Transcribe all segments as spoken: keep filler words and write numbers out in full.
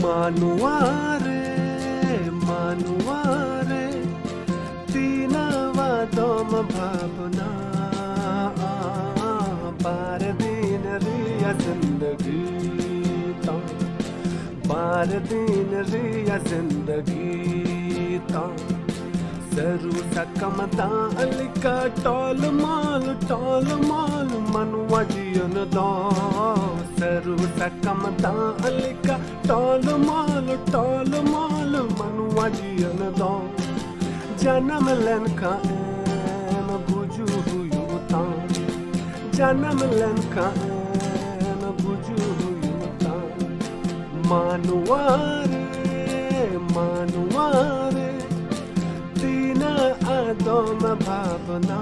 ᱢᱟᱱᱣᱟ ᱨᱮ, ᱢᱟᱱᱣᱟ ᱨᱮ, ᱛᱤᱱᱟᱹᱜ ᱟᱫᱚᱢ ᱵᱷᱟᱵᱽᱱᱟ᱾ ᱵᱟᱨ ᱫᱤᱱ ᱨᱮᱭᱟᱜ ᱡᱤᱱᱫᱜᱤ ᱛᱟᱢ, ᱵᱟᱨ ᱫᱤᱱ ᱨᱮᱭᱟᱜ ᱡᱤᱱᱫᱜᱤ ᱛᱟᱢ᱾ ᱥᱟᱹᱨᱩ ᱥᱟᱠᱟᱢ ᱫᱟᱜ ᱞᱮᱠᱟ ᱴᱚᱞᱢᱚᱞ, ᱴᱚᱞᱢᱚᱞ ᱢᱟᱱᱣᱟ ᱡᱤᱭᱚᱱ ᱫᱚ᱾ ᱥᱟᱹᱨᱩ ᱥᱟᱠᱟᱢ ᱫᱟᱜ ᱞᱮᱠᱟ ᱴᱚᱞᱢᱚᱞ, ᱴᱚᱞᱢᱚᱞ ᱢᱟᱱᱣᱟ ᱡᱤᱭᱚᱱ ᱫᱚ᱾ ᱡᱟᱱᱟᱢ ᱞᱮᱱᱠᱷᱟᱱ ᱮᱢ ᱜᱩᱡᱩᱜ ᱦᱩᱭᱩᱜ ᱛᱟᱢ, ᱡᱟᱱᱟᱢ ᱞᱮᱱᱠᱷᱟᱱ ᱮᱢ ᱜᱩᱡᱩᱜ ᱦᱩᱭᱩᱜ ᱛᱟᱢ᱾ ᱢᱟᱱᱣᱟ ᱨᱮ, ᱢᱟᱱᱣᱟ ᱨᱮ, ᱛᱤᱱᱟᱹᱜ ᱟᱫᱚᱢ ᱵᱷᱟᱵᱽᱱᱟ᱾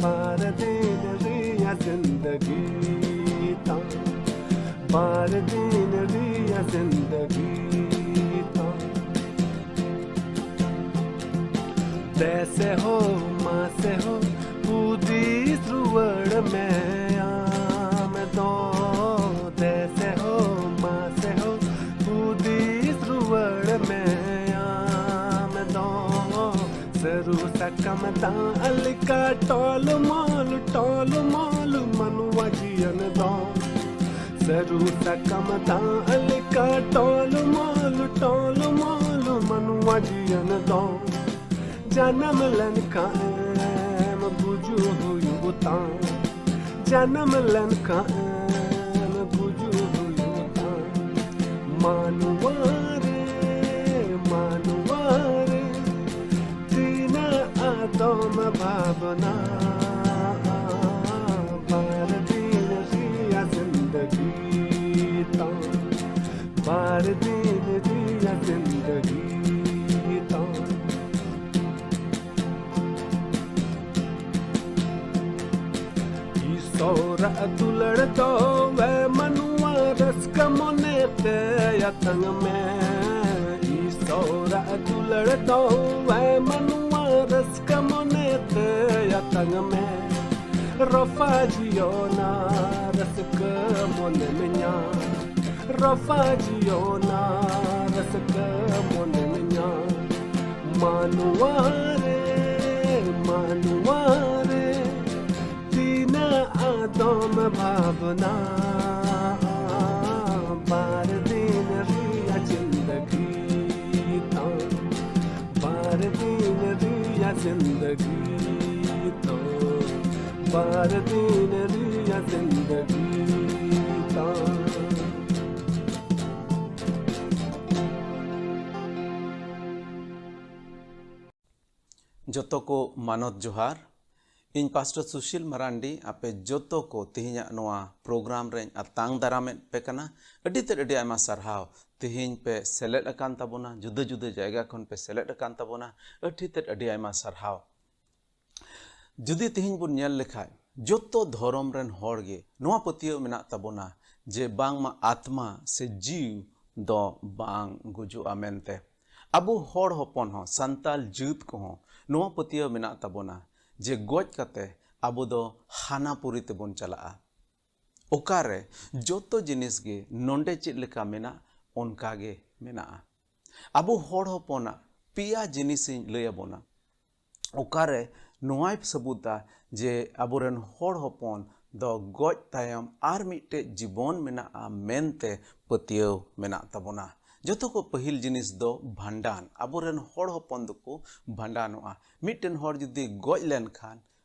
ᱵᱟᱨ ᱫᱤᱱ ᱨᱮᱭᱟᱜ ᱡᱤᱱᱫᱜᱤ ᱛᱟᱢ, ᱵᱟᱨ ᱫᱤᱱ ᱨᱮᱭᱟᱜ ᱡᱤᱱᱫᱜᱤ ᱛᱟᱢ᱾ ᱫᱮᱥᱮ ᱦᱳ, ᱢᱟᱥᱮ ᱦᱳ, ᱦᱩᱫᱤᱥ ᱨᱩᱣᱟᱹᱲ ᱢᱮ ᱟᱢ ᱫᱚ᱾ ᱫᱮᱥᱮ ᱦᱳ, ᱢᱟᱥᱮ ᱦᱳ, ᱦᱩᱫᱤᱥ ᱨᱩᱣᱟᱹᱲ ᱢᱮ ᱟᱢ ᱫᱚ᱾ ᱥᱟᱹᱨᱩ ᱥᱟᱠᱟᱢ ᱫᱟᱜ ᱞᱮᱠᱟ ᱴᱚᱞᱢᱚᱞ, ᱴᱚᱞᱢᱚᱞ ᱢᱟᱱᱣᱟ ᱡᱤᱭᱚᱱ ᱫᱚ᱾ ᱥᱟᱹᱨᱩ ᱥᱟᱠᱟᱢ ᱫᱟᱜ ᱞᱮᱠᱟ ᱴᱚᱞᱢᱚᱞ, ᱴᱚᱞᱢᱚᱞ ᱢᱟᱱᱣᱟ ᱡᱤᱭᱚᱱ ᱫᱚ᱾ ᱡᱟᱱᱟᱢ ᱞᱮᱱᱠᱷᱟᱱ ᱮᱢ ᱜᱩᱡᱩᱜ ᱦᱩᱭᱩᱜ ᱛᱟᱢ, ᱡᱟᱱᱟᱢ ᱞᱮᱱᱠᱷᱟᱱ ᱮᱢ ᱜᱩᱡᱩᱜ ᱦᱩᱭᱩᱜ ᱛᱟᱢ᱾ ᱢᱟᱱᱣᱟ ᱨᱮ, ᱢᱟᱱᱣᱟ ᱨᱮ, ᱛᱤᱱᱟᱹᱜ ᱟᱫᱚᱢ ᱵᱷᱟᱵᱽᱱᱟ᱾ ᱵᱟᱨ ᱫᱤᱱ ᱨᱮᱭᱟᱜ ᱡᱤᱱᱫᱜᱤ ᱛᱟᱢ, ᱵᱟᱨ ᱫᱤᱱ ᱨᱮᱭᱟᱜ ᱡᱤᱱᱫᱜᱤ ᱛᱟᱢ᱾ ᱤᱥᱚᱨᱟᱜ ᱫᱩᱞᱟᱹᱲ ᱫᱚ ᱮ ᱢᱟᱱᱣᱟ ᱨᱟᱹᱥᱠᱟᱹ ᱢᱚᱱᱮ ᱛᱮ ᱟᱛᱟᱝ ᱢᱮ᱾ ᱤᱥᱚᱨᱟᱜ ᱫᱩᱞᱟᱹᱲ ᱫᱚ ᱮ ᱢᱟᱱᱣᱟ ᱨᱟᱹᱥᱠᱟᱹ ᱢᱚᱱᱮ ᱛᱮ ᱟᱛᱟᱝ ᱢᱮ᱾ ᱨᱚᱯᱷᱟ ᱡᱤᱭᱚᱱᱟ ᱨᱟᱹᱥᱠᱟᱹ ᱢᱚᱱᱮ ᱢᱮᱧᱟ᱾ ᱨᱟᱯᱷᱟ ᱡᱤᱭᱚᱱᱟ ᱨᱟᱹᱥᱠᱟᱹ ᱢᱚᱱᱮ ᱢᱮᱧᱟ ᱢᱟᱱᱣᱟ ᱨᱮ, ᱢᱟᱱᱣᱟ ᱨᱮ ᱛᱤᱱᱟᱹᱜ ᱟᱫᱚᱢ ᱵᱷᱟᱵᱽᱱᱟ ᱵᱟᱨ ᱫᱤᱱ ᱨᱮᱭᱟᱜ ᱡᱤᱱᱫᱜᱤ ᱛᱟᱢ ᱵᱟᱨ ᱫᱤᱱ ᱨᱮᱭᱟᱜ ᱡᱤᱱᱫᱜᱤ ᱛᱟᱢ ᱵᱟᱨ ᱫᱤᱱ ᱨᱮᱭᱟᱜ ᱡᱤᱱᱫᱜᱤ ᱛᱟᱢ ᱡᱚᱛᱚ ᱠᱚ ᱢᱟᱱᱚᱛ ᱡᱚᱦᱟᱨ᱾ ᱤᱧ ᱯᱟᱥᱴᱚᱨ ᱥᱩᱥᱤᱞ ᱢᱟᱨᱟᱱᱰᱤ ᱟᱯᱮ ᱡᱚᱛᱚ ᱠᱚ ᱛᱮᱦᱮᱧᱟᱜ ᱱᱚᱣᱟ ᱯᱨᱳᱜᱨᱟᱢ ᱨᱮᱧ ᱟᱛᱟᱝ ᱫᱟᱨᱟᱢᱮᱫ ᱯᱮ ᱠᱟᱱᱟ᱾ ᱟᱹᱰᱤ ᱛᱮᱫ ᱟᱹᱰᱤ ᱟᱭᱢᱟ ᱥᱟᱨᱦᱟᱣ᱾ ᱛᱮᱦᱮᱧ ᱯᱮ ᱥᱮᱞᱮᱫ ᱟᱠᱟᱱ ᱛᱟᱵᱚᱱᱟ, ᱡᱩᱫᱟᱹ ᱡᱩᱫᱟᱹ ᱡᱟᱭᱜᱟ ᱠᱷᱚᱱ ᱯᱮ ᱥᱮᱞᱮᱫ ᱟᱠᱟᱱ ᱛᱟᱵᱚᱱᱟ᱾ ᱟᱹᱰᱤ ᱛᱮᱫ ᱟᱹᱰᱤ ᱟᱭᱢᱟ ᱥᱟᱨᱦᱟᱣ᱾ ᱡᱩᱫᱤ ᱛᱮᱦᱮᱧ ᱵᱚᱱ ᱧᱮᱞ ᱞᱮᱠᱷᱟᱡ, ᱡᱚᱛᱚ ᱫᱷᱚᱨᱚᱢ ᱨᱮᱱ ᱦᱚᱲ ᱜᱮ ᱱᱚᱣᱟ ᱯᱟᱹᱛᱭᱟᱹᱣ ᱢᱮᱱᱟᱜ ᱛᱟᱵᱚᱱᱟ ᱡᱮ ᱵᱟᱝᱢᱟ ᱟᱛᱢᱟ ᱥᱮ ᱡᱤᱣᱤ ᱫᱚ ᱵᱟᱝ ᱜᱩᱡᱩᱜᱼᱟ ᱢᱮᱱᱛᱮ᱾ ᱟᱵᱚ ᱦᱚᱲ ᱦᱚᱯᱚᱱ ᱦᱚᱸ, ᱥᱟᱱᱛᱟᱞ ᱡᱟᱹᱛ ᱠᱚᱦᱚᱸ ᱱᱚᱣᱟ ᱯᱟᱹᱛᱭᱟᱹᱣ ᱢᱮᱱᱟᱜ ᱛᱟᱵᱚᱱᱟ ᱡᱮ ᱜᱚᱡ ᱠᱟᱛᱮ ᱟᱵᱚ ᱫᱚ ᱦᱟᱱᱟ ᱯᱩᱨᱤ ᱛᱮᱵᱚᱱ ᱪᱟᱞᱟᱜᱼᱟ᱾ ᱚᱠᱟᱨᱮ ᱡᱚᱛᱚ ᱡᱤᱱᱤᱥ ᱜᱮ ᱱᱚᱰᱮ ᱪᱮᱫ ᱞᱮᱠᱟ ᱢᱮᱱᱟᱜ, ᱚᱱᱠᱟ ᱜᱮ ᱢᱮᱱᱟᱜᱼᱟ᱾ ᱟᱵᱚ ᱦᱚᱲ ᱦᱚᱯᱚᱱᱟᱜ ᱯᱮᱭᱟ ᱡᱤᱱᱤᱥᱤᱧ ᱞᱟᱹᱭ ᱟᱵᱚᱱᱟ, ᱚᱠᱟᱨᱮ ᱱᱚᱣᱟᱭ ᱥᱟᱹᱵᱩᱛᱟ ᱡᱮ ᱟᱵᱚᱨᱮᱱ ᱦᱚᱲ ᱦᱚᱯᱚᱱ ᱫᱚ ᱜᱚᱡ ᱛᱟᱭᱚᱢ ᱟᱨ ᱢᱤᱫᱴᱮᱡ ᱡᱤᱵᱚᱱ ᱢᱮᱱᱟᱜᱼᱟ ᱢᱮᱱᱛᱮ ᱯᱟᱹᱛᱭᱟᱹᱣ ᱢᱮᱱᱟᱜ ᱛᱟᱵᱚᱱᱟ᱾ ᱡᱚᱛᱚ ᱠᱚ ᱯᱟᱹᱦᱤᱞ ᱡᱤᱱᱤᱥ ᱫᱚ ᱵᱷᱟᱸᱰᱟᱱ᱾ ᱟᱵᱚᱨᱮᱱ ᱦᱚᱲ ᱦᱚᱯᱚᱱ ᱫᱚᱠᱚ ᱵᱷᱟᱸᱰᱟᱱᱚᱜᱼᱟ᱾ ᱢᱤᱫᱴᱮᱱ ᱦᱚᱲ ᱡᱩᱫᱤ ᱜᱚᱡ ᱞᱮᱱᱠᱷᱟᱱ,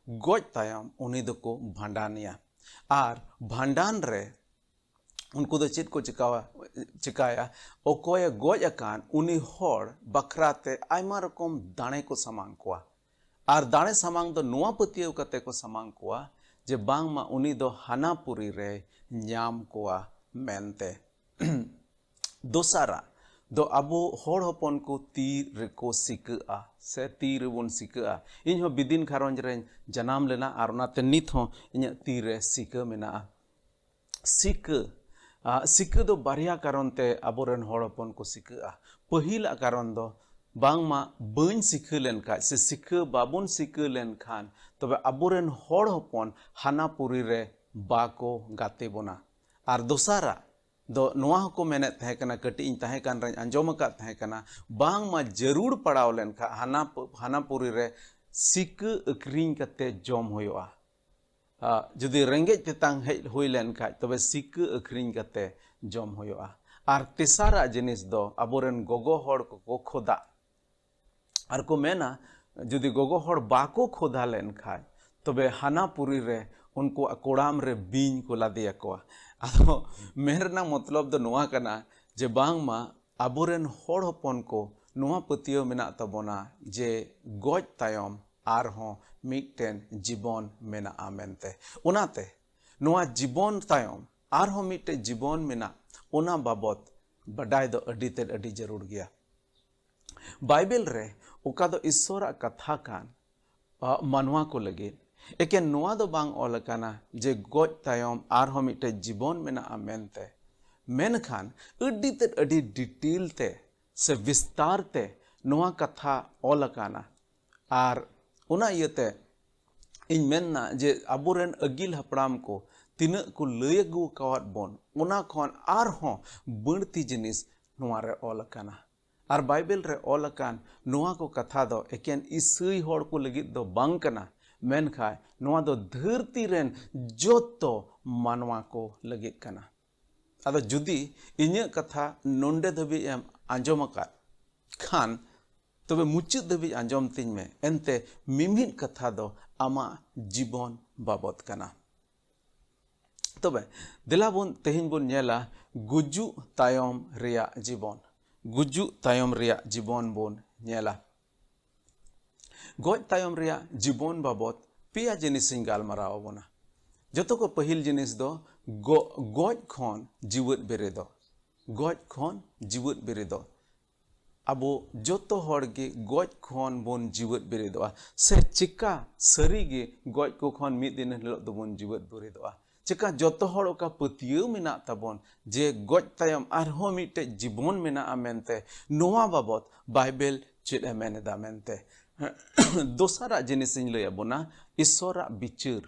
ᱜᱚᱡ ᱛᱟᱭᱚᱢ ᱩᱱᱤ ᱫᱚᱠᱚ ᱵᱷᱟᱸᱰᱟᱱᱮᱭᱟ᱾ ᱟᱨ ᱵᱷᱟᱸᱰᱟᱱ ᱨᱮ ᱩᱱᱠᱩ ᱫᱚ ᱪᱮᱫ ᱠᱚ ᱪᱤᱠᱟᱹᱣᱟ, ᱪᱤᱠᱟᱹᱭᱟ? ᱚᱠᱚᱭᱮ ᱜᱚᱡ ᱟᱠᱟᱱ ᱩᱱᱤ ᱦᱚᱲ ᱵᱟᱠᱷᱨᱟ ᱛᱮ ᱟᱭᱢᱟ ᱨᱚᱠᱚᱢ ᱫᱟᱲᱮ ᱠᱚ ᱥᱟᱢᱟᱝ ᱠᱚᱣᱟ᱾ ᱟᱨ ᱫᱟᱲᱮ ᱥᱟᱢᱟᱝ ᱫᱚ ᱱᱚᱣᱟ ᱯᱟᱹᱛᱭᱟᱹᱣ ᱠᱟᱛᱮ ᱠᱚ ᱥᱟᱢᱟᱝ ᱠᱚᱣᱟ ᱡᱮ ᱵᱟᱝᱢᱟ ᱩᱱᱤ ᱫᱚ ᱦᱟᱱᱟ ᱯᱩᱨᱤ ᱨᱮ ᱧᱟᱢ ᱠᱚᱣᱟ ᱢᱮᱱᱛᱮ᱾ ᱫᱚᱥᱟᱨᱟᱜ ᱫᱚ ᱟᱵᱚ ᱦᱚᱲ ᱦᱚᱯᱚᱱ ᱠᱚ ᱛᱤ ᱨᱮᱠᱚ ᱥᱤᱠᱟᱹᱜᱼᱟ ᱥᱮ ᱛᱤ ᱨᱮᱵᱚᱱ ᱥᱤᱠᱟᱹᱜᱼᱟ᱾ ᱤᱧ ᱦᱚᱸ ᱵᱤᱫᱤᱱ ᱜᱷᱟᱨᱚᱸᱡᱽ ᱨᱮᱧ ᱡᱟᱱᱟᱢ ᱞᱮᱱᱟ ᱟᱨ ᱚᱱᱟᱛᱮ ᱱᱤᱛ ᱦᱚᱸ ᱤᱧᱟᱹᱜ ᱛᱤ ᱨᱮ ᱥᱤᱠᱟᱹ ᱢᱮᱱᱟᱜᱼᱟ᱾ ᱥᱤᱠᱟᱹ, ᱟ, ᱥᱤᱠᱟᱹ ᱫᱚ ᱵᱟᱨᱭᱟ ᱠᱟᱨᱚᱱ ᱛᱮ ᱟᱵᱚᱨᱮᱱ ᱦᱚᱲ ᱦᱚᱯᱚᱱ ᱠᱚ ᱥᱤᱠᱟᱹᱜᱼᱟ᱾ ᱯᱟᱹᱦᱤᱞᱟᱜ ᱠᱟᱨᱚᱱ ᱫᱚ ᱵᱟᱝᱢᱟ ᱵᱟᱹᱧ ᱥᱤᱠᱷᱟᱹ ᱞᱮᱱᱠᱷᱟᱡ ᱥᱮ ᱥᱤᱠᱷᱟᱹ ᱵᱟᱵᱚᱱ ᱥᱤᱠᱟᱹ ᱞᱮᱱᱠᱷᱟᱱ ᱛᱚᱵᱮ ᱟᱵᱚᱨᱮᱱ ᱦᱚᱲ ᱦᱚᱯᱚᱱ ᱦᱟᱱᱟ ᱯᱩᱨᱤ ᱨᱮ ᱵᱟᱠᱚ ᱜᱟᱛᱮ ᱵᱚᱱᱟ᱾ ᱟᱨ ᱫᱚᱥᱟᱨᱟᱜ, ᱫᱚ ᱱᱚᱣᱟ ᱦᱚᱸᱠᱚ ᱢᱮᱱᱮᱫ ᱛᱟᱦᱮᱸ ᱠᱟᱱᱟ, ᱠᱟᱹᱴᱤᱡ ᱤᱧ ᱛᱟᱦᱮᱸ ᱠᱟᱱ ᱨᱮᱧ ᱟᱸᱡᱚᱢ ᱟᱠᱟᱫ ᱛᱟᱦᱮᱸ ᱠᱟᱱᱟ, ᱵᱟᱝᱢᱟ ᱡᱟᱹᱨᱩᱲ ᱯᱟᱲᱟᱣ ᱞᱮᱱᱠᱷᱟᱱ ᱦᱟᱱᱟ ᱯ-, ᱦᱟᱱᱟ ᱯᱩᱨᱤ ᱨᱮ ᱥᱤᱠᱟᱹ ᱟᱹᱠᱷᱨᱤᱧ ᱠᱟᱛᱮ ᱡᱚᱢ ᱦᱩᱭᱩᱜᱼᱟ᱾ ᱟ, ᱡᱩᱫᱤ ᱨᱮᱸᱜᱮᱡ ᱛᱮᱛᱟᱝ ᱦᱮᱡ ᱦᱩᱭ ᱞᱮᱱ ᱠᱷᱟᱡ, ᱛᱚᱵᱮ ᱥᱤᱠᱟᱹ ᱟᱹᱠᱷᱨᱤᱧ ᱠᱟᱛᱮ ᱡᱚᱢ ᱦᱩᱭᱩᱜᱼᱟ᱾ ᱟᱨ ᱛᱮᱥᱟᱨᱟᱜ ᱡᱤᱱᱤᱥ ᱫᱚ ᱟᱵᱚᱨᱮᱱ ᱜᱚᱜᱚ ᱦᱚᱲ ᱠᱚᱠᱚ ᱠᱷᱚᱫᱟ᱾ ᱟᱨ ᱠᱚ ᱢᱮᱱᱟ, ᱡᱩᱫᱤ ᱜᱚᱜᱚ ᱦᱚᱲ ᱵᱟᱠᱚ ᱠᱷᱚᱫᱟ ᱞᱮᱱ ᱠᱷᱟᱡ, ᱛᱚᱵᱮ ᱦᱟᱱᱟ ᱯᱩᱨᱤ ᱨᱮ ᱩᱱᱠᱩᱣᱟᱜ ᱠᱚᱲᱟᱢ ᱨᱮ ᱵᱤᱧ ᱠᱚ ᱞᱟᱫᱮᱭᱟᱠᱚᱣᱟ᱾ ᱟᱫᱚ ᱢᱮᱱ ᱨᱮᱱᱟᱜ ᱢᱚᱛᱞᱚᱵ ᱫᱚ ᱱᱚᱣᱟ ᱠᱟᱱᱟ ᱡᱮ ᱵᱟᱝᱢᱟ ᱟᱵᱚᱨᱮᱱ ᱦᱚᱲ ᱦᱚᱯᱚᱱ ᱠᱚ ᱱᱚᱣᱟ ᱯᱟᱹᱛᱭᱟᱹᱣ ᱢᱮᱱᱟᱜ ᱛᱟᱵᱚᱱᱟ ᱡᱮ ᱜᱚᱡ ᱛᱟᱭᱚᱢ ᱟᱨᱦᱚᱸ ᱢᱤᱫᱴᱮᱱ ᱡᱤᱵᱚᱱ ᱢᱮᱱᱟᱜᱼᱟ ᱢᱮᱱᱛᱮ᱾ ᱚᱱᱟᱛᱮ ᱱᱚᱣᱟ ᱡᱤᱵᱚᱱ ᱛᱟᱭᱚᱢ ᱟᱨᱦᱚᱸ ᱢᱤᱫᱴᱮᱱ ᱡᱤᱵᱚᱱ ᱢᱮᱱᱟᱜ, ᱚᱱᱟ ᱵᱟᱵᱚᱛ ᱵᱟᱰᱟᱭ ᱫᱚ ᱟᱹᱰᱤ ᱛᱮᱫ ᱟᱹᱰᱤ ᱡᱟᱹᱨᱩᱲ ᱜᱮᱭᱟ᱾ ᱵᱟᱭᱵᱮᱞ ᱨᱮ ᱚᱠᱟ ᱫᱚ ᱤᱥᱥᱚᱨᱟᱜ ᱠᱟᱛᱷᱟ ᱠᱟᱱ, ᱟ, ᱢᱟᱱᱣᱟ ᱠᱚ ᱞᱟᱹᱜᱤᱫ ᱮᱠᱮᱱ ᱱᱚᱣᱟ ᱫᱚ ᱵᱟᱝ ᱚᱞ ᱟᱠᱟᱱᱟ ᱡᱮ ᱜᱚᱡ ᱛᱟᱭᱚᱢ ᱟᱨᱦᱚᱸ ᱢᱤᱫᱴᱮᱱ ᱡᱤᱵᱚᱱ ᱢᱮᱱᱟᱜᱼᱟ ᱢᱮᱱᱛᱮ, ᱢᱮᱱᱠᱷᱟᱱ ᱟᱹᱰᱤ ᱛᱮᱫ ᱟᱹᱰᱤ ᱰᱤᱴᱮᱞ ᱛᱮ ᱥᱮ ᱵᱤᱥᱛᱟᱨ ᱛᱮ ᱱᱚᱣᱟ ᱠᱟᱛᱷᱟ ᱚᱞ ᱟᱠᱟᱱᱟ᱾ ᱟᱨ ᱚᱱᱟ ᱤᱭᱟᱹᱛᱮ ᱤᱧ ᱢᱮᱱᱟ ᱡᱮ ᱟᱵᱚᱨᱮᱱ ᱟᱹᱜᱤᱞ ᱦᱟᱯᱲᱟᱢ ᱠᱚ ᱛᱤᱱᱟᱹᱜ ᱠᱚ ᱞᱟᱹᱭ ᱟᱹᱜᱩ ᱟᱠᱟᱣᱟᱫ ᱵᱚᱱ, ᱚᱱᱟ ᱠᱷᱚᱱ ᱟᱨᱦᱚᱸ ᱵᱟᱹᱲᱛᱤ ᱡᱤᱱᱤᱥ ᱱᱚᱣᱟ ᱨᱮ ᱚᱞ ᱟᱠᱟᱱᱟ᱾ ᱟᱨ ᱵᱟᱭᱵᱮᱞ ᱨᱮ ᱚᱞ ᱟᱠᱟᱱ ᱱᱚᱣᱟ ᱠᱚ ᱠᱟᱛᱷᱟ ᱫᱚ ᱮᱠᱮᱱ ᱤᱥᱟᱹᱭ ᱦᱚᱲ ᱠᱚ ᱞᱟᱹᱜᱤᱫ ᱫᱚ ᱵᱟᱝ ᱠᱟᱱᱟ, ᱢᱮᱱᱠᱷᱟᱱ ᱱᱚᱣᱟ ᱫᱚ ᱫᱷᱟᱹᱨᱛᱤ ᱨᱮᱱ ᱡᱚᱛᱚ ᱢᱟᱱᱣᱟ ᱠᱚ ᱞᱟᱹᱜᱤᱫ ᱠᱟᱱᱟ᱾ ᱟᱫᱚ ᱡᱩᱫᱤ ᱤᱧᱟᱹᱜ ᱠᱟᱛᱷᱟ ᱱᱚᱰᱮ ᱫᱷᱟᱹᱵᱤᱡ ᱮᱢ ᱟᱸᱡᱚᱢ ᱟᱠᱟᱫ ᱠᱷᱟᱱ, ᱛᱚᱵᱮ ᱢᱩᱪᱟᱹᱫ ᱫᱷᱟᱹᱵᱤᱡ ᱟᱸᱡᱚᱢ ᱛᱤᱧ ᱢᱮ, ᱮᱱᱛᱮ ᱢᱤᱢᱤᱫ ᱠᱟᱛᱷᱟ ᱫᱚ ᱟᱢᱟᱜ ᱡᱤᱵᱚᱱ ᱵᱟᱵᱚᱛ ᱠᱟᱱᱟ᱾ ᱛᱚᱵᱮ ᱫᱮᱞᱟ ᱵᱚᱱ ᱛᱮᱦᱮᱧ ᱵᱚᱱ ᱧᱮᱞᱟ ᱜᱩᱡᱩᱜ ᱛᱟᱭᱚᱢ ᱨᱮᱭᱟᱜ ᱡᱤᱵᱚᱱ᱾ ᱜᱩᱡᱩᱜ ᱛᱟᱭᱚᱢ ᱨᱮᱭᱟᱜ ᱡᱤᱵᱚᱱ ᱵᱚᱱ ᱧᱮᱞᱟ᱾ ᱜᱚᱡ ᱛᱟᱭᱚᱢ ᱨᱮᱭᱟᱜ ᱡᱤᱵᱚᱱ ᱵᱟᱵᱚᱛ ᱯᱮᱭᱟ ᱡᱤᱱᱤᱥᱤᱧ ᱜᱟᱞᱢᱟᱨᱟᱣ ᱟᱵᱚᱱᱟ᱾ ᱡᱚᱛᱚ ᱠᱚ ᱯᱟᱹᱦᱤᱞ ᱡᱤᱱᱤᱥ ᱫᱚ ᱜᱚ-, ᱜᱚᱡ ᱠᱷᱚᱱ ᱡᱤᱣᱮᱫ ᱵᱮᱨᱮᱫᱚᱜ᱾ ᱜᱚᱡ ᱠᱷᱚᱱ ᱡᱤᱣᱮᱫ ᱵᱮᱨᱮᱫᱚᱜ᱾ ᱟᱵᱚ ᱡᱚᱛᱚ ᱦᱚᱲ ᱜᱮ ᱜᱚᱡ ᱠᱷᱚᱱ ᱵᱚᱱ ᱡᱤᱣᱮᱫ ᱵᱮᱨᱮᱫᱚᱜᱼᱟ᱾ ᱥᱮ ᱪᱮᱠᱟ ᱥᱟᱹᱨᱤ ᱜᱮ ᱜᱚᱡ ᱠᱚ ᱠᱷᱚᱱ ᱢᱤᱫ ᱫᱤᱱ ᱦᱤᱞᱳᱜ ᱫᱚᱵᱚᱱ ᱡᱤᱣᱮᱫ ᱵᱮᱨᱮᱫᱚᱜᱼᱟ? ᱪᱮᱠᱟ ᱡᱚᱛᱚ ᱦᱚᱲ ᱚᱠᱟ ᱯᱟᱹᱛᱭᱟᱹᱣ ᱢᱮᱱᱟᱜ ᱛᱟᱵᱚᱱ ᱡᱮ ᱜᱚᱡ ᱛᱟᱭᱚᱢ ᱟᱨᱦᱚᱸ ᱢᱤᱫᱴᱮᱡ ᱡᱤᱵᱚᱱ ᱢᱮᱱᱟᱜᱼᱟ ᱢᱮᱱᱛᱮ, ᱱᱚᱣᱟ ᱵᱟᱵᱚᱛ ᱵᱟᱭᱵᱮᱞ ᱪᱮᱫ ᱮ ᱢᱮᱱ ᱮᱫᱟ ᱢᱮᱱᱛᱮ᱾ ᱫᱚᱥᱟᱨᱟᱜ ᱡᱤᱱᱤᱥᱤᱧ ᱞᱟᱹᱭ ᱟᱵᱚᱱᱟ, ᱤᱥᱥᱚᱨᱟᱜ ᱵᱤᱪᱟᱹᱨ᱾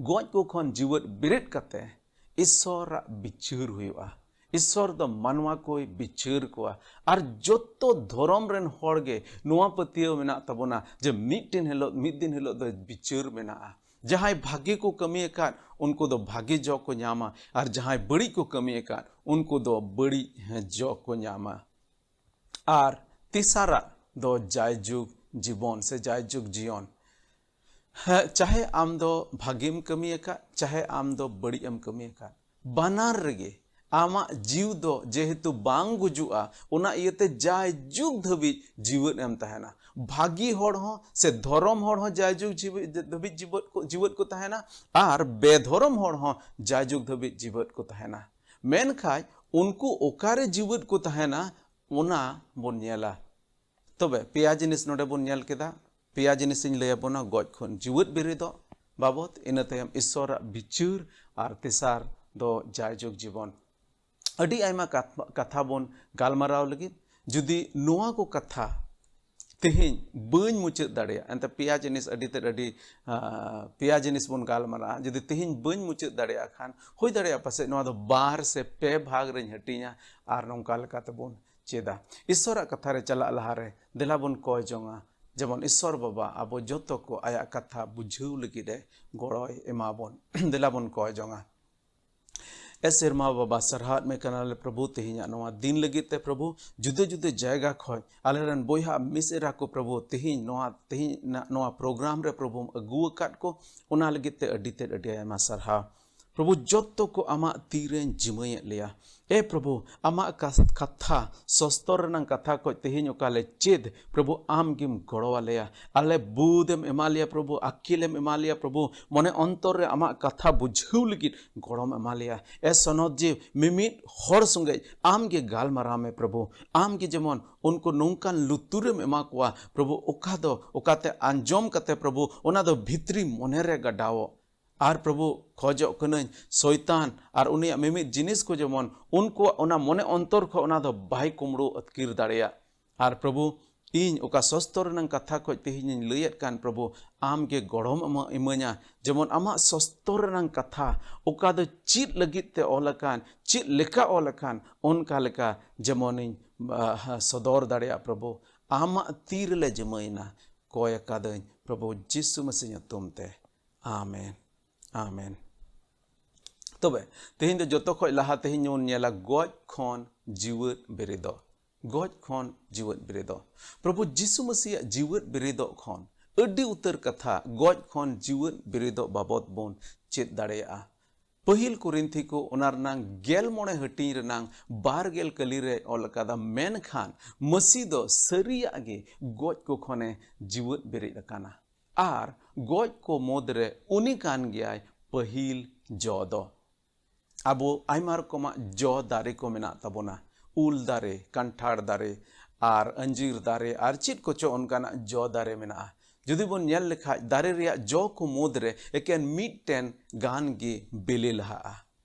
ᱜᱚᱡ ᱠᱚ ᱠᱷᱚᱱ ᱡᱤᱣᱮᱫ ᱵᱮᱨᱮᱫ ᱠᱟᱛᱮ ᱤᱥᱥᱚᱨᱟᱜ ᱵᱤᱪᱟᱹᱨ ᱦᱩᱭᱩᱜᱼᱟ᱾ ᱤᱥᱥᱚᱨ ᱫᱚ ᱢᱟᱱᱣᱟ ᱠᱚᱭ ᱵᱤᱪᱟᱹᱨ ᱠᱚᱣᱟ᱾ ᱟᱨ ᱡᱚᱛᱚ ᱫᱷᱚᱨᱚᱢ ᱨᱮᱱ ᱦᱚᱲ ᱜᱮ ᱱᱚᱣᱟ ᱯᱟᱹᱛᱭᱟᱹᱣ ᱢᱮᱱᱟᱜ ᱛᱟᱵᱚᱱᱟ ᱡᱮ ᱢᱤᱫᱴᱮᱱ ᱦᱤᱞᱳᱜ, ᱢᱤᱫ ᱫᱤᱱ ᱦᱤᱞᱳᱜ ᱫᱚ ᱵᱤᱪᱟᱹᱨ ᱢᱮᱱᱟᱜᱼᱟ᱾ ᱡᱟᱦᱟᱸᱭ ᱵᱷᱟᱜᱮ ᱠᱚ ᱠᱟᱹᱢᱤ ᱟᱠᱟᱫ, ᱩᱱᱠᱩ ᱫᱚ ᱵᱷᱟᱜᱮ ᱡᱚ ᱠᱚ ᱧᱟᱢᱟ, ᱟᱨ ᱡᱟᱦᱟᱸᱭ ᱵᱟᱹᱲᱤᱡ ᱠᱚ ᱠᱟᱹᱢᱤ ᱟᱠᱟᱫ, ᱩᱱᱠᱩ ᱫᱚ ᱵᱟᱹᱲᱤᱡ ᱡᱚ ᱠᱚ ᱧᱟᱢᱟ᱾ ᱟᱨ ᱛᱮᱥᱟᱨᱟᱜ ᱫᱚ ᱡᱟᱭᱡᱩᱜᱽ ᱡᱤᱵᱚᱱ ᱥᱮ ᱡᱟᱭᱡᱩᱜᱽ ᱡᱤᱭᱚᱱ᱾ ᱦᱮᱸ, ᱪᱟᱦᱮ ᱟᱢ ᱫᱚ ᱵᱷᱟᱜᱮᱢ ᱠᱟᱹᱢᱤ ᱟᱠᱟᱫ, ᱪᱟᱦᱮ ᱟᱢ ᱫᱚ ᱵᱟᱹᱲᱤᱡ ᱮᱢ ᱠᱟᱹᱢᱤ ᱟᱠᱟᱫ, ᱵᱟᱱᱟᱨ ᱨᱮᱜᱮ ᱟᱢᱟᱜ ᱡᱤᱣ ᱫᱚ ᱡᱮᱦᱮᱛᱩ ᱵᱟᱝ ᱜᱩᱡᱩᱜᱼᱟ, ᱚᱱᱟ ᱤᱭᱟᱹᱛᱮ ᱡᱟᱭᱡᱩᱜᱽ ᱫᱷᱟᱹᱵᱤᱡ ᱡᱤᱣᱮᱫ ᱮᱢ ᱛᱟᱦᱮᱱᱟ᱾ ᱵᱷᱟᱹᱜᱤ ᱦᱚᱲ ᱦᱚᱸ ᱥᱮ ᱫᱷᱚᱨᱚᱢ ᱦᱚᱲ ᱦᱚᱸ ᱡᱟᱭᱡᱩᱜᱽ ᱡᱤᱣᱮᱫ ᱫᱷᱟᱹᱵᱤᱡ ᱡᱤᱣᱮᱫ ᱠᱚ, ᱡᱤᱣᱮᱫ ᱠᱚ ᱛᱟᱦᱮᱱᱟ, ᱟᱨ ᱵᱮᱫᱷᱚᱨᱚᱢ ᱦᱚᱲ ᱦᱚᱸ ᱡᱟᱭᱡᱩᱜᱽ ᱫᱷᱟᱹᱵᱤᱡ ᱡᱤᱣᱮᱫ ᱠᱚ ᱛᱟᱦᱮᱱᱟ᱾ ᱢᱮᱱᱠᱷᱟᱡ ᱩᱱᱠᱩ ᱚᱠᱟᱨᱮ ᱡᱤᱣᱮᱫ ᱠᱚ ᱛᱟᱦᱮᱱᱟ, ᱚᱱᱟ ᱵᱚᱱ ᱧᱮᱞᱟ᱾ ᱛᱚᱵᱮ ᱯᱮᱭᱟ ᱡᱤᱱᱤᱥ ᱱᱚᱰᱮ ᱵᱚᱱ ᱧᱮᱞ ᱠᱮᱫᱟ᱾ ᱯᱮᱭᱟ ᱡᱤᱱᱤᱥ ᱤᱧ ᱞᱟᱹᱭ ᱟᱵᱚᱱᱟ, ᱜᱚᱡ ᱠᱷᱚᱱ ᱡᱤᱣᱮᱫ ᱵᱮᱨᱮᱫᱚᱜ ᱵᱟᱵᱚᱛ, ᱤᱱᱟᱹ ᱛᱟᱭᱚᱢ ᱤᱥᱥᱚᱨᱟᱜ ᱵᱤᱪᱟᱹᱨ, ᱟᱨ ᱛᱮᱥᱟᱨ ᱫᱚ ᱡᱟᱭᱡᱩᱜᱽ ᱡᱤᱵᱚᱱ᱾ ᱟᱹᱰᱤ ᱟᱭᱢᱟ ᱠᱟᱛ-, ᱠᱟᱛᱷᱟ ᱵᱚᱱ ᱜᱟᱞᱢᱟᱨᱟᱣ ᱞᱟᱹᱜᱤᱫ᱾ ᱡᱩᱫᱤ ᱱᱚᱣᱟ ᱠᱚ ᱠᱟᱛᱷᱟ ᱛᱮᱦᱮᱧ ᱵᱟᱹᱧ ᱢᱩᱪᱟᱹᱫ ᱫᱟᱲᱮᱭᱟᱜᱼᱟ, ᱮᱱᱛᱮ ᱯᱮᱭᱟ ᱡᱤᱱᱤᱥ ᱟᱹᱰᱤ ᱛᱮᱫ ᱟᱹᱰᱤ, ᱟᱸ, ᱯᱮᱭᱟ ᱡᱤᱱᱤᱥ ᱵᱚᱱ ᱜᱟᱞᱢᱟᱨᱟᱜᱼᱟ᱾ ᱡᱩᱫᱤ ᱛᱮᱦᱮᱧ ᱵᱟᱹᱧ ᱢᱩᱪᱟᱹᱫ ᱫᱟᱲᱮᱭᱟᱜ ᱠᱷᱟᱱ, ᱦᱩᱭ ᱫᱟᱲᱮᱭᱟᱜᱼᱟ ᱯᱟᱥᱮᱡ ᱱᱚᱣᱟ ᱫᱚ ᱵᱟᱨ ᱥᱮ ᱯᱮ ᱵᱷᱟᱜᱽ ᱨᱮᱧ ᱦᱟᱹᱴᱤᱧᱟ, ᱟᱨ ᱱᱚᱝᱠᱟ ᱞᱮᱠᱟ ᱛᱮᱵᱚᱱ ᱪᱮᱫᱟ᱾ ᱤᱥᱥᱚᱨᱟᱜ ᱠᱟᱛᱷᱟ ᱨᱮ ᱪᱟᱞᱟᱜ ᱞᱟᱦᱟᱨᱮ ᱫᱮᱞᱟ ᱵᱚᱱ ᱠᱚᱭ ᱡᱚᱝᱟ, ᱡᱮᱢᱚᱱ ᱤᱥᱥᱚᱨ ᱵᱟᱵᱟ ᱟᱵᱚ ᱡᱚᱛᱚ ᱠᱚ ᱟᱭᱟᱜ ᱠᱟᱛᱷᱟ ᱵᱩᱡᱷᱟᱹᱣ ᱞᱟᱹᱜᱤᱫ ᱮ ᱜᱚᱲᱚᱭ ᱮᱢᱟ ᱵᱚᱱ᱾ ᱫᱮᱞᱟ ᱵᱚᱱ ᱠᱚᱭ ᱡᱚᱝᱟ᱾ ᱮ ᱥᱮᱨᱢᱟ ᱵᱟᱵᱟ, ᱥᱟᱨᱦᱟᱣᱮᱫ ᱢᱮ ᱠᱟᱱᱟᱞᱮ ᱯᱨᱚᱵᱷᱩ, ᱛᱮᱦᱮᱧᱟᱜ ᱱᱚᱣᱟ ᱫᱤᱱ ᱞᱟᱹᱜᱤᱫ ᱛᱮ ᱯᱨᱚᱵᱷᱩ, ᱡᱩᱫᱟᱹ ᱡᱩᱫᱟᱹ ᱡᱟᱭᱜᱟ ᱠᱷᱚᱱ ᱟᱞᱮᱨᱮᱱ ᱵᱚᱭᱦᱟ ᱢᱤᱥᱮᱨᱟ ᱠᱚ ᱯᱨᱚᱵᱷᱩ, ᱛᱮᱦᱮᱧ ᱱᱚᱣᱟ, ᱛᱮᱦᱮᱧ ᱱᱟ-, ᱱᱚᱣᱟ ᱯᱨᱳᱜᱨᱟᱢ ᱨᱮ ᱯᱨᱚᱵᱷᱩᱢ ᱟᱹᱜᱩ ᱟᱠᱟᱫ ᱠᱚ, ᱚᱱᱟ ᱞᱟᱹᱜᱤᱫ ᱛᱮ ᱟᱹᱰᱤ ᱛᱮᱫ ᱟᱹᱰᱤ ᱟᱭᱢᱟ ᱥᱟᱨᱦᱟᱣ᱾ ᱯᱨᱚᱵᱷᱩ, ᱡᱚᱛᱚ ᱠᱚ ᱟᱢᱟᱜ ᱛᱤᱨᱮᱧ ᱡᱤᱢᱟᱹᱭᱮᱫ ᱞᱮᱭᱟ᱾ ᱮ ᱯᱨᱚᱵᱷᱩ, ᱟᱢᱟᱜ ᱠᱟᱥ-, ᱠᱟᱛᱷᱟ, ᱥᱚᱥᱛᱚᱨ ᱨᱮᱱᱟᱝ ᱠᱟᱛᱷᱟ ᱠᱷᱚᱡ ᱛᱮᱦᱮᱧ ᱚᱠᱟ ᱞᱮ ᱪᱮᱫ, ᱯᱨᱚᱵᱷᱩ, ᱟᱢ ᱜᱮᱢ ᱜᱚᱲᱚ ᱟᱞᱮᱭᱟ᱾ ᱟᱞᱮ ᱵᱩᱫᱷ ᱮᱢ ᱮᱢᱟ ᱞᱮᱭᱟ ᱯᱨᱚᱵᱷᱩ, ᱟᱹᱠᱤᱞ ᱮᱢ ᱮᱢᱟ ᱞᱮᱭᱟ ᱯᱨᱚᱵᱷᱩ, ᱢᱚᱱᱮ ᱚᱱᱛᱚᱨ ᱨᱮ ᱟᱢᱟᱜ ᱠᱟᱛᱷᱟ ᱵᱩᱡᱷᱟᱹᱣ ᱞᱟᱹᱜᱤᱫ ᱜᱚᱲᱚᱢ ᱮᱢᱟ ᱞᱮᱭᱟ᱾ ᱮ ᱥᱚᱱᱚᱛ ᱡᱤᱣᱤ, ᱢᱤᱢᱤᱫ ᱦᱚᱲ ᱥᱚᱸᱜᱮ ᱟᱢ ᱜᱮ ᱜᱟᱞᱢᱟᱨᱟᱣ ᱢᱮ ᱯᱨᱚᱵᱷᱩ᱾ ᱟᱢ ᱜᱮ ᱡᱮᱢᱚᱱ ᱩᱱᱠᱩ ᱱᱚᱝᱠᱟᱱ ᱞᱩᱛᱩᱨᱮᱢ ᱮᱢᱟ ᱠᱚᱣᱟ ᱯᱨᱚᱵᱷᱩ, ᱚᱠᱟ ᱫᱚ, ᱚᱠᱟᱛᱮ ᱟᱸᱡᱚᱢ ᱠᱟᱛᱮ ᱯᱨᱚᱵᱷᱩ, ᱚᱱᱟ ᱫᱚ ᱵᱷᱤᱛᱨᱤ ᱢᱚᱱᱮ ᱨᱮ ᱜᱟᱰᱟᱣᱚᱜ᱾ ᱟᱨ ᱯᱨᱚᱵᱷᱩ, ᱠᱷᱚᱡᱚᱜ ᱠᱟᱹᱱᱟᱹᱧ ᱥᱚᱭᱛᱟᱱ ᱟᱨ ᱩᱱᱤᱭᱟᱜ ᱢᱤᱢᱤᱫ ᱡᱤᱱᱤᱥ ᱠᱚ ᱡᱮᱢᱚᱱ ᱩᱱᱠᱩᱣᱟᱜ ᱚᱱᱟ ᱢᱚᱱᱮ ᱚᱱᱛᱚᱨ ᱠᱷᱚᱱ ᱚᱱᱟ ᱫᱚ ᱵᱟᱭ ᱠᱩᱢᱲᱩ ᱟᱹᱛᱠᱤᱨ ᱫᱟᱲᱮᱭᱟᱜ᱾ ᱟᱨ ᱯᱨᱚᱵᱷᱩ, ᱤᱧ ᱚᱠᱟ ᱥᱚᱥᱛᱚᱨ ᱨᱮᱱᱟᱝ ᱠᱟᱛᱷᱟ ᱠᱷᱚᱡ ᱛᱮᱦᱮᱧ ᱤᱧ ᱞᱟᱹᱭᱮᱫ ᱠᱟᱱ, ᱯᱨᱚᱵᱷᱩ, ᱟᱢ ᱜᱮ ᱜᱚᱲᱚᱢ ᱮᱢᱟ-, ᱤᱢᱟᱹᱧᱟ, ᱡᱮᱢᱚᱱ ᱟᱢᱟᱜ ᱥᱚᱥᱛᱚᱨ ᱨᱮᱱᱟᱝ ᱠᱟᱛᱷᱟ, ᱚᱠᱟ ᱫᱚ ᱪᱮᱫ ᱞᱟᱹᱜᱤᱫ ᱛᱮ ᱚᱞ ᱟᱠᱟᱱ, ᱪᱮᱫ ᱞᱮᱠᱟ ᱚᱞ ᱟᱠᱟᱱ, ᱚᱱᱠᱟ ᱞᱮᱠᱟ ᱡᱮᱢᱚᱱᱤᱧ, ᱟ, ᱥᱚᱫᱚᱨ ᱫᱟᱲᱮᱭᱟᱜ, ᱯᱨᱚᱵᱷᱩ, ᱟᱢᱟᱜ ᱛᱤ ᱨᱮᱞᱮ ᱡᱤᱢᱟᱹᱭᱮᱱᱟ, ᱠᱚᱭ ᱟᱠᱟᱫᱟᱹᱧ, ᱯᱨᱚᱵᱷᱩ ᱡᱤᱥᱩ ᱢᱟᱹᱥᱤ ᱧᱩᱛᱩᱢ ᱛᱮ, ᱟᱢᱮᱱ, ᱟᱢᱮᱱ᱾ ᱛᱚᱵᱮ ᱛᱮᱦᱮᱧ ᱫᱚ ᱡᱚᱛᱚ ᱠᱷᱚᱡ ᱞᱟᱦᱟ ᱛᱮᱦᱮᱧ ᱵᱚᱱ ᱧᱮᱞᱟ ᱜᱚᱡ ᱠᱷᱚᱱ ᱡᱤᱣᱮᱫ ᱵᱮᱨᱮᱫᱚᱜ᱾ ᱜᱚᱡ ᱠᱷᱚᱱ ᱡᱤᱣᱮᱫ ᱵᱮᱨᱮᱫᱚᱜ᱾ ᱯᱨᱚᱵᱷᱩ ᱡᱤᱥᱩ ᱢᱟᱹᱥᱤᱭᱟᱜ ᱡᱤᱣᱮᱫ ᱵᱮᱨᱮᱫᱚᱜ ᱠᱷᱚᱱ ᱟᱹᱰᱤ ᱩᱛᱟᱹᱨ ᱠᱟᱛᱷᱟ ᱜᱚᱡ ᱠᱷᱚᱱ ᱡᱤᱣᱮᱫ ᱵᱮᱨᱮᱫᱚᱜ ᱵᱟᱵᱚᱛ ᱵᱚᱱ ᱪᱮᱫ ᱫᱟᱲᱮᱭᱟᱜᱼᱟ᱾ ᱯᱟᱹᱦᱤᱞ ᱠᱚᱨᱤᱱᱛᱷᱤ ᱠᱚ ᱚᱱᱟ ᱨᱮᱱᱟᱝ ᱜᱮᱞ ᱢᱚᱬᱮ ᱦᱟᱹᱴᱤᱧ ᱨᱮᱱᱟᱝ ᱵᱟᱨ ᱜᱮᱞ ᱠᱟᱹᱞᱤ ᱨᱮ ᱚᱞ ᱟᱠᱟᱫᱟ, ᱢᱮᱱᱠᱷᱟᱱ ᱢᱟᱹᱥᱤ ᱫᱚ ᱥᱟᱹᱨᱤᱭᱟᱜ ᱜᱮ ᱜᱚᱡ ᱠᱚ ᱠᱷᱚᱱᱮ ᱡᱤᱣᱮᱫ ᱵᱮᱨᱮᱫ ᱟᱠᱟᱱᱟ᱾ ᱟᱨ ᱜᱚᱡ ᱠᱚ ᱢᱩᱫᱽᱨᱮ ᱩᱱᱤ ᱠᱟᱱ ᱜᱮᱭᱟᱭ ᱯᱟᱹᱦᱤᱞ ᱡᱚ ᱫᱚ᱾ ᱟᱵᱚ ᱟᱭᱢᱟ ᱨᱚᱠᱚᱢᱟᱜ ᱡᱚ ᱫᱟᱨᱮ ᱠᱚ ᱢᱮᱱᱟᱜ ᱛᱟᱵᱚᱱᱟ, ᱩᱞ ᱫᱟᱨᱮ, ᱠᱟᱱᱴᱷᱟᱲ ᱫᱟᱨᱮ, ᱟᱨ ᱟᱸᱡᱤᱨ ᱫᱟᱨᱮ, ᱟᱨ ᱪᱮᱫ ᱠᱚᱪᱚ ᱚᱱᱠᱟᱱᱟᱜ ᱡᱚ ᱫᱟᱨᱮ ᱢᱮᱱᱟᱜᱼᱟ᱾ ᱡᱩᱫᱤ ᱵᱚᱱ ᱧᱮᱞ ᱞᱮᱠᱷᱟᱡ, ᱫᱟᱨᱮ ᱨᱮᱭᱟᱜ ᱡᱚ ᱠᱚ ᱢᱩᱫᱽᱨᱮ ᱮᱠᱮᱱ ᱢᱤᱫᱴᱮᱱ ᱜᱟᱱ ᱜᱮ ᱵᱤᱞᱤ ᱞᱟᱦᱟᱜᱼᱟ᱾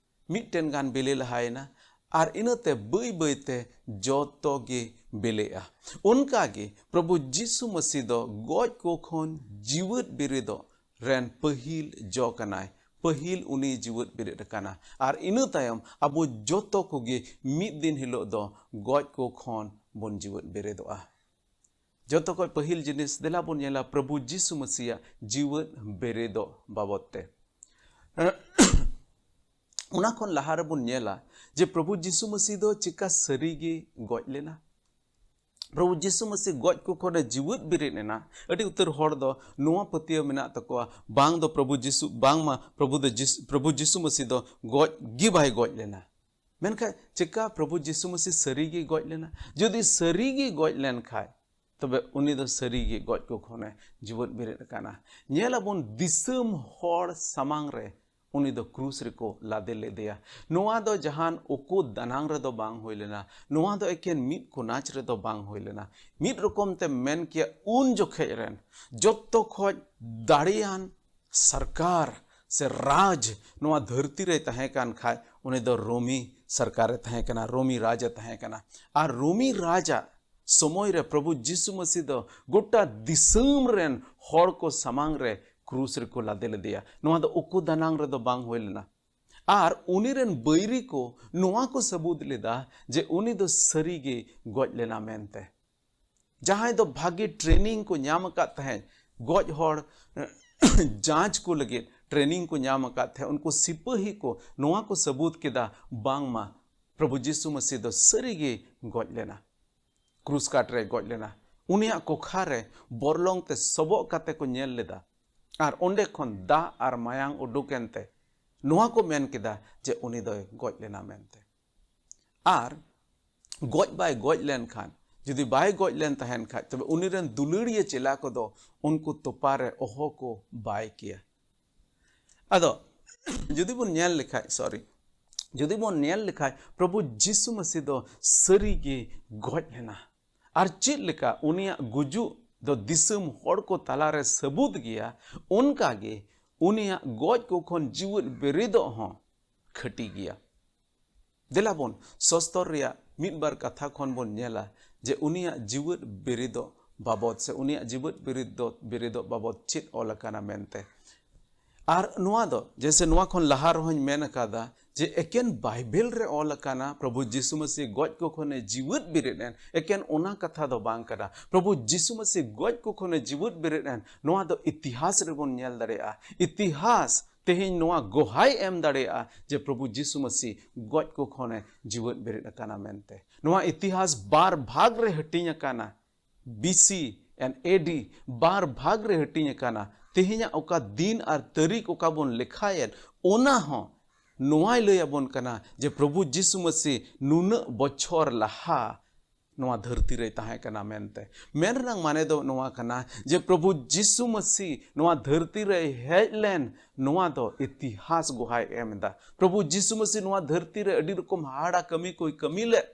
ᱢᱤᱫᱴᱮᱱ ᱜᱟᱱ ᱵᱤᱞᱤ ᱞᱟᱦᱟᱭᱮᱱᱟ, ᱟᱨ ᱤᱱᱟᱹᱛᱮ ᱵᱟᱹᱭ ᱵᱟᱹᱭᱛᱮ ᱡᱚᱛᱚ ᱜᱮ ᱵᱤᱞᱤᱜᱼᱟ᱾ ᱚᱱᱠᱟ ᱜᱮ ᱯᱨᱚᱵᱷᱩ ᱡᱤᱥᱩ ᱢᱟᱹᱥᱤ ᱫᱚ ᱜᱚᱡ ᱠᱚ ᱠᱷᱚᱱ ᱡᱤᱣᱮᱫ ᱵᱮᱨᱮᱫᱚᱜ ᱨᱮᱱ ᱯᱟᱹᱦᱤᱞ ᱡᱚ ᱠᱟᱱᱟᱭ᱾ ᱯᱟᱹᱦᱤᱞ ᱩᱱᱤ ᱡᱤᱣᱮᱫ ᱵᱮᱨᱮᱫ ᱟᱠᱟᱱᱟ, ᱟᱨ ᱤᱱᱟᱹ ᱛᱟᱭᱚᱢ ᱟᱵᱚ ᱡᱚᱛᱚ ᱠᱚᱜᱮ ᱢᱤᱫ ᱫᱤᱱ ᱦᱤᱞᱳᱜ ᱫᱚ ᱜᱚᱡ ᱠᱚ ᱠᱷᱚᱱ ᱵᱚᱱ ᱡᱤᱣᱮᱫ ᱵᱮᱨᱮᱫᱚᱜᱼᱟ᱾ ᱡᱚᱛᱚ ᱠᱷᱚᱡ ᱯᱟᱹᱦᱤᱞ ᱡᱤᱱᱤᱥ, ᱫᱮᱞᱟ ᱵᱚᱱ ᱧᱮᱞᱟ ᱯᱨᱚᱵᱷᱩ ᱡᱤᱥᱩ ᱢᱟᱹᱥᱤᱭᱟᱜ ᱡᱤᱣᱮᱫ ᱵᱮᱨᱮᱫᱚᱜ ᱵᱟᱵᱚᱛ ᱛᱮ᱾ ᱚᱱᱟ ᱠᱷᱚᱱ ᱞᱟᱦᱟ ᱨᱮᱵᱚᱱ ᱧᱮᱞᱟ ᱡᱮ ᱯᱨᱚᱵᱷᱩ ᱡᱤᱥᱩ ᱢᱟᱹᱥᱤ ᱫᱚ ᱪᱮᱠᱟ ᱥᱟᱹᱨᱤ ᱜᱮ ᱜᱚᱡ ᱞᱮᱱᱟ᱾ ᱯᱨᱚᱵᱷᱩ ᱡᱤᱥᱩ ᱢᱟᱹᱥᱤ ᱜᱚᱡ ᱠᱚ ᱠᱷᱚᱱᱮ ᱡᱤᱣᱮᱫ ᱵᱮᱨᱮᱫ ᱮᱱᱟ᱾ ᱟᱹᱰᱤ ᱩᱛᱟᱹᱨ ᱦᱚᱲ ᱫᱚ ᱱᱚᱣᱟ ᱯᱟᱹᱛᱭᱟᱹᱣ ᱢᱮᱱᱟᱜ ᱛᱟᱠᱚᱣᱟ, ᱵᱟᱝ ᱫᱚ ᱯᱨᱚᱵᱷᱩ ᱡᱤᱥᱩ, ᱵᱟᱝᱢᱟ ᱯᱨᱚᱵᱷᱩ ᱫᱚ ᱡᱤᱥ-, ᱯᱨᱚᱵᱷᱩ ᱡᱤᱥᱩ ᱢᱟᱹᱥᱤ ᱫᱚ ᱜᱚᱡ ᱜᱮ ᱵᱟᱭ ᱜᱚᱡ ᱞᱮᱱᱟ᱾ ᱢᱮᱱᱠᱷᱟᱱ ᱪᱮᱠᱟ ᱯᱨᱚᱵᱷᱩ ᱡᱤᱥᱩ ᱢᱟᱹᱥᱤ ᱥᱟᱹᱨᱤ ᱜᱮ ᱜᱚᱡ ᱞᱮᱱᱟ? ᱡᱩᱫᱤ ᱥᱟᱹᱨᱤ ᱜᱮ ᱜᱚᱡ ᱞᱮᱱ ᱠᱷᱟᱡ, ᱛᱚᱵᱮ ᱩᱱᱤ ᱫᱚ ᱥᱟᱹᱨᱤ ᱜᱮ ᱜᱚᱡ ᱠᱚ ᱠᱷᱚᱱᱮ ᱡᱤᱣᱮᱫ ᱵᱮᱨᱮᱫ ᱟᱠᱟᱱᱟ᱾ ᱧᱮᱞ ᱟᱵᱚᱱ ᱫᱤᱥᱚᱢ ᱦᱚᱲ ᱥᱟᱢᱟᱝ ᱨᱮ ᱩᱱᱤ ᱫᱚ ᱠᱨᱩᱥ ᱨᱮᱠᱚ ᱞᱟᱫᱮ ᱞᱮᱫᱮᱭᱟ᱾ ᱱᱚᱣᱟ ᱫᱚ ᱡᱟᱦᱟᱱ ᱩᱠᱩ ᱫᱟᱱᱟᱝ ᱨᱮᱫᱚ ᱵᱟᱝ ᱦᱩᱭ ᱞᱮᱱᱟ᱾ ᱱᱚᱣᱟ ᱫᱚ ᱮᱠᱮᱱ ᱢᱤᱫ ᱠᱚᱱᱟᱪ ᱨᱮᱫᱚ ᱵᱟᱝ ᱦᱩᱭ ᱞᱮᱱᱟ᱾ ᱢᱤᱫ ᱨᱚᱠᱚᱢ ᱛᱮ ᱢᱮᱱ ᱠᱮᱭᱟ, ᱩᱱ ᱡᱚᱠᱷᱮᱡ ᱨᱮᱱ ᱡᱚᱛᱚ ᱠᱷᱚᱡ ᱫᱟᱲᱮᱭᱟᱱ ᱥᱚᱨᱠᱟᱨ ᱥᱮ ᱨᱟᱡᱽ ᱱᱚᱣᱟ ᱫᱷᱟᱹᱨᱛᱤ ᱨᱮ ᱛᱟᱦᱮᱸ ᱠᱟᱱ ᱠᱷᱟᱡ, ᱩᱱᱤ ᱫᱚ ᱨᱳᱢᱤ ᱥᱚᱨᱠᱟᱨ ᱮ ᱛᱟᱦᱮᱸ ᱠᱟᱱᱟ, ᱨᱳᱢᱤ ᱨᱟᱡᱽ ᱮ ᱛᱟᱦᱮᱸ ᱠᱟᱱᱟ᱾ ᱟᱨ ᱨᱳᱢᱤ ᱨᱟᱡᱽ ᱟᱜ ᱥᱚᱢᱚᱭ ᱨᱮ ᱯᱨᱚᱵᱷᱩ ᱡᱤᱥᱩ ᱢᱟᱹᱥᱤ ᱫᱚ ᱜᱚᱴᱟ ᱫᱤᱥᱚᱢ ᱨᱮᱱ ᱦᱚᱲ ᱠᱚ ᱥᱟᱢᱟᱝ ᱨᱮ ᱠᱨᱩᱥ ᱨᱮᱠᱚ ᱞᱟᱫᱮ ᱞᱮᱫᱮᱭᱟ᱾ ᱱᱚᱣᱟ ᱫᱚ ᱩᱠᱩ ᱫᱟᱱᱟᱝ ᱨᱮᱫᱚ ᱵᱟᱝ ᱦᱩᱭ ᱞᱮᱱᱟ᱾ ᱟᱨ ᱩᱱᱤ ᱨᱮᱱ ᱵᱟᱹᱭᱨᱤ ᱠᱚ ᱱᱚᱣᱟ ᱠᱚ ᱥᱟᱹᱵᱩᱛ ᱞᱮᱫᱟ ᱡᱮ ᱩᱱᱤ ᱫᱚ ᱥᱟᱹᱨᱤ ᱜᱮ ᱜᱚᱡ ᱞᱮᱱᱟ ᱢᱮᱱᱛᱮ᱾ ᱡᱟᱦᱟᱸᱭ ᱫᱚ ᱵᱷᱟᱜᱮ ᱴᱨᱮᱱᱤᱝ ᱠᱚ ᱧᱟᱢ ᱟᱠᱟᱫ ᱛᱟᱦᱮᱸᱫ, ᱜᱚᱡ ᱦᱚᱲ ᱡᱟᱡᱽ ᱠᱚ ᱞᱟᱹᱜᱤᱫ ᱴᱨᱮᱱᱤᱝ ᱠᱚ ᱧᱟᱢ ᱟᱠᱟᱫ ᱛᱟᱦᱮᱸᱫ, ᱩᱱᱠᱩ ᱥᱤᱯᱟᱹᱦᱤ ᱠᱚ ᱱᱚᱣᱟ ᱠᱚ ᱥᱟᱹᱵᱩᱛ ᱠᱮᱫᱟ, ᱵᱟᱝᱢᱟ ᱯᱨᱚᱵᱷᱩ ᱡᱤᱥᱩ ᱢᱟᱹᱥᱤ ᱫᱚ ᱥᱟᱹᱨᱤ ᱜᱮ ᱜᱚᱡ ᱞᱮᱱᱟ, ᱠᱨᱩᱥ ᱠᱟᱴ ᱨᱮ ᱜᱚᱡ ᱞᱮᱱᱟ᱾ ᱩᱱᱤᱭᱟᱜ ᱠᱚᱠᱷᱟ ᱨᱮ ᱵᱚᱨᱞᱚᱝ ᱛᱮ ᱥᱚᱵᱚᱜ ᱠᱟᱛᱮ ᱠᱚ ᱧᱮᱞ ᱞᱮᱫᱟ, ᱟᱨ ᱚᱸᱰᱮ ᱠᱷᱚᱱ ᱫᱟᱜ ᱟᱨ ᱢᱟᱭᱟᱝ ᱩᱰᱩᱠ ᱮᱱᱛᱮ ᱱᱚᱣᱟ ᱠᱚ ᱢᱮᱱ ᱠᱮᱫᱟ ᱡᱮ ᱩᱱᱤ ᱫᱚᱭ ᱜᱚᱡ ᱞᱮᱱᱟ ᱢᱮᱱᱛᱮ᱾ ᱟᱨ ᱜᱚᱡ ᱵᱟᱭ ᱜᱚᱡ ᱞᱮᱱᱠᱷᱟᱱ, ᱡᱩᱫᱤ ᱵᱟᱭ ᱜᱚᱡ ᱞᱮᱱ ᱛᱟᱦᱮᱱ ᱠᱷᱟᱡ, ᱛᱚᱵᱮ ᱩᱱᱤ ᱨᱮᱱ ᱫᱩᱞᱟᱹᱲᱤᱭᱟᱹ ᱪᱮᱞᱟ ᱠᱚᱫᱚ ᱩᱱᱠᱩ ᱛᱚᱯᱟ ᱨᱮ ᱚᱦᱚ ᱠᱚ ᱵᱟᱭ ᱠᱮᱭᱟ᱾ ᱟᱫᱚ ᱡᱩᱫᱤ ᱵᱚᱱ ᱧᱮᱞ ᱞᱮᱠᱷᱟᱡ, ᱥᱚᱨᱤ, ᱡᱩᱫᱤ ᱵᱚᱱ ᱧᱮᱞ ᱞᱮᱠᱷᱟᱡ, ᱯᱨᱚᱵᱷᱩ ᱡᱤᱥᱩ ᱢᱟᱹᱥᱤ ᱫᱚ ᱥᱟᱹᱨᱤ ᱜᱮ ᱜᱚᱡ ᱞᱮᱱᱟ᱾ ᱟᱨ ᱪᱮᱫ ᱞᱮᱠᱟ ᱩᱱᱤᱭᱟᱜ ᱜᱩᱡᱩᱜ ᱫᱚ ᱫᱤᱥᱚᱢ ᱦᱚᱲ ᱠᱚ ᱛᱟᱞᱟᱨᱮ ᱥᱟᱹᱵᱩᱛ ᱜᱮᱭᱟ, ᱚᱱᱠᱟ ᱜᱮ ᱩᱱᱤᱭᱟᱜ ᱜᱚᱡ ᱠᱚ ᱠᱷᱚᱱ ᱡᱤᱣᱮᱫ ᱵᱮᱨᱮᱫᱚᱜ ᱦᱚᱸ ᱠᱷᱟᱹᱴᱤ ᱜᱮᱭᱟ᱾ ᱫᱮᱞᱟ ᱵᱚᱱ ᱥᱚᱥᱛᱚᱨ ᱨᱮᱭᱟᱜ ᱢᱤᱫ ᱵᱟᱨ ᱠᱟᱛᱷᱟ ᱠᱷᱚᱱ ᱵᱚᱱ ᱧᱮᱞᱟ ᱡᱮ ᱩᱱᱤᱭᱟᱜ ᱡᱤᱣᱮᱫ ᱵᱮᱨᱮᱫᱚᱜ ᱵᱟᱵᱚᱛ ᱥᱮ ᱩᱱᱤᱭᱟᱜ ᱡᱤᱣᱮᱫ ᱵᱮᱨᱮᱫᱚᱜ, ᱵᱮᱨᱮᱫᱚᱜ ᱵᱟᱵᱚᱛ ᱪᱮᱫ ᱚᱞ ᱟᱠᱟᱱᱟ ᱢᱮᱱᱛᱮ᱾ ᱟᱨ ᱱᱚᱣᱟ ᱫᱚ, ᱡᱮᱭᱥᱮ ᱱᱚᱣᱟ ᱠᱷᱚᱱ ᱞᱟᱦᱟ ᱨᱮᱦᱚᱸᱧ ᱢᱮᱱ ᱟᱠᱟᱫᱟ ᱡᱮ ᱮᱠᱮᱱ ᱵᱟᱭᱵᱮᱞ ᱨᱮ ᱚᱞ ᱟᱠᱟᱱᱟ, ᱯᱨᱚᱵᱷᱩ ᱡᱤᱥᱩ ᱢᱟᱹᱥᱤ ᱜᱚᱡ ᱠᱚ ᱠᱷᱚᱱᱮ ᱡᱤᱣᱮᱫ ᱵᱮᱨᱮᱫ ᱮᱱ, ᱮᱠᱮᱱ ᱚᱱᱟ ᱠᱟᱛᱷᱟ ᱫᱚ ᱵᱟᱝ ᱠᱟᱱᱟ᱾ ᱯᱨᱚᱵᱷᱩ ᱡᱤᱥᱩ ᱢᱟᱹᱥᱤ ᱜᱚᱡ ᱠᱚ ᱠᱷᱚᱱᱮ ᱡᱤᱣᱮᱫ ᱵᱮᱨᱮᱫ ᱮᱱ, ᱱᱚᱣᱟ ᱫᱚ ᱤᱛᱤᱦᱟᱥ ᱨᱮᱵᱚᱱ ᱧᱮᱞ ᱫᱟᱲᱮᱭᱟᱜᱼᱟ᱾ ᱤᱛᱤᱦᱟᱥ ᱛᱮᱦᱮᱧ ᱱᱚᱣᱟ ᱜᱚᱦᱟᱭ ᱮᱢ ᱫᱟᱲᱮᱭᱟᱜᱼᱟ ᱡᱮ ᱯᱨᱚᱵᱷᱩ ᱡᱤᱥᱩ ᱢᱟᱹᱥᱤ ᱜᱚᱡ ᱠᱚ ᱠᱷᱚᱱᱮ ᱡᱤᱣᱮᱫ ᱵᱮᱨᱮᱫ ᱟᱠᱟᱱᱟ ᱢᱮᱱᱛᱮ᱾ ᱱᱚᱣᱟ ᱤᱛᱤᱦᱟᱥ ᱵᱟᱨ ᱵᱷᱟᱜᱽ ᱨᱮ ᱦᱟᱹᱴᱤᱧ ᱟᱠᱟᱱᱟ᱾ B C and A D ᱵᱟᱨ ᱵᱷᱟᱜᱽ ᱨᱮ ᱦᱟᱹᱴᱤᱧ ᱟᱠᱟᱱᱟ᱾ ᱛᱮᱦᱮᱧᱟᱜ ᱚᱠᱟ ᱫᱤᱱ ᱟᱨ ᱛᱟᱹᱨᱤᱠᱷ ᱚᱠᱟ ᱵᱚᱱ ᱞᱮᱠᱷᱟᱭᱮᱫ, ᱚᱱᱟ ᱦᱚᱸ ᱱᱚᱣᱟᱭ ᱞᱟᱹᱭ ᱟᱵᱚᱱ ᱠᱟᱱᱟ ᱡᱮ ᱯᱨᱚᱵᱷᱩ ᱡᱤᱥᱩ ᱢᱟᱹᱥᱤ ᱱᱩᱱᱟᱹᱜ ᱵᱚᱪᱷᱚᱨ ᱞᱟᱦᱟ ᱱᱚᱣᱟ ᱫᱷᱟᱹᱨᱛᱤ ᱨᱮᱭ ᱛᱟᱦᱮᱸ ᱠᱟᱱᱟ ᱢᱮᱱᱛᱮ᱾ ᱢᱮᱱ ᱨᱮᱱᱟᱜ ᱢᱟᱱᱮ ᱫᱚ ᱱᱚᱣᱟ ᱠᱟᱱᱟ ᱡᱮ ᱯᱨᱚᱵᱷᱩ ᱡᱤᱥᱩ ᱢᱟᱹᱥᱤ ᱱᱚᱣᱟ ᱫᱷᱟᱹᱨᱛᱤ ᱨᱮᱭ ᱦᱮᱡ ᱞᱮᱱ, ᱱᱚᱣᱟ ᱫᱚ ᱤᱛᱤᱦᱟᱥ ᱜᱚᱦᱟᱭ ᱮᱢ ᱮᱫᱟ᱾ ᱯᱨᱚᱵᱷᱩ ᱡᱤᱥᱩ ᱢᱟᱹᱥᱤ ᱱᱚᱣᱟ ᱫᱷᱟᱹᱨᱛᱤ ᱨᱮ ᱟᱹᱰᱤ ᱨᱚᱠᱚᱢ ᱦᱟᱦᱟᱲᱟ ᱠᱟᱹᱢᱤ ᱠᱚᱭ ᱠᱟᱹᱢᱤ ᱞᱮᱫ,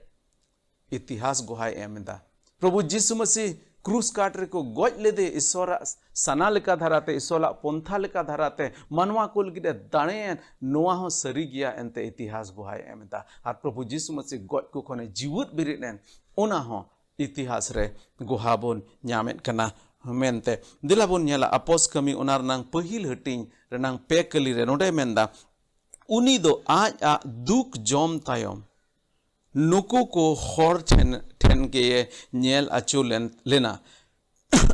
ᱤᱛᱤᱦᱟᱥ ᱜᱚᱦᱟᱭ ᱮᱢ ᱮᱫᱟ᱾ ᱯᱨᱚᱵᱷᱩ ᱡᱤᱥᱩ ᱢᱟᱹᱥᱤ ᱠᱨᱩᱥ ᱠᱟᱴ ᱨᱮᱠᱚ ᱜᱚᱡ ᱞᱮᱫᱮ, ᱤᱥᱚᱨᱟᱜ ᱥᱟᱱᱟ ᱞᱮᱠᱟ ᱫᱷᱟᱨᱟᱛᱮ, ᱤᱥᱚᱨᱟᱜ ᱯᱚᱱᱛᱷᱟ ᱞᱮᱠᱟ ᱫᱷᱟᱨᱟᱛᱮ ᱢᱟᱱᱣᱟ ᱠᱚ ᱞᱟᱹᱜᱤᱫ ᱮ ᱫᱟᱲᱮᱭᱮᱱ, ᱱᱚᱣᱟ ᱦᱚᱸ ᱥᱟᱹᱨᱤ ᱜᱮᱭᱟ ᱮᱱᱛᱮ ᱤᱛᱤᱦᱟᱥ ᱜᱚᱦᱟᱭ ᱮᱢ ᱮᱫᱟ᱾ ᱟᱨ ᱯᱨᱚᱵᱷᱩ ᱡᱤᱥᱩ ᱢᱟᱹᱥᱤ ᱜᱚᱡ ᱠᱚ ᱠᱷᱚᱱᱮ ᱡᱤᱣᱮᱫ ᱵᱮᱨᱮᱫ ᱮᱱ, ᱚᱱᱟ ᱦᱚᱸ ᱤᱛᱤᱦᱟᱥ ᱨᱮ ᱜᱚᱦᱟ ᱵᱚᱱ ᱧᱟᱢᱮᱫ ᱠᱟᱱᱟ ᱢᱮᱱᱛᱮ᱾ ᱫᱮᱞᱟ ᱵᱚᱱ ᱧᱮᱞᱟ ᱟᱯᱚᱥ ᱠᱟᱹᱢᱤ ᱚᱱᱟ ᱨᱮᱱᱟᱝ ᱯᱟᱹᱦᱤᱞ ᱦᱟᱹᱴᱤᱧ ᱨᱮᱱᱟᱝ ᱯᱮ ᱠᱟᱹᱞᱤ ᱨᱮ ᱱᱚᱰᱮ ᱢᱮᱱᱫᱟ, ᱩᱱᱤ ᱫᱚ ᱟᱡ ᱟᱜ ᱫᱩᱠ ᱡᱚᱢ ᱛᱟᱭᱚᱢ ᱱᱩᱠᱩ ᱠᱚ ᱦᱚᱲ ᱴᱷᱮᱱ, ᱴᱷᱮᱱ ᱜᱮᱭᱮ ᱧᱮᱞ ᱟᱹᱪᱩᱨ ᱞᱮᱱ, ᱞᱮᱱᱟ᱾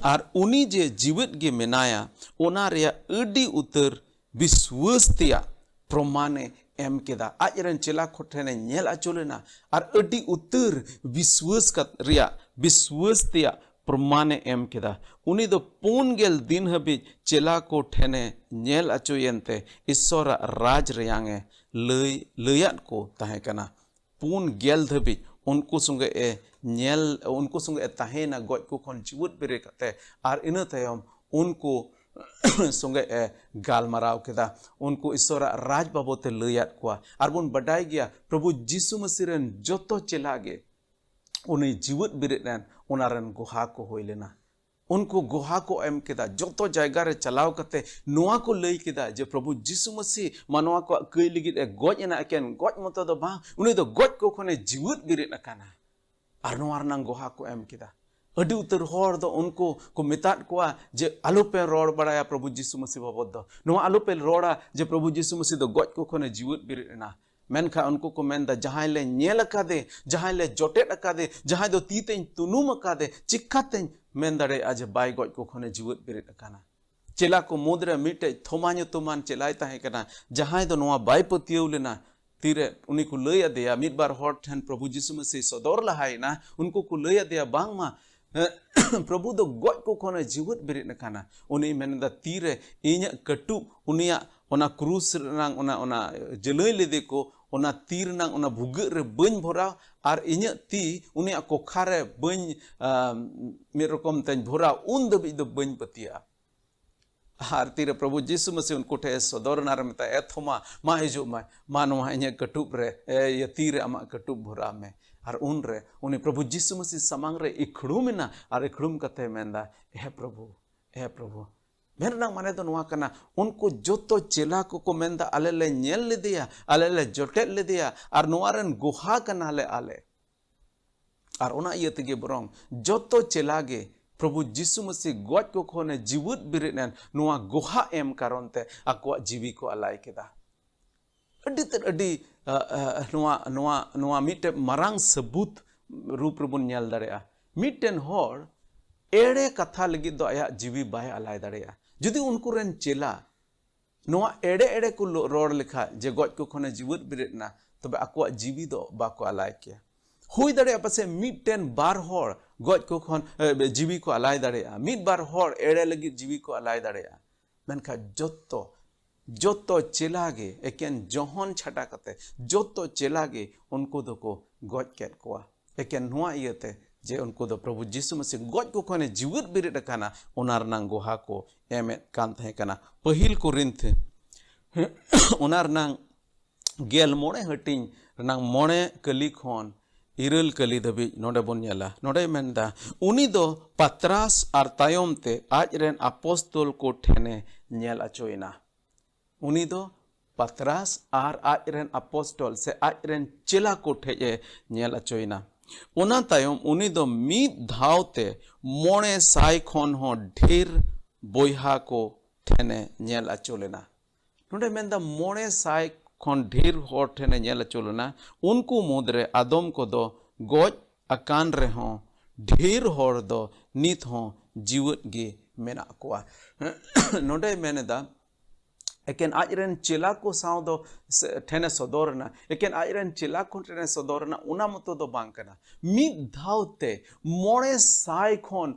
ᱟᱨ ᱩᱱᱤ ᱡᱮ ᱡᱤᱣᱮᱫ ᱜᱮ ᱢᱮᱱᱟᱭᱟ, ᱚᱱᱟ ᱨᱮᱭᱟᱜ ᱟᱹᱰᱤ ᱩᱛᱟᱹᱨ ᱵᱤᱥᱣᱟᱹᱥ ᱛᱮᱭᱟᱜ ᱯᱨᱚᱢᱟᱱᱮ ᱮᱢ ᱠᱮᱫᱟ᱾ ᱟᱡ ᱨᱮᱱ ᱪᱮᱞᱟ ᱠᱚ ᱴᱷᱮᱱᱮ ᱧᱮᱞ ᱟᱹᱪᱩᱨ ᱞᱮᱱᱟ ᱟᱨ ᱟᱹᱰᱤ ᱩᱛᱟᱹᱨ ᱵᱤᱥᱣᱟᱹᱥ ᱠᱟᱛ-, ᱨᱮᱭᱟᱜ, ᱵᱤᱥᱣᱟᱹᱥ ᱛᱮᱭᱟᱜ ᱯᱨᱚᱢᱟᱱᱮ ᱮᱢ ᱠᱮᱫᱟ᱾ ᱩᱱᱤ ᱫᱚ ᱯᱩᱱ ᱜᱮᱞ ᱫᱤᱱ ᱦᱟᱹᱵᱤᱡ ᱪᱮᱞᱟ ᱠᱚ ᱴᱷᱮᱱᱮ ᱧᱮᱞ ᱟᱹᱪᱩᱨᱮᱱ ᱛᱮ ᱤᱥᱥᱚᱨᱟᱜ ᱨᱟᱡᱽ ᱨᱮᱭᱟᱝ ᱮ ᱞᱟᱹᱭ, ᱞᱟᱹᱭᱟᱫ ᱠᱚ ᱛᱟᱦᱮᱸ ᱠᱟᱱᱟ᱾ ᱯᱩᱱ ᱜᱮᱞ ᱫᱷᱟᱹᱵᱤᱡ ᱩᱱᱠᱩ ᱥᱚᱸᱜᱮ ᱮ ᱧᱮᱞ, ᱩᱱᱠᱩ ᱥᱚᱸᱜᱮ ᱮ ᱛᱟᱦᱮᱸᱭᱮᱱᱟ, ᱜᱚᱡ ᱠᱚ ᱠᱷᱚᱱ ᱡᱤᱣᱮᱫ ᱵᱮᱨᱮᱫ ᱠᱟᱛᱮ᱾ ᱟᱨ ᱤᱱᱟᱹ ᱛᱟᱭᱚᱢ ᱩᱱᱠᱩ ᱥᱚᱸᱜᱮ ᱮ ᱜᱟᱞᱢᱟᱨᱟᱣ ᱠᱮᱫᱟ, ᱩᱱᱠᱩ ᱤᱥᱥᱚᱨᱟᱜ ᱨᱟᱡᱽ ᱵᱟᱵᱚᱛ ᱮ ᱞᱟᱹᱭᱟᱫ ᱠᱚᱣᱟ᱾ ᱟᱨ ᱵᱚᱱ ᱵᱟᱰᱟᱭ ᱜᱮᱭᱟ, ᱯᱨᱚᱵᱷᱩ ᱡᱤᱥᱩ ᱢᱟᱹᱥᱤ ᱨᱮᱱ ᱡᱚᱛᱚ ᱪᱮᱞᱟ ᱜᱮ ᱩᱱᱤ ᱡᱤᱣᱮᱫ ᱵᱮᱨᱮᱫ ᱮᱱ, ᱚᱱᱟ ᱨᱮᱱ ᱜᱚᱦᱟ ᱠᱚ ᱦᱩᱭ ᱞᱮᱱᱟ᱾ ᱩᱱᱠᱩ ᱜᱚᱦᱟ ᱠᱚ ᱮᱢ ᱠᱮᱫᱟ, ᱡᱚᱛᱚ ᱡᱟᱭᱜᱟ ᱨᱮ ᱪᱟᱞᱟᱣ ᱠᱟᱛᱮ ᱱᱚᱣᱟ ᱠᱚ ᱞᱟᱹᱭ ᱠᱮᱫᱟ ᱡᱮ ᱯᱨᱚᱵᱷᱩ ᱡᱤᱥᱩ ᱢᱟᱹᱥᱤ ᱢᱟᱱᱣᱟ ᱠᱚᱣᱟᱜ ᱠᱟᱹᱭ ᱞᱟᱹᱜᱤᱫ ᱮ ᱜᱚᱡ ᱮᱱᱟ, ᱮᱠᱮᱱ ᱜᱚᱡ ᱢᱚᱛᱚ ᱫᱚ ᱵᱟᱝ, ᱩᱱᱤ ᱫᱚ ᱜᱚᱡ ᱠᱚ ᱠᱷᱚᱱᱮ ᱡᱤᱣᱮᱫ ᱵᱮᱨᱮᱫ ᱟᱠᱟᱱᱟ᱾ ᱟᱨ ᱱᱚᱣᱟ ᱨᱮᱱᱟᱝ ᱜᱚᱦᱟ ᱠᱚ ᱮᱢ ᱠᱮᱫᱟ᱾ ᱟᱹᱰᱤ ᱩᱛᱟᱹᱨ ᱦᱚᱲ ᱫᱚ ᱩᱱᱠᱩ ᱠᱚ ᱢᱮᱛᱟᱫ ᱠᱚᱣᱟ ᱡᱮ, "ᱟᱞᱚᱯᱮ ᱨᱚᱲ ᱵᱟᱲᱟᱭᱟ ᱯᱨᱚᱵᱷᱩ ᱡᱤᱥᱩ ᱢᱟᱹᱥᱤ ᱵᱟᱵᱚᱫ ᱫᱚ, ᱱᱚᱣᱟ ᱟᱞᱚᱯᱮ ᱨᱚᱲᱟ ᱡᱮ ᱯᱨᱚᱵᱷᱩ ᱡᱤᱥᱩ ᱢᱟᱹᱥᱤ ᱫᱚ ᱜᱚᱡ ᱠᱚ ᱠᱷᱚᱱᱮ ᱡᱤᱣᱮᱫ ᱵᱮᱨᱮᱫ ᱮᱱᱟ᱾" ᱢᱮᱱᱠᱷᱟᱱ ᱩᱱᱠᱩ ᱠᱚ ᱢᱮᱱᱫᱟ, "ᱡᱟᱦᱟᱸᱭ ᱞᱮ ᱧᱮᱞ ᱟᱠᱟᱫᱮ, ᱡᱟᱦᱟᱸᱭ ᱞᱮ ᱡᱚᱴᱮᱫ ᱟᱠᱟᱫᱮ, ᱡᱟᱦᱟᱸᱭ ᱫᱚ ᱛᱤ ᱛᱮᱧ ᱛᱩᱱᱩᱢ ᱟᱠᱟᱫᱮ, ᱪᱤᱠᱟᱛᱮᱧ ᱢᱮᱱ ᱫᱟᱲᱮᱭᱟᱜᱼᱟ ᱡᱮ ᱵᱟᱭ ᱜᱚᱡ ᱠᱚ ᱠᱷᱚᱱᱮ ᱡᱤᱣᱮᱫ ᱵᱮᱨᱮᱫ ᱟᱠᱟᱱᱟ?" ᱪᱮᱞᱟ ᱠᱚ ᱢᱩᱫᱽᱨᱮ ᱢᱤᱫᱴᱮᱡ ᱛᱷᱚᱢᱟ ᱧᱩᱛᱩᱢᱟᱱ ᱪᱮᱞᱟᱭ ᱛᱟᱦᱮᱸ ᱠᱟᱱᱟ, ᱡᱟᱦᱟᱸᱭ ᱫᱚ ᱱᱚᱣᱟ ᱵᱟᱭ ᱯᱟᱹᱛᱭᱟᱹᱣ ᱞᱮᱱᱟ᱾ ᱛᱤᱨᱮ ᱩᱱᱤ ᱠᱚ ᱞᱟᱹᱭ ᱟᱫᱮᱭᱟ, ᱢᱤᱫ ᱵᱟᱨ ᱦᱚᱲ ᱴᱷᱮᱱ ᱯᱨᱚᱵᱷᱩ ᱡᱤᱥᱩ ᱢᱟᱹᱥᱤ ᱥᱚᱫᱚᱨ ᱞᱟᱦᱟᱭᱮᱱᱟ, ᱩᱱᱠᱩ ᱠᱚ ᱞᱟᱹᱭ ᱟᱫᱮᱭᱟ, "ᱵᱟᱝᱢᱟ ᱯᱨᱚᱵᱷᱩ ᱫᱚ ᱜᱚᱡ ᱠᱚ ᱠᱷᱚᱱᱮ ᱡᱤᱣᱮᱫ ᱵᱮᱨᱮᱫ ᱟᱠᱟᱱᱟ᱾" ᱩᱱᱤ ᱢᱮᱱᱫᱟ, "ᱛᱤᱨᱮ ᱤᱧᱟᱹᱜ ᱠᱟᱹᱴᱩᱵ ᱩᱱᱤᱭᱟᱜ ᱚᱱᱟ ᱠᱨᱩᱥ ᱨᱮᱱᱟᱝ ᱚᱱᱟ, ᱚᱱᱟ ᱡᱟᱹᱞᱟᱹᱭ ᱞᱮᱫᱮ ᱠᱚ, ᱚᱱᱟ ᱛᱤ ᱨᱮᱱᱟᱝ ᱚᱱᱟ ᱵᱷᱩᱜᱟᱹᱜ ᱨᱮ ᱵᱟᱹᱧ ᱵᱷᱚᱨᱟᱣ, ᱟᱨ ᱤᱧᱟᱹᱜ ᱛᱤ ᱩᱱᱤᱭᱟᱜ ᱠᱚᱠᱷᱟ ᱨᱮ ᱵᱟᱹᱧ, ᱟᱢ, ᱢᱤᱫ ᱨᱚᱠᱚᱢ ᱛᱮᱧ ᱵᱷᱚᱨᱟᱣ, ᱩᱱ ᱫᱷᱟᱹᱵᱤᱡ ᱫᱚ ᱵᱟᱹᱧ ᱯᱟᱹᱛᱭᱟᱹᱜᱼᱟ᱾" ᱟᱨ ᱛᱤᱨᱮ ᱯᱨᱚᱵᱷᱩ ᱡᱤᱥᱩ ᱢᱟᱹᱥᱤ ᱩᱱᱠᱩ ᱴᱷᱮᱱ ᱮ ᱥᱚᱫᱚᱨ ᱮᱱᱟ ᱟᱨ ᱢᱮᱛᱟᱭᱟ, "ᱮ ᱛᱷᱚᱢᱟ, ᱢᱟ ᱦᱤᱡᱩᱜ ᱢᱮ, ᱢᱟ ᱱᱚᱣᱟ ᱤᱧᱟᱹᱜ ᱠᱟᱹᱴᱩᱵ ᱨᱮ, ᱮ, ᱤᱭᱟᱹ, ᱛᱤ ᱨᱮ ᱟᱢᱟᱜ ᱠᱟᱹᱴᱩᱵ ᱵᱷᱚᱨᱟᱣ ᱢᱮ᱾" ᱟᱨ ᱩᱱᱨᱮ ᱩᱱᱤ ᱯᱨᱚᱵᱷᱩ ᱡᱤᱥᱩ ᱢᱟᱹᱥᱤ ᱥᱟᱢᱟᱝ ᱨᱮ ᱤᱠᱷᱲᱩᱢ ᱮᱱᱟ ᱟᱨ ᱤᱠᱷᱲᱩᱢ ᱠᱟᱛᱮ ᱢᱮᱱᱫᱟ, "ᱮ ᱯᱨᱚᱵᱷᱩ, ᱮ ᱯᱨᱚᱵᱷᱩ, ᱢᱮᱱ ᱨᱮᱱᱟᱜ ᱢᱟᱱᱮ ᱫᱚ ᱱᱚᱣᱟ ᱠᱟᱱᱟ, ᱩᱱᱠᱩ ᱡᱚᱛᱚ ᱪᱮᱞᱟ ᱠᱚᱠᱚ ᱢᱮᱱᱫᱟ, 'ᱟᱞᱮ ᱞᱮ ᱧᱮᱞ ᱞᱮᱫᱮᱭᱟ, ᱟᱞᱮ ᱞᱮ ᱡᱚᱴᱮᱫ ᱞᱮᱫᱮᱭᱟ, ᱟᱨ ᱱᱚᱣᱟ ᱨᱮᱱ ᱜᱚᱦᱟ ᱠᱟᱱᱟᱞᱮ ᱟᱞᱮ᱾ ᱟᱨ ᱚᱱᱟ ᱤᱭᱟᱹ ᱛᱮᱜᱮ ᱵᱚᱨᱚᱝ ᱡᱚᱛᱚ ᱪᱮᱞᱟ ᱜᱮ ᱯᱨᱚᱵᱷᱩ ᱡᱤᱥᱩ ᱢᱟᱹᱥᱤ ᱜᱚᱡ ᱠᱚ ᱠᱷᱚᱱᱮ ᱡᱤᱣᱤᱫ ᱵᱮᱨᱮᱫ ᱮᱱ ᱱᱚᱣᱟ ᱜᱚᱦᱟ ᱮᱢ ᱠᱟᱨᱚᱱ ᱛᱮ ᱟᱠᱚᱣᱟᱜ ᱡᱤᱣᱤ ᱠᱚ ᱟᱞᱟᱭ ᱠᱮᱫᱟ᱾ ᱟᱹᱰᱤ ᱛᱮᱫ ᱟᱹᱰᱤ ᱟ, ᱟ, ᱱᱚᱣᱟ ᱱᱚᱣᱟ ᱱᱚᱣᱟ ᱢᱤᱫᱴᱮᱱ ᱢᱟᱨᱟᱝ ᱥᱟᱹᱵᱩᱛ ᱨᱩᱯ ᱨᱮᱵᱚᱱ ᱧᱮᱞ ᱫᱟᱲᱮᱭᱟᱜᱼᱟ᱾ ᱢᱤᱫᱴᱮᱱ ᱦᱚᱲ ᱮᱲᱮ ᱠᱟᱛᱷᱟ ᱞᱟᱹᱜᱤᱫ ᱫᱚ ᱟᱭᱟᱜ ᱡᱤᱣᱤ ᱵᱟᱭ ᱟᱞᱟᱭ ᱫᱟᱲᱮᱭᱟᱜᱼᱟ᱾ ᱡᱩᱫᱤ ᱩᱱᱠᱩ ᱨᱮᱱ ᱪᱮᱞᱟ ᱱᱚᱣᱟ ᱮᱲᱮ ᱮᱲᱮ ᱠᱚ ᱞᱚ- ᱨᱚᱲ ᱞᱮᱠᱷᱟᱡ ᱡᱮ ᱜᱚᱡ ᱠᱚ ᱠᱷᱚᱱᱮ ᱡᱤᱣᱮᱫ ᱵᱮᱨᱮᱫ ᱮᱱᱟ, ᱛᱚᱵᱮ ᱟᱠᱚᱣᱟᱜ ᱡᱤᱣᱤ ᱫᱚ ᱵᱟᱠᱚ ᱟᱞᱟᱭ ᱠᱮᱭᱟ᱾ ᱦᱩᱭ ᱫᱟᱲᱮᱭᱟᱜᱼᱟ ᱯᱟᱥᱮᱡ ᱢᱤᱫᱴᱮᱱ ᱵᱟᱨ ᱦᱚᱲ ᱜᱚᱡ ᱠᱚ ᱠᱷᱚᱱ ᱮ, ᱡᱤᱣᱤ ᱠᱚ ᱟᱞᱟᱭ ᱫᱟᱲᱮᱭᱟᱜᱼᱟ, ᱢᱤᱫ ᱵᱟᱨ ᱦᱚᱲ ᱮᱲᱮ ᱞᱟᱹᱜᱤᱫ ᱡᱤᱣᱤ ᱠᱚ ᱟᱞᱟᱭ ᱫᱟᱲᱮᱭᱟᱜᱼᱟ, ᱢᱮᱱᱠᱷᱟᱱ ᱡᱚᱛᱚ ᱡᱚᱛᱚ ᱪᱮᱞᱟ ᱜᱮ ᱮᱠᱮᱱ ᱡᱚᱦᱚᱱ ᱪᱷᱟᱰᱟ ᱠᱟᱛᱮ ᱡᱚᱛᱚ ᱪᱮᱞᱟ ᱜᱮ ᱩᱱᱠᱩ ᱫᱚᱠᱚ ᱜᱚᱡ ᱠᱮᱫ ᱠᱚᱣᱟ᱾ ᱮᱠᱮᱱ ᱱᱚᱣᱟ ᱤᱭᱟᱹᱛᱮ ᱡᱮ ᱩᱱᱠᱩ ᱫᱚ ᱯᱨᱚᱵᱷᱩ ᱡᱤᱥᱩ ᱢᱟᱹᱥᱤ ᱜᱚᱡ ᱠᱚ ᱠᱷᱚᱱᱮ ᱡᱤᱣᱮᱫ ᱵᱮᱨᱮᱫ ᱟᱠᱟᱱᱟ, ᱚᱱᱟ ᱨᱮᱱᱟᱝ ᱜᱚᱦᱟ ᱠᱚ ᱮᱢᱮᱫ ᱠᱟᱱ ᱛᱟᱦᱮᱸ ᱠᱟᱱᱟ᱾ ᱯᱟᱹᱦᱤᱞ ᱠᱚᱨᱤᱱᱛᱷ ᱚᱱᱟ ᱨᱮᱱᱟᱝ ᱜᱮᱞ ᱢᱚᱬᱮ ᱦᱟᱹᱴᱤᱧ ᱨᱮᱱᱟᱝ ᱢᱚᱬᱮ ᱠᱟᱹᱞᱤ ᱠᱷᱚᱱ ᱤᱨᱟᱹᱞ ᱠᱟᱹᱞᱤ ᱫᱷᱟᱹᱵᱤᱡ ᱱᱚᱰᱮ ᱵᱚᱱ ᱧᱮᱞᱟ᱾ ᱱᱚᱰᱮᱭ ᱢᱮᱱᱫᱟ, ᱩᱱᱤ ᱫᱚ ᱯᱟᱛᱨᱟᱥ ᱟᱨ ᱛᱟᱭᱚᱢ ᱛᱮ ᱟᱡ ᱨᱮᱱ ᱟᱯᱚᱥᱛᱚᱞ ᱠᱚ ᱴᱷᱮᱱᱮ ᱧᱮᱞ ᱚᱪᱚᱭᱮᱱᱟ᱾ ᱩᱱᱤ ᱫᱚ ᱯᱟᱛᱨᱟᱥ ᱟᱨ ᱟᱡ ᱨᱮᱱ ᱟᱯᱚᱥᱴᱚᱞ ᱥᱮ ᱟᱡ ᱨᱮᱱ ᱪᱮᱞᱟ ᱠᱚ ᱴᱷᱮᱡ ᱮ ᱧᱮᱞ ᱚᱪᱚᱭᱮᱱᱟ᱾ ᱚᱱᱟ ᱛᱟᱭᱚᱢ ᱩᱱᱤ ᱫᱚ ᱢᱤᱫ ᱫᱷᱟᱣ ᱛᱮ ᱢᱚᱬᱮ ᱥᱟᱭ ᱠᱷᱚᱱ ᱦᱚᱸ ᱰᱷᱮᱨ ᱵᱚᱭᱦᱟ ᱠᱚ ᱴᱷᱮᱱᱮ ᱧᱮᱞ ᱚᱪᱚ ᱞᱮᱱᱟ᱾ ᱱᱚᱰᱮ ᱢᱮᱱᱫᱟ ᱢᱚᱬᱮ ᱥᱟᱭ ᱠᱷᱚᱱ ᱰᱷᱮᱨ ᱦᱚᱲ ᱴᱷᱮᱱᱮ ᱧᱮᱞ ᱚᱪᱚ ᱞᱮᱱᱟ᱾ ᱩᱱᱠᱩ ᱢᱩᱫᱽᱨᱮ ᱟᱫᱚᱢ ᱠᱚᱫᱚ ᱜᱚᱡ ᱟᱠᱟᱱ ᱨᱮᱦᱚᱸ ᱰᱷᱮᱨ ᱦᱚᱲ ᱫᱚ ᱱᱤᱛ ᱦᱚᱸ ᱡᱤᱣᱮᱫ ᱜᱮ ᱢᱮᱱᱟᱜ ᱠᱚᱣᱟ᱾ ᱱᱚᱰᱮᱭ ᱢᱮᱱ ᱮᱫᱟ, ᱮᱠᱮᱱ ᱟᱡ ᱨᱮᱱ ᱪᱮᱞᱟ ᱠᱚ ᱥᱟᱶ ᱫᱚ ᱥᱮ-, ᱴᱷᱮᱱᱮ ᱥᱚᱫᱚᱨ ᱮᱱᱟ, ᱮᱠᱮᱱ ᱟᱡ ᱨᱮᱱ ᱪᱮᱞᱟ ᱠᱚ ᱴᱷᱮᱱᱮ ᱥᱚᱫᱚᱨ ᱮᱱᱟ, ᱚᱱᱟ ᱢᱚᱛᱚ ᱫᱚ ᱵᱟᱝ ᱠᱟᱱᱟ᱾ ᱢᱤᱫ ᱫᱷᱟᱣ ᱛᱮ ᱢᱚᱬᱮ ᱥᱟᱭ ᱠᱷᱚᱱ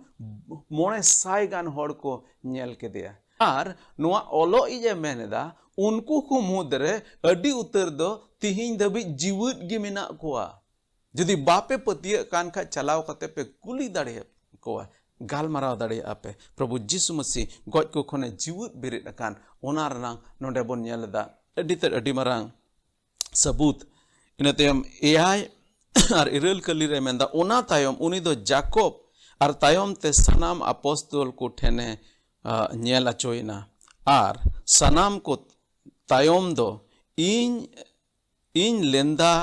ᱢᱚᱬᱮ ᱥᱟᱭ ᱜᱟᱱ ᱦᱚᱲ ᱠᱚ ᱧᱮᱞ ᱠᱮᱫᱮᱭᱟ᱾ ᱟᱨ ᱱᱚᱣᱟ ᱚᱞᱚᱜ ᱤᱡ ᱮ ᱢᱮᱱ ᱮᱫᱟ, ᱩᱱᱠᱩ ᱠᱚ ᱢᱩᱫᱽᱨᱮ ᱟᱹᱰᱤ ᱩᱛᱟᱹᱨ ᱫᱚ ᱛᱤᱦᱤᱧ ᱫᱷᱟᱹᱵᱤᱡ ᱡᱤᱣᱮᱫ ᱜᱮ ᱢᱮᱱᱟᱜ ᱠᱚᱣᱟ᱾ ᱡᱩᱫᱤ ᱵᱟᱯᱮ ᱯᱟᱹᱛᱭᱟᱹᱜ ᱠᱟᱱ ᱠᱷᱟᱡ, ᱪᱟᱞᱟᱣ ᱠᱟᱛᱮ ᱯᱮ ᱠᱩᱞᱤ ᱫᱟᱲᱮᱭᱟᱠᱚᱣᱟ, ᱜᱟᱞᱢᱟᱨᱟᱣ ᱫᱟᱲᱮᱭᱟᱜᱼᱟ ᱯᱮ᱾ ᱯᱨᱚᱵᱷᱩ ᱡᱤᱥᱩ ᱢᱟᱹᱥᱤ ᱜᱚᱡ ᱠᱚ ᱠᱷᱚᱱᱮ ᱡᱤᱣᱮᱫ ᱵᱮᱨᱮᱫ ᱟᱠᱟᱱ, ᱚᱱᱟ ᱨᱮᱱᱟᱝ ᱱᱚᱰᱮ ᱵᱚᱱ ᱧᱮᱞ ᱮᱫᱟ ᱟᱹᱰᱤ ᱛᱮᱫ ᱟᱹᱰᱤ ᱢᱟᱨᱟᱝ ᱥᱟᱹᱵᱩᱛ᱾ ᱤᱱᱟᱹ ᱛᱟᱭᱚᱢ ᱮᱭᱟᱭ ᱟᱨ ᱤᱨᱟᱹᱞ ᱠᱟᱹᱞᱤ ᱨᱮ ᱢᱮᱱᱫᱟ, ᱚᱱᱟ ᱛᱟᱭᱚᱢ ᱩᱱᱤ ᱫᱚ ᱡᱟᱠᱚᱵ ᱟᱨ ᱛᱟᱭᱚᱢ ᱛᱮ ᱥᱟᱱᱟᱢ ᱟᱯᱚᱥᱛᱚᱞ ᱠᱚ ᱴᱷᱮᱱᱮ, ᱟ, ᱧᱮᱞ ᱚᱪᱚᱭᱮᱱᱟ᱾ ᱟᱨ ᱥᱟᱱᱟᱢ ᱠᱚ ᱛᱟᱭᱚᱢ ᱫᱚ ᱤᱧ, ᱤᱧ ᱞᱮᱱᱫᱟ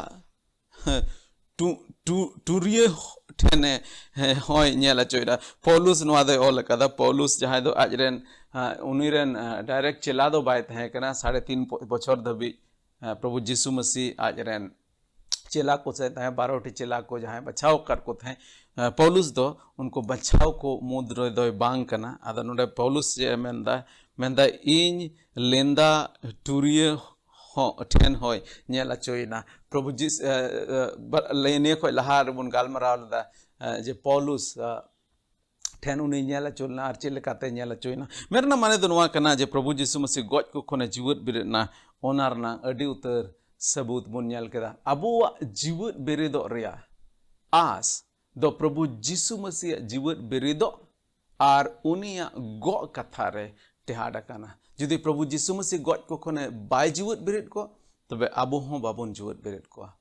ᱴᱩ-, ᱴᱩ- ᱴᱩᱨᱤᱭᱟᱹ ᱴᱷᱮᱱᱮ ᱦᱮᱸ, ᱦᱚᱸᱭ ᱧᱮᱞ ᱦᱚᱪᱚᱭᱮᱫᱟ᱾ ᱯᱚᱞᱩᱥ ᱱᱚᱣᱟ ᱫᱚᱭ ᱚᱞ ᱟᱠᱟᱫᱟ᱾ ᱯᱚᱞᱩᱥ ᱡᱟᱦᱟᱸᱭ ᱫᱚ ᱟᱡᱨᱮᱱ, ᱟᱸ, ᱩᱱᱤ ᱨᱮᱱ, ᱟᱸ, direct ᱪᱮᱞᱟ ᱫᱚ ᱵᱟᱭ ᱛᱟᱦᱮᱸ ᱠᱟᱱᱟ᱾ ᱥᱟᱲᱮ ᱛᱤᱱ ᱯᱚ- ᱵᱚᱪᱷᱚᱨ ᱫᱷᱟᱹᱵᱤᱡ, ᱟᱸ, ᱯᱨᱚᱵᱷᱩ ᱡᱤᱥᱩ ᱢᱟᱹᱥᱤ ᱟᱡᱨᱮᱱ ᱪᱮᱞᱟ ᱠᱚ ᱥᱮ ᱛᱟᱦᱮᱸ, ᱵᱟᱨᱚ ᱴᱤ ᱪᱮᱞᱟ ᱠᱚ ᱡᱟᱦᱟᱸᱭ ᱵᱟᱪᱷᱟᱣ ᱟᱠᱟᱫ ᱠᱚ ᱛᱟᱦᱮᱸ, ᱟᱸ, ᱯᱚᱞᱩᱥ ᱫᱚ ᱩᱱᱠᱩ ᱵᱟᱪᱷᱟᱣ ᱠᱚ ᱢᱩᱫᱽ ᱨᱮᱫᱚᱭ ᱵᱟᱝ ᱠᱟᱱᱟ᱾ ᱟᱫᱚ ᱱᱚᱰᱮ ᱯᱚᱞᱩᱥ ᱪᱮᱫ ᱮ ᱢᱮᱱᱫᱟ? ᱢᱮᱱᱫᱟ, "ᱤᱧ ᱞᱮᱸᱫᱟ ᱴᱩᱨᱤᱭᱟᱹ ᱦᱚᱸ ᱴᱷᱮᱱ ᱦᱚᱸᱭ ᱧᱮᱞ ᱦᱚᱪᱚᱭᱮᱱᱟ᱾" ᱯᱨᱚᱵᱷᱩ ᱡᱤᱥ-, ᱮ, ᱮ, ᱵᱟ- ᱞᱟᱹᱭ- ᱱᱤᱭᱟᱹ ᱠᱷᱚᱱ ᱞᱟᱦᱟ ᱨᱮᱵᱚᱱ ᱜᱟᱞᱢᱟᱨᱟᱣ ᱞᱮᱫᱟ, ᱮ, ᱡᱮ ᱯᱚᱞᱩᱥ, ᱮ, ᱴᱷᱮᱱ ᱩᱱᱤ ᱧᱮᱞ ᱦᱚᱪᱚ ᱞᱮᱱᱟ ᱟᱨ ᱪᱮᱫ ᱞᱮᱠᱟᱛᱮ ᱧᱮᱞ ᱦᱚᱪᱚᱭᱮᱱᱟ᱾ ᱢᱮᱱ ᱨᱮᱱᱟᱜ ᱢᱟᱱᱮ ᱫᱚ ᱱᱚᱣᱟ ᱠᱟᱱᱟ ᱡᱮ ᱯᱨᱚᱵᱷᱩ ᱡᱤᱥᱩ ᱢᱟᱹᱥᱤ ᱜᱚᱡ ᱠᱚ ᱠᱷᱚᱱᱮ ᱡᱤᱣᱮᱫ ᱵᱮᱨᱮᱫ ᱮᱱᱟ, ᱚᱱᱟ ᱨᱮᱱᱟᱜ ᱟᱹᱰᱤ ᱩᱛᱟᱹᱨ ᱥᱟᱹᱵᱩᱛ ᱵᱚᱱ ᱧᱮᱞ ᱠᱮᱫᱟ᱾ ᱟᱵᱚᱣᱟᱜ ᱡᱤᱣᱮᱫ ᱵᱮᱨᱮᱫᱚᱜ ᱨᱮᱭᱟᱜ ᱟᱥ ᱫᱚ ᱯᱨᱚᱵᱷᱩ ᱡᱤᱥᱩ ᱢᱟᱹᱥᱤᱭᱟᱜ ᱡᱤᱣᱮᱫ ᱵᱮᱨᱮᱫᱚᱜ ᱟᱨ ᱩᱱᱤᱭᱟᱜ ᱜᱚᱜ ᱠᱟᱛᱷᱟ ᱨᱮ ᱴᱮᱦᱟᱰ ᱟᱠᱟᱱᱟ᱾ ᱡᱩᱫᱤ ᱯᱨᱚᱵᱷᱩ ᱡᱤᱥᱩ ᱢᱟᱹᱥᱤ ᱜᱚᱡ ᱠᱚ ᱠᱷᱚᱱᱮ ᱵᱟᱭ ᱡᱤᱣᱮᱫ ᱵᱮᱨᱮᱫ ᱠᱚ, ᱛᱚᱵᱮ ᱟᱵᱚ ᱦᱚᱸ ᱵᱟᱵᱚᱱ ᱡᱤᱣᱮᱫ ᱵᱮᱨᱮᱫ ᱠᱚᱣᱟ᱾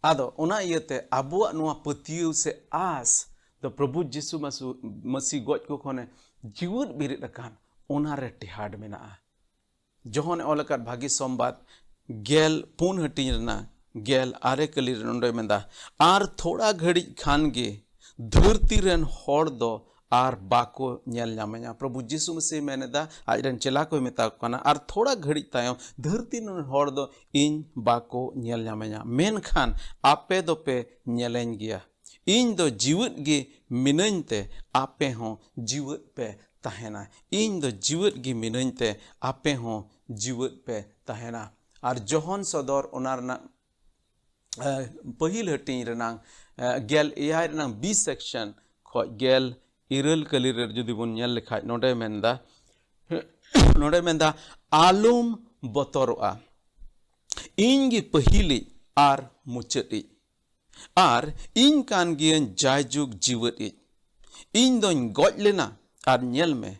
ᱟᱫᱚ ᱚᱱᱟ ᱤᱭᱟᱹᱛᱮ ᱟᱵᱚᱣᱟᱜ ᱱᱚᱣᱟ ᱯᱟᱹᱛᱭᱟᱹᱣ ᱥᱮ ᱟᱥ ᱫᱚ ᱯᱨᱚᱵᱷᱩ ᱡᱤᱥᱩ ᱢᱟᱥᱩ- ᱢᱟᱹᱥᱤ ᱜᱚᱡ ᱠᱚ ᱠᱷᱚᱱᱮ ᱡᱤᱣᱮᱫ ᱵᱮᱨᱮᱫ ᱟᱠᱟᱱ, ᱚᱱᱟ ᱨᱮ ᱴᱮᱦᱟᱰ ᱢᱮᱱᱟᱜᱼᱟ᱾ ᱡᱚᱦᱚᱱ ᱮ ᱚᱞ ᱟᱠᱟᱫ ᱵᱷᱟᱹᱜᱤ ᱥᱚᱢᱵᱟᱫ ᱜᱮᱞ ᱯᱩᱱ ᱦᱟᱹᱴᱤᱧ ᱨᱮᱱᱟᱜ ᱜᱮᱞ ᱟᱨᱮ ᱠᱟᱹᱞᱤ ᱨᱮ ᱱᱚᱰᱮ ᱢᱮᱱᱫᱟ, "ᱟᱨ ᱛᱷᱚᱲᱟ ᱜᱷᱟᱹᱲᱤᱡ ᱠᱷᱟᱱ ᱜᱮ ᱫᱷᱟᱹᱨᱛᱤ ᱨᱮᱱ ᱦᱚᱲ ᱫᱚ ᱟᱨ ᱵᱟᱠᱚ ᱧᱮᱞ ᱧᱟᱢᱮᱧᱟ᱾" ᱯᱨᱚᱵᱷᱩ ᱡᱤᱥᱩ ᱢᱟᱹᱥᱤ ᱢᱮᱱ ᱮᱫᱟ, ᱟᱡ ᱨᱮᱱ ᱪᱮᱞᱟ ᱠᱚᱭ ᱢᱮᱛᱟ ᱠᱚ ᱠᱟᱱᱟ, "ᱟᱨ ᱛᱷᱚᱲᱟ ᱜᱷᱟᱹᱲᱤᱡ ᱛᱟᱭᱚᱢ ᱫᱷᱟᱹᱨᱛᱤ ᱨᱮᱱ ᱦᱚᱲ ᱫᱚ ᱤᱧ ᱵᱟᱠᱚ ᱧᱮᱞ ᱧᱟᱢᱮᱧᱟ, ᱢᱮᱱᱠᱷᱟᱱ ᱟᱯᱮ ᱫᱚᱯᱮ ᱧᱮᱞᱮᱧ ᱜᱮᱭᱟ᱾ ᱤᱧ ᱫᱚ ᱡᱤᱣᱮᱫ ᱜᱮ ᱢᱤᱱᱟᱹᱧ ᱛᱮ ᱟᱯᱮ ᱦᱚᱸ ᱡᱤᱣᱮᱫ ᱯᱮ ᱛᱟᱦᱮᱱᱟ᱾ ᱤᱧ ᱫᱚ ᱡᱤᱣᱮᱫ ᱜᱮ ᱢᱤᱱᱟᱹᱧ ᱛᱮ ᱟᱯᱮ ᱦᱚᱸ ᱡᱤᱣᱮᱫ ᱯᱮ ᱛᱟᱦᱮᱱᱟ᱾" ᱟᱨ ᱡᱚᱦᱚᱱ ᱥᱚᱫᱚᱨ ᱚᱱᱟ ᱨᱮᱱᱟᱜ, ᱮ, ᱯᱟᱹᱦᱤᱞ ᱦᱟᱹᱴᱤᱧ ᱨᱮᱱᱟᱜ, ᱮ, ᱜᱮᱞ ᱮᱭᱟᱭ ᱨᱮᱱᱟᱜ B section ᱠᱷᱚᱡ ᱜᱮᱞ ᱤᱨᱟᱹᱞ ᱠᱟᱹᱞᱤ ᱨᱮ ᱡᱩᱫᱤ ᱵᱚᱱ ᱧᱮᱞ ᱞᱮᱠᱷᱟᱡ, ᱱᱚᱰᱮ ᱢᱮᱱᱫᱟ, ᱱᱚᱰᱮ ᱢᱮᱱᱫᱟ, "ᱟᱞᱚᱢ ᱵᱚᱛᱚᱨᱚᱜᱼᱟ, ᱤᱧ ᱜᱮ ᱯᱟᱹᱦᱤᱞᱤᱡ ᱟᱨ ᱢᱩᱪᱟᱹᱫᱤᱡ, ᱟᱨ ᱤᱧ ᱠᱟᱱ ᱜᱤᱭᱟᱹᱧ ᱡᱟᱭᱡᱩᱜᱽ ᱡᱤᱣᱮᱫᱤᱡ᱾ ᱤᱧ ᱫᱚᱧ ᱜᱚᱡ ᱞᱮᱱᱟ, ᱟᱨ ᱧᱮᱞ ᱢᱮ,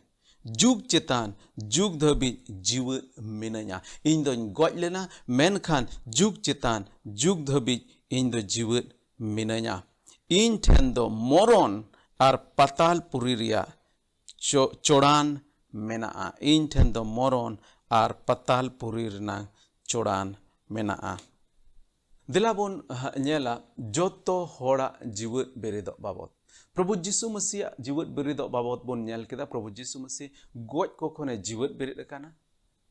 ᱡᱩᱜᱽ ᱪᱮᱛᱟᱱ ᱡᱩᱜᱽ ᱫᱷᱟᱹᱵᱤᱡ ᱡᱤᱣᱮᱫ ᱢᱤᱱᱟᱹᱧᱟ᱾ ᱤᱧ ᱫᱚᱧ ᱜᱚᱡ ᱞᱮᱱᱟ, ᱢᱮᱱᱠᱷᱟᱱ ᱡᱩᱜᱽ ᱪᱮᱛᱟᱱ ᱡᱩᱜᱽ ᱫᱷᱟᱹᱵᱤᱡ ᱤᱧ ᱫᱚ ᱡᱤᱣᱮᱫ ᱢᱤᱱᱟᱹᱧᱟ᱾ ᱤᱧ ᱴᱷᱮᱱ ᱫᱚ ᱢᱚᱨᱚᱱ ᱟᱨ ᱯᱟᱛᱟᱞ ᱯᱩᱨᱤ ᱨᱮᱭᱟᱜ ᱪᱚ- ᱪᱚᱲᱟᱱ ᱢᱮᱱᱟᱜᱼᱟ᱾ ᱤᱧ ᱴᱷᱮᱱ ᱫᱚ ᱢᱚᱨᱚᱱ ᱟᱨ ᱯᱟᱛᱟᱞ ᱯᱩᱨᱤ ᱨᱮᱱᱟᱜ ᱪᱚᱲᱟᱱ ᱢᱮᱱᱟᱜᱼᱟ᱾" ᱫᱮᱞᱟ ᱵᱚᱱ ᱧᱮᱞᱟ ᱡᱚᱛᱚ ᱦᱚᱲᱟᱜ ᱡᱤᱣᱮᱫ ᱵᱮᱨᱮᱫᱚᱜ ᱵᱟᱵᱚᱫ᱾ ᱯᱨᱚᱵᱷᱩ ᱡᱤᱥᱩ ᱢᱟᱹᱥᱤᱭᱟᱜ ᱡᱤᱣᱮᱫ ᱵᱮᱨᱮᱫᱚᱜ ᱵᱟᱵᱚᱫ ᱵᱚᱱ ᱧᱮᱞ ᱠᱮᱫᱟ᱾ ᱯᱨᱚᱵᱷᱩ ᱡᱤᱥᱩ ᱢᱟᱹᱥᱤ ᱜᱚᱡ ᱠᱚ ᱠᱷᱚᱱᱮ ᱡᱤᱣᱮᱫ ᱵᱮᱨᱮᱫ ᱟᱠᱟᱱᱟ᱾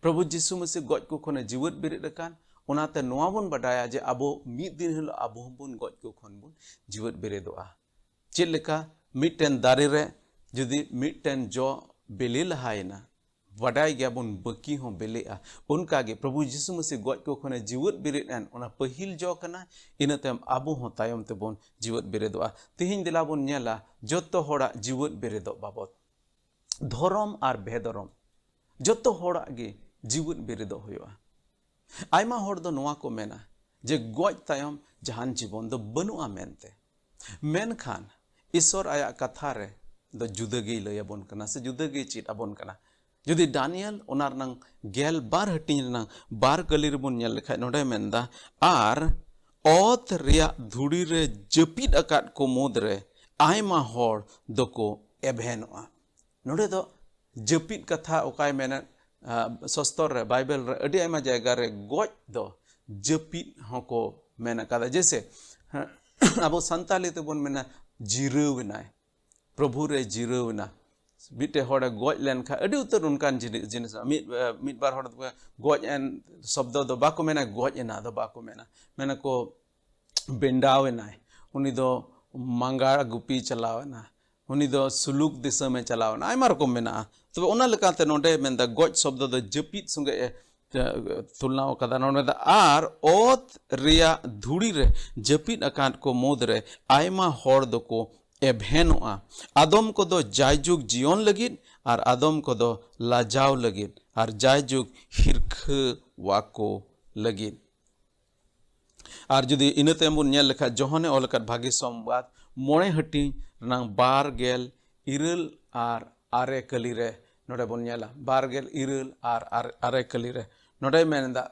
ᱯᱨᱚᱵᱷᱩ ᱡᱤᱥᱩ ᱢᱟᱹᱥᱤ ᱜᱚᱡ ᱠᱚ ᱠᱷᱚᱱᱮ ᱡᱤᱣᱮᱫ ᱵᱮᱨᱮᱫ ᱟᱠᱟᱱ, ᱚᱱᱟᱛᱮ ᱱᱚᱣᱟ ᱵᱚᱱ ᱵᱟᱰᱟᱭᱟ ᱡᱮ ᱟᱵᱚ ᱢᱤᱫ ᱫᱤᱱ ᱦᱤᱞᱳᱜ ᱟᱵᱚ ᱦᱚᱸᱵᱚᱱ ᱜᱚᱡ ᱠᱚ ᱠᱷᱚᱱ ᱵᱚᱱ ᱡᱤᱣᱮᱫ ᱵᱮᱨᱮᱫᱚᱜᱼᱟ᱾ ᱪᱮᱫ ᱞᱮᱠᱟ? ᱢᱤᱫᱴᱮᱱ ᱫᱟᱨᱮ ᱨᱮ ᱡᱩᱫᱤ ᱢᱤᱫᱴᱮᱱ ᱡᱚ ᱵᱤᱞᱤ ᱞᱟᱦᱟᱭᱮᱱᱟ, ᱵᱟᱰᱟᱭ ᱜᱮᱭᱟᱵᱚᱱ ᱵᱟᱹᱠᱤ ᱦᱚᱸ ᱵᱤᱞᱤᱜᱼᱟ᱾ ᱚᱱᱠᱟᱜᱮ ᱯᱨᱚᱵᱷᱩ ᱡᱤᱥᱩ ᱢᱟᱹᱥᱤ ᱜᱚᱡ ᱠᱚ ᱠᱷᱚᱱᱮ ᱡᱤᱣᱮᱫ ᱵᱮᱨᱮᱫ ᱮᱱ, ᱚᱱᱟ ᱯᱟᱹᱦᱤᱞ ᱡᱚ ᱠᱟᱱᱟ᱾ ᱤᱱᱟᱹ ᱛᱟᱭᱚᱢ ᱟᱵᱚ ᱦᱚᱸ ᱛᱟᱭᱚᱢ ᱛᱮᱵᱚᱱ ᱡᱤᱣᱮᱫ ᱵᱮᱨᱮᱫᱚᱜᱼᱟ᱾ ᱛᱮᱦᱮᱧ ᱫᱮᱞᱟ ᱵᱚᱱ ᱧᱮᱞᱟ ᱡᱚᱛᱚ ᱦᱚᱲᱟᱜ ᱡᱤᱣᱮᱫ ᱵᱮᱨᱮᱫᱚᱜ ᱵᱟᱵᱚᱫ᱾ ᱫᱷᱚᱨᱚᱢ ᱟᱨ ᱵᱮᱫᱷᱚᱨᱚᱢ, ᱡᱚᱛᱚ ᱦᱚᱲᱟᱜ ᱜᱮ ᱡᱤᱣᱮᱫ ᱵᱮᱨᱮᱫᱚᱜ ᱦᱩᱭᱩᱜᱼᱟ᱾ ᱟᱭᱢᱟ ᱦᱚᱲ ᱫᱚ ᱱᱚᱣᱟ ᱠᱚ ᱢᱮᱱᱟ ᱡᱮ ᱜᱚᱡ ᱛᱟᱭᱚᱢ ᱡᱟᱦᱟᱱ ᱡᱤᱵᱚᱱ ᱫᱚ ᱵᱟᱹᱱᱩᱜᱼᱟ ᱢᱮᱱᱛᱮ᱾ ᱢᱮᱱᱠᱷᱟᱱ ᱤᱥᱚᱨ ᱟᱭᱟᱜ ᱠᱟᱛᱷᱟ ᱨᱮ ᱫᱚ ᱡᱩᱫᱟᱹ ᱜᱮᱭ ᱞᱟᱹᱭ ᱟᱵᱚᱱ ᱠᱟᱱᱟ ᱥᱮ ᱡᱩᱫᱟᱹ ᱜᱮᱭ ᱪᱮᱫ ᱟᱵᱚᱱ ᱠᱟᱱᱟ᱾ ᱡᱩᱫᱤ ᱰᱟᱱᱤᱭᱮᱞ ᱚᱱᱟ ᱨᱮᱱᱟᱝ ᱜᱮᱞ ᱵᱟᱨ ᱦᱟᱹᱴᱤᱧ ᱨᱮᱱᱟᱝ ᱵᱟᱨ ᱠᱟᱹᱞᱤ ᱨᱮᱵᱚᱱ ᱧᱮᱞ ᱞᱮᱠᱷᱟᱡ, ᱱᱚᱰᱮ ᱢᱮᱱᱫᱟ, "ᱟᱨ ᱚᱛ ᱨᱮᱭᱟᱜ ᱫᱷᱩᱲᱤ ᱨᱮ ᱡᱟᱹᱯᱤᱫ ᱟᱠᱟᱫ ᱠᱚ ᱢᱩᱫᱽᱨᱮ ᱟᱭᱢᱟ ᱦᱚᱲ ᱫᱚᱠᱚ ᱮᱵᱷᱮᱱᱚᱜᱼᱟ᱾" ᱱᱚᱰᱮ ᱫᱚ ᱡᱟᱹᱯᱤᱫ ᱠᱟᱛᱷᱟ ᱚᱠᱟᱭ ᱢᱮᱱᱮᱫ, ᱟᱸ, ᱥᱚᱥᱛᱚᱨ ᱨᱮ, ᱵᱟᱭᱵᱮᱞ ᱨᱮ ᱟᱹᱰᱤ ᱟᱭᱢᱟ ᱡᱟᱭᱜᱟ ᱨᱮ ᱜᱚᱡ ᱫᱚ ᱡᱟᱹᱯᱤᱫ ᱦᱚᱸᱠᱚ ᱢᱮᱱ ᱟᱠᱟᱫᱟ᱾ ᱡᱮᱭᱥᱮ, ᱟᱵᱚ ᱥᱟᱱᱛᱟᱞᱤ ᱛᱮᱵᱚᱱ ᱢᱮᱱᱟ ᱡᱤᱨᱟᱹᱣ ᱮᱱᱟᱭ, ᱯᱨᱚᱵᱷᱩ ᱨᱮ ᱡᱤᱨᱟᱹᱣ ᱮᱱᱟ᱾ ᱢᱤᱫᱴᱮᱡ ᱦᱚᱲᱮ ᱜᱚᱡ ᱞᱮᱱᱠᱷᱟᱱ ᱟᱹᱰᱤ ᱩᱛᱟᱹᱨ ᱚᱱᱠᱟᱱ ᱡᱤᱱᱤᱥ, ᱡᱤᱱᱤᱥ ᱢᱤᱫ, ᱢᱤᱫ ᱵᱟᱨ ᱦᱚᱲ ᱫᱚᱠᱚ ᱜᱚᱡ ᱮᱱ ᱥᱚᱵᱫᱚ ᱫᱚ ᱵᱟᱠᱚ ᱢᱮᱱᱟ ᱜᱚᱡ ᱮᱱᱟ, ᱫᱚ ᱵᱟᱠᱚ ᱢᱮᱱᱟ, ᱢᱮᱱᱟᱠᱚ ᱵᱮᱸᱰᱟᱣ ᱮᱱᱟᱭ, ᱩᱱᱤ ᱫᱚ ᱢᱟᱸᱜᱟᱲ ᱜᱩᱯᱤ ᱪᱟᱞᱟᱣ ᱮᱱᱟ, ᱩᱱᱤ ᱫᱚ ᱥᱩᱞᱩᱠ ᱫᱤᱥᱚᱢᱮ ᱪᱟᱞᱟᱣ ᱮᱱᱟ, ᱟᱭᱢᱟ ᱨᱚᱠᱚᱢ ᱢᱮᱱᱟᱜᱼᱟ᱾ ᱛᱚᱵᱮ ᱚᱱᱟ ᱞᱮᱠᱟᱛᱮ ᱱᱚᱰᱮ ᱢᱮᱱᱫᱟ ᱜᱚᱡ ᱥᱚᱵᱫᱚ ᱫᱚ ᱡᱟᱹᱯᱤᱫ ᱥᱚᱸᱜᱮ ᱮ, ᱮ, ᱛᱩᱞᱱᱟᱣ ᱠᱟᱫᱟ᱾ ᱱᱚᱰᱮ ᱢᱮᱱᱫᱟ, "ᱟᱨ ᱚᱛ ᱨᱮᱭᱟᱜ ᱫᱷᱩᱲᱤ ᱨᱮ ᱡᱟᱹᱯᱤᱫ ᱟᱠᱟᱫ ᱠᱚ ᱢᱩᱫᱽᱨᱮ ᱟᱭᱢᱟ ᱦᱚᱲ ᱫᱚᱠᱚ ᱮᱵᱷᱮᱱᱚᱜᱼᱟ, ᱟᱫᱚᱢ ᱠᱚᱫᱚ ᱡᱟᱭᱡᱩᱜᱽ ᱡᱤᱭᱚᱱ ᱞᱟᱹᱜᱤᱫ ᱟᱨ ᱟᱫᱚᱢ ᱠᱚᱫᱚ ᱞᱟᱡᱟᱣ ᱞᱟᱹᱜᱤᱫ ᱟᱨ ᱡᱟᱭᱡᱩᱜᱽ ᱦᱤᱨᱠᱷᱟᱹᱣᱟᱠᱚ ᱞᱟᱹᱜᱤᱫ᱾" ᱟᱨ ᱡᱩᱫᱤ ᱤᱱᱟᱹ ᱛᱟᱭᱚᱢ ᱵᱚᱱ ᱧᱮᱞ ᱞᱮᱠᱷᱟᱡ, ᱡᱚᱦᱚᱱᱮ ᱚᱞ ᱟᱠᱟᱫ ᱵᱷᱟᱹᱜᱤ ᱥᱚᱢᱵᱟᱫ ᱢᱚᱬᱮ ᱦᱟᱹᱴᱤᱧ ᱨᱮᱱᱟᱝ ᱵᱟᱨ ᱜᱮᱞ ᱤᱨᱟᱹᱞ ᱟᱨ ᱟᱨᱮ ᱠᱟᱹᱞᱤ ᱨᱮ ᱱᱚᱰᱮ ᱵᱚᱱ ᱧᱮᱞᱟ, ᱵᱟᱨ ᱜᱮᱞ ᱤᱨᱟᱹᱞ ᱟᱨ ᱟᱨ-, ᱟᱨᱮ ᱠᱟᱹᱞᱤ ᱨᱮ ᱱᱚᱰᱮᱭ ᱢᱮᱱᱫᱟ,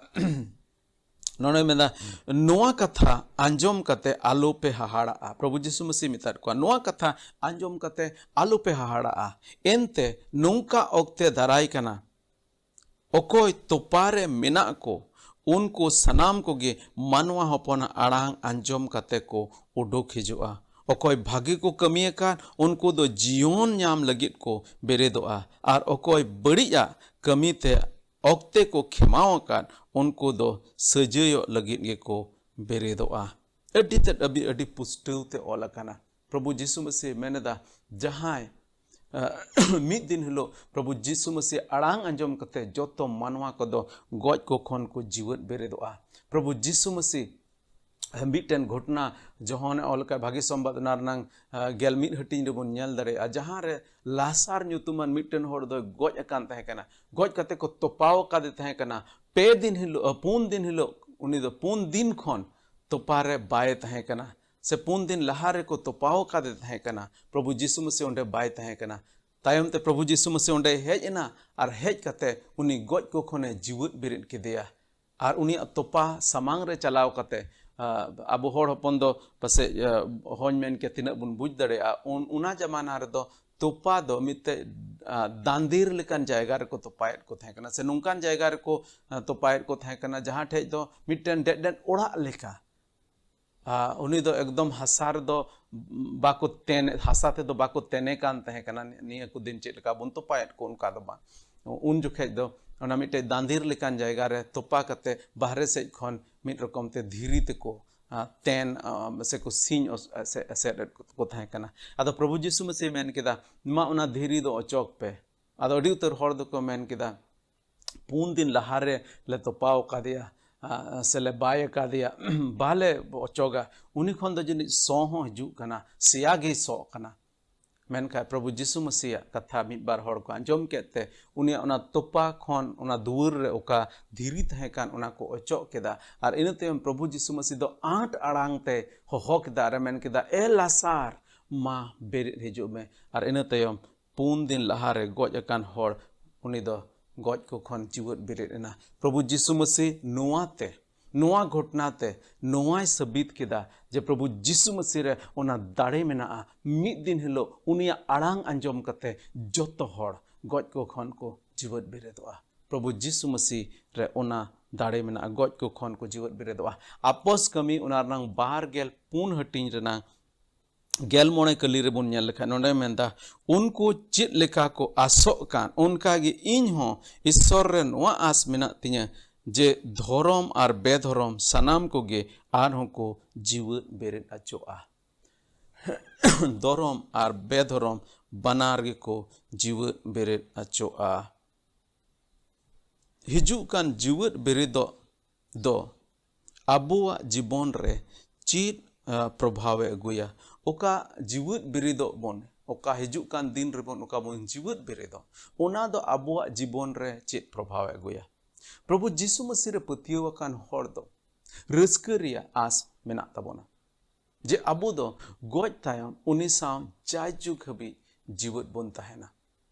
ᱱᱚᱰᱮᱭ ᱢᱮᱱᱫᱟ, "ᱱᱚᱣᱟ ᱠᱟᱛᱷᱟ ᱟᱸᱡᱚᱢ ᱠᱟᱛᱮ ᱟᱞᱚᱯᱮ ᱦᱟᱦᱟᱲᱟᱜᱼᱟ᱾" ᱯᱨᱚᱵᱷᱩ ᱡᱤᱥᱩ ᱢᱟᱹᱥᱤ ᱢᱮᱛᱟᱫ ᱠᱚᱣᱟ, "ᱱᱚᱣᱟ ᱠᱟᱛᱷᱟ ᱟᱸᱡᱚᱢ ᱠᱟᱛᱮ ᱟᱞᱚᱯᱮ ᱦᱟᱦᱟᱲᱟᱜᱼᱟ᱾ ᱮᱱᱛᱮ ᱱᱚᱝᱠᱟ ᱚᱠᱛᱮ ᱫᱟᱨᱟᱭ ᱠᱟᱱᱟ, ᱚᱠᱚᱭ ᱛᱚᱯᱟ ᱨᱮ ᱢᱮᱱᱟᱜ ᱠᱚ, ᱩᱱᱠᱩ ᱥᱟᱱᱟᱢ ᱠᱚᱜᱮ ᱢᱟᱱᱣᱟ ᱦᱚᱯᱚᱱᱟᱜ ᱟᱲᱟᱝ ᱟᱸᱡᱚᱢ ᱠᱟᱛᱮ ᱠᱚ ᱩᱰᱩᱠ ᱦᱤᱡᱩᱜᱼᱟ᱾ ᱚᱠᱚᱭ ᱵᱷᱟᱹᱜᱤ ᱠᱚ ᱠᱟᱹᱢᱤ ᱟᱠᱟᱫ, ᱩᱱᱠᱩ ᱫᱚ ᱡᱤᱭᱚᱱ ᱧᱟᱢ ᱞᱟᱹᱜᱤᱫ ᱠᱚ ᱵᱮᱨᱮᱫᱚᱜᱼᱟ, ᱟᱨ ᱚᱠᱚᱭ ᱵᱟᱹᱲᱤᱡᱟᱜ ᱠᱟᱹᱢᱤ ᱛᱮ ᱚᱠᱛᱮ ᱠᱚ ᱠᱷᱮᱢᱟᱣ ᱟᱠᱟᱫ, ᱩᱱᱠᱩ ᱫᱚ ᱥᱟᱹᱡᱟᱹᱭᱚᱜ ᱞᱟᱹᱜᱤᱫ ᱜᱮᱠᱚ ᱵᱮᱨᱮᱫᱚᱜᱼᱟ᱾ ᱟᱹᱰᱤ ᱛᱮᱫ ᱟᱹᱰᱤ, ᱟᱹᱰᱤ ᱯᱩᱥᱴᱟᱹᱣ ᱛᱮ ᱚᱞ ᱟᱠᱟᱱᱟ᱾ ᱯᱨᱚᱵᱷᱩ ᱡᱤᱥᱩ ᱢᱟᱹᱥᱤ ᱢᱮᱱ ᱮᱫᱟ, ᱡᱟᱦᱟᱸᱭ ᱟᱸ, ᱢᱤᱫ ᱫᱤᱱ ᱦᱤᱞᱳᱜ ᱯᱨᱚᱵᱷᱩ ᱡᱤᱥᱩ ᱢᱟᱹᱥᱤ ᱟᱲᱟᱝ ᱟᱸᱡᱚᱢ ᱠᱟᱛᱮ ᱡᱚᱛᱚ ᱢᱟᱱᱣᱟ ᱠᱚᱫᱚ ᱜᱚᱡ ᱠᱚ ᱠᱷᱚᱱ ᱠᱚ ᱡᱤᱣᱮᱫ ᱵᱮᱨᱮᱫᱚᱜᱼᱟ᱾ ᱯᱨᱚᱵᱷᱩ ᱡᱤᱥᱩ ᱢᱟᱹᱥᱤ ᱢᱤᱫᱴᱮᱱ ᱜᱷᱚᱴᱚᱱᱟ ᱡᱚᱦᱚᱱᱮ ᱚᱞ ᱟᱠᱟᱫ ᱵᱷᱟᱹᱜᱤ ᱥᱚᱢᱵᱟᱫ ᱚᱱᱟ ᱨᱮᱱᱟᱝ, ᱟᱸ, ᱜᱮᱞ ᱢᱤᱫ ᱦᱟᱹᱴᱤᱧ ᱨᱮᱵᱚᱱ ᱧᱮᱞ ᱫᱟᱲᱮᱭᱟᱜᱼᱟ, ᱡᱟᱦᱟᱸ ᱨᱮ ᱞᱟᱥᱟᱨ ᱧᱩᱛᱩᱢᱟᱱ ᱢᱤᱫᱴᱮᱱ ᱦᱚᱲ ᱫᱚᱭ ᱜᱚᱡ ᱟᱠᱟᱱ ᱛᱟᱦᱮᱸ ᱠᱟᱱᱟ᱾ ᱜᱚᱡ ᱠᱟᱛᱮ ᱠᱚ ᱛᱚᱯᱟᱣ ᱟᱠᱟᱫᱮ ᱛᱟᱦᱮᱸ ᱠᱟᱱᱟ᱾ ᱯᱮ ᱫᱤᱱ ᱦᱤᱞᱳᱜ, ᱟᱸ, ᱯᱩᱱ ᱫᱤᱱ ᱦᱤᱞᱳᱜ ᱩᱱᱤ ᱫᱚ ᱯᱩᱱ ᱫᱤᱱ ᱠᱷᱚᱱ ᱛᱚᱯᱟ ᱨᱮ ᱵᱟᱭ ᱛᱟᱦᱮᱸ ᱠᱟᱱᱟ, ᱥᱮ ᱯᱩᱱ ᱫᱤᱱ ᱞᱟᱦᱟ ᱨᱮᱠᱚ ᱛᱚᱯᱟᱣ ᱟᱠᱟᱫᱮ ᱛᱟᱦᱮᱸ ᱠᱟᱱᱟ᱾ ᱯᱨᱚᱵᱷᱩ ᱡᱤᱥᱩ ᱢᱟᱹᱥᱤ ᱚᱸᱰᱮ ᱵᱟᱭ ᱛᱟᱦᱮᱸ ᱠᱟᱱᱟ᱾ ᱛᱟᱭᱚᱢ ᱛᱮ ᱯᱨᱚᱵᱷᱩ ᱡᱤᱥᱩ ᱢᱟᱹᱥᱤ ᱚᱸᱰᱮᱭ ᱦᱮᱡ ᱮᱱᱟ ᱟᱨ ᱦᱮᱡ ᱠᱟᱛᱮ ᱩᱱᱤ ᱜᱚᱡ ᱠᱚ ᱠᱷᱚᱱᱮ ᱡᱤᱣᱮᱫ ᱵᱮᱨᱮᱫ ᱠᱮᱫᱮᱭᱟ᱾ ᱟᱨ ᱩᱱᱤᱭᱟᱜ ᱛᱚᱯᱟ ᱥᱟᱢᱟᱝ ᱨᱮ ᱪᱟᱞᱟᱣ ᱠᱟᱛᱮ, ᱟ, ᱟᱵᱚ ᱦᱚᱲ ᱦᱚᱯᱚᱱ ᱫᱚ ᱯᱟᱥᱮᱡ, ᱟ, ᱦᱚᱧ ᱢᱮᱱ ᱠᱮᱭᱟ, ᱛᱤᱱᱟᱹᱜ ᱵᱚᱱ ᱵᱩᱡᱽ ᱫᱟᱲᱮᱭᱟᱜᱼᱟ, ᱩᱱ, ᱚᱱᱟ ᱡᱟᱢᱟᱱᱟ ᱨᱮᱫᱚ ᱛᱚᱯᱟ ᱫᱚ ᱢᱤᱫᱴᱮᱡ, ᱟ, ᱫᱟᱸᱫᱮᱨ ᱞᱮᱠᱟᱱ ᱡᱟᱭᱜᱟ ᱨᱮᱠᱚ ᱛᱚᱯᱟᱭᱮᱫ ᱠᱚ ᱛᱟᱦᱮᱸ ᱠᱟᱱᱟ, ᱥᱮ ᱱᱚᱝᱠᱟᱱ ᱡᱟᱭᱜᱟ ᱨᱮᱠᱚ, ᱟ, ᱛᱚᱯᱟᱭᱮᱫ ᱠᱚ ᱛᱟᱦᱮᱸ ᱠᱟᱱᱟ, ᱡᱟᱦᱟᱸ ᱴᱷᱮᱡ ᱫᱚ ᱢᱤᱫᱴᱮᱱ ᱰᱮᱰ ᱰᱮᱰ ᱚᱲᱟᱜ ᱞᱮᱠᱟ᱾ ᱟ, ᱩᱱᱤ ᱫᱚ ᱮᱠᱫᱚᱢ ᱦᱟᱥᱟ ᱨᱮᱫᱚ ᱵᱟᱠᱚ ᱛᱮᱱ, ᱦᱟᱥᱟ ᱛᱮᱫᱚ ᱵᱟᱠᱚ ᱛᱮᱱᱮ ᱠᱟᱱ ᱛᱟᱦᱮᱸ ᱠᱟᱱᱟ᱾ ᱱᱤᱭᱟᱹ ᱠᱚ ᱫᱤᱱ ᱪᱮᱫ ᱞᱮᱠᱟ ᱵᱚᱱ ᱛᱚᱯᱟᱭᱮᱫ ᱠᱚ, ᱚᱱᱠᱟ ᱫᱚ ᱵᱟᱝ᱾ ᱩᱱ ᱡᱚᱠᱷᱮᱡ ᱫᱚ ᱚᱱᱟ ᱢᱤᱫᱴᱮᱡ ᱫᱟᱸᱫᱮᱨ ᱞᱮᱠᱟᱱ ᱡᱟᱭᱜᱟ ᱨᱮ ᱛᱚᱯᱟ ᱠᱟᱛᱮ ᱵᱟᱦᱨᱮ ᱥᱮᱫ ᱠᱷᱚᱱ ᱢᱤᱫ ᱨᱚᱠᱚᱢ ᱛᱮ ᱫᱷᱤᱨᱤ ᱛᱮᱠᱚ, ᱟ, ᱛᱮᱱ, ᱟ, ᱥᱮᱠᱚ ᱥᱤᱧ ᱚᱥ-, ᱮᱥᱮ-, ᱮᱥᱮᱫ ᱮᱫ ᱠᱚ ᱛᱟᱦᱮᱸ ᱠᱟᱱᱟ᱾ ᱟᱫᱚ ᱯᱨᱚᱵᱷᱩ ᱡᱤᱥᱩ ᱢᱟᱹᱥᱤ ᱢᱮᱱ ᱠᱮᱫᱟ, "ᱢᱟ ᱚᱱᱟ ᱫᱷᱤᱨᱤ ᱫᱚ ᱚᱪᱚᱜ ᱯᱮ᱾" ᱟᱫᱚ ᱟᱹᱰᱤ ᱩᱛᱟᱹᱨ ᱦᱚᱲ ᱫᱚᱠᱚ ᱢᱮᱱ ᱠᱮᱫᱟ, ᱯᱩᱱ ᱫᱤᱱ ᱞᱟᱦᱟᱨᱮ ᱞᱮ ᱛᱚᱯᱟᱣ ᱟᱠᱟᱫᱮᱭᱟ, ᱟ, ᱥᱮᱞᱮ ᱵᱟᱭ ᱟᱠᱟᱫᱮᱭᱟ, ᱵᱟᱞᱮ ᱚᱪᱚᱜᱟ, ᱩᱱᱤ ᱠᱷᱚᱱ ᱫᱚ ᱡᱟᱹᱱᱤᱡ ᱥᱚ ᱦᱚᱸ ᱦᱤᱡᱩᱜ ᱠᱟᱱᱟ, ᱥᱮᱭᱟ ᱜᱮᱭ ᱥᱚᱜ ᱠᱟᱱᱟ᱾ ᱢᱮᱱᱠᱷᱟᱱ ᱯᱨᱚᱵᱷᱩ ᱡᱤᱥᱩ ᱢᱟᱹᱥᱤᱭᱟᱜ ᱠᱟᱛᱷᱟ ᱢᱤᱫ ᱵᱟᱨ ᱦᱚᱲ ᱠᱚ ᱟᱸᱡᱚᱢ ᱠᱮᱫ ᱛᱮ, ᱩᱱᱤᱭᱟᱜ ᱚᱱᱟ ᱛᱚᱯᱟ ᱠᱷᱚᱱ ᱚᱱᱟ ᱫᱩᱣᱟᱹᱨ ᱨᱮ ᱚᱠᱟ ᱫᱷᱤᱨᱤ ᱛᱟᱦᱮᱸ ᱠᱟᱱ, ᱚᱱᱟ ᱠᱚ ᱚᱪᱚᱜ ᱠᱮᱫᱟ᱾ ᱟᱨ ᱤᱱᱟᱹ ᱛᱟᱭᱚᱢ ᱯᱨᱚᱵᱷᱩ ᱡᱤᱥᱩ ᱢᱟᱹᱥᱤ ᱫᱚ ᱟᱸᱴ ᱟᱲᱟᱝ ᱛᱮ ᱦᱚᱦᱚ ᱠᱮᱫᱟ ᱟᱨᱮ ᱢᱮᱱ ᱠᱮᱫᱟ, "ᱮ ᱞᱟᱥᱟᱨ, ᱢᱟ ᱵᱮᱨᱮᱫ ᱦᱤᱡᱩᱜ ᱢᱮ᱾" ᱟᱨ ᱤᱱᱟᱹ ᱛᱟᱭᱚᱢ ᱯᱩᱱ ᱫᱤᱱ ᱞᱟᱦᱟᱨᱮ ᱜᱚᱡ ᱟᱠᱟᱱ ᱦᱚᱲ, ᱩᱱᱤ ᱫᱚ ᱜᱚᱡ ᱠᱚ ᱠᱷᱚᱱ ᱡᱤᱣᱮᱫ ᱵᱮᱨᱮᱫ ᱮᱱᱟ᱾ ᱯᱨᱚᱵᱷᱩ ᱡᱤᱥᱩ ᱢᱟᱹᱥᱤ ᱱᱚᱣᱟ ᱛᱮ, ᱱᱚᱣᱟ ᱜᱷᱚᱴᱱᱟ ᱛᱮ ᱱᱚᱣᱟᱭ ᱥᱟᱹᱵᱤᱛ ᱠᱮᱫᱟ ᱡᱮ ᱯᱨᱚᱵᱷᱩ ᱡᱤᱥᱩ ᱢᱟᱹᱥᱤ ᱨᱮ ᱚᱱᱟ ᱫᱟᱲᱮ ᱢᱮᱱᱟᱜᱼᱟ᱾ ᱢᱤᱫ ᱫᱤᱱ ᱦᱤᱞᱳᱜ ᱩᱱᱤᱭᱟᱜ ᱟᱲᱟᱝ ᱟᱸᱡᱚᱢ ᱠᱟᱛᱮ ᱡᱚᱛᱚ ᱦᱚᱲ ᱜᱚᱡ ᱠᱚ ᱠᱷᱚᱱ ᱠᱚ ᱡᱤᱣᱮᱫ ᱵᱮᱨᱮᱫᱚᱜᱼᱟ᱾ ᱯᱨᱚᱵᱷᱩ ᱡᱤᱥᱩ ᱢᱟᱹᱥᱤ ᱨᱮ ᱚᱱᱟ ᱫᱟᱲᱮ ᱢᱮᱱᱟᱜᱼᱟ, ᱜᱚᱡ ᱠᱚ ᱠᱷᱚᱱ ᱠᱚ ᱡᱤᱣᱮᱫ ᱵᱮᱨᱮᱫᱚᱜᱼᱟ᱾ ᱟᱯᱚᱥ ᱠᱟᱹᱢᱤ ᱚᱱᱟ ᱨᱮᱱᱟᱝ ᱵᱟᱨ ᱜᱮᱞ ᱯᱩᱱ ᱦᱟᱹᱴᱤᱧ ᱨᱮᱱᱟᱝ ᱜᱮᱞ ᱢᱚᱬᱮ ᱠᱟᱹᱞᱤ ᱨᱮᱵᱚᱱ ᱧᱮᱞ ᱞᱮᱠᱷᱟᱱ ᱱᱚᱰᱮ ᱢᱮᱱᱫᱟ, ᱩᱱᱠᱩ ᱪᱮᱫ ᱞᱮᱠᱟ ᱠᱚ ᱟᱥᱚᱜ ᱠᱟᱱ, ᱚᱱᱠᱟ ᱜᱮ ᱤᱧ ᱦᱚᱸ ᱤᱥᱥᱚᱨ ᱨᱮ ᱱᱚᱣᱟ ᱟᱥ ᱢᱮᱱᱟᱜ ᱛᱤᱧᱟᱹ ᱡᱮ ᱫᱷᱚᱨᱚᱢ ᱟᱨ ᱵᱮᱫᱷᱚᱨᱚᱢ ᱥᱟᱱᱟᱢ ᱠᱚᱜᱮ ᱟᱨᱦᱚᱸ ᱠᱚ ᱡᱤᱣᱮᱫ ᱵᱮᱨᱮᱫ ᱦᱚᱪᱚᱜᱼᱟ᱾ ᱫᱷᱚᱨᱚᱢ ᱟᱨ ᱵᱮᱫᱷᱚᱨᱚᱢ ᱵᱟᱱᱟᱨ ᱜᱮᱠᱚ ᱡᱤᱣᱮᱫ ᱵᱮᱨᱮᱫ ᱦᱚᱪᱚᱜᱼᱟ᱾ ᱦᱤᱡᱩᱜ ᱠᱟᱱ ᱡᱤᱣᱮᱫ ᱵᱮᱨᱮᱫᱚᱜ ᱫᱚ ᱟᱵᱚᱣᱟᱜ ᱡᱤᱵᱚᱱ ᱨᱮ ᱪᱮᱫ, ᱟ, ᱯᱨᱚᱵᱷᱟᱣᱮ ᱟᱹᱜᱩᱭᱟ? ᱚᱠᱟ ᱡᱤᱣᱮᱫ ᱵᱮᱨᱮᱫᱚᱜ ᱵᱚᱱ, ᱚᱠᱟ ᱦᱤᱡᱩᱜ ᱠᱟᱱ ᱫᱤᱱ ᱨᱮᱵᱚᱱ, ᱚᱠᱟ ᱵᱚᱱ ᱡᱤᱣᱮᱫ ᱵᱮᱨᱮᱫᱚᱜ, ᱚᱱᱟ ᱫᱚ ᱟᱵᱚᱣᱟᱜ ᱡᱤᱵᱚᱱ ᱨᱮ ᱪᱮᱫ ᱯᱨᱚᱵᱷᱟᱣᱮ ᱟᱹᱜᱩᱭᱟ? ᱯᱨᱚᱵᱷᱩ ᱡᱤᱥᱩ ᱢᱟᱹᱥᱤ ᱨᱮ ᱯᱟᱹᱛᱭᱟᱹᱣ ᱟᱠᱟᱱ ᱦᱚᱲ ᱫᱚ ᱨᱟᱹᱥᱠᱟᱹ ᱨᱮᱭᱟᱜ ᱟᱥ ᱢᱮᱱᱟᱜ ᱛᱟᱵᱚᱱᱟ ᱡᱮ ᱟᱵᱚ ᱫᱚ ᱜᱚᱡ ᱛᱟᱭᱚᱢ ᱩᱱᱤ ᱥᱟᱶ ᱡᱟᱭᱡᱩᱜᱽ ᱦᱟᱹᱵᱤᱡ ᱡᱤᱣᱮᱫ ᱵᱚᱱ ᱛᱟᱦᱮᱱᱟ᱾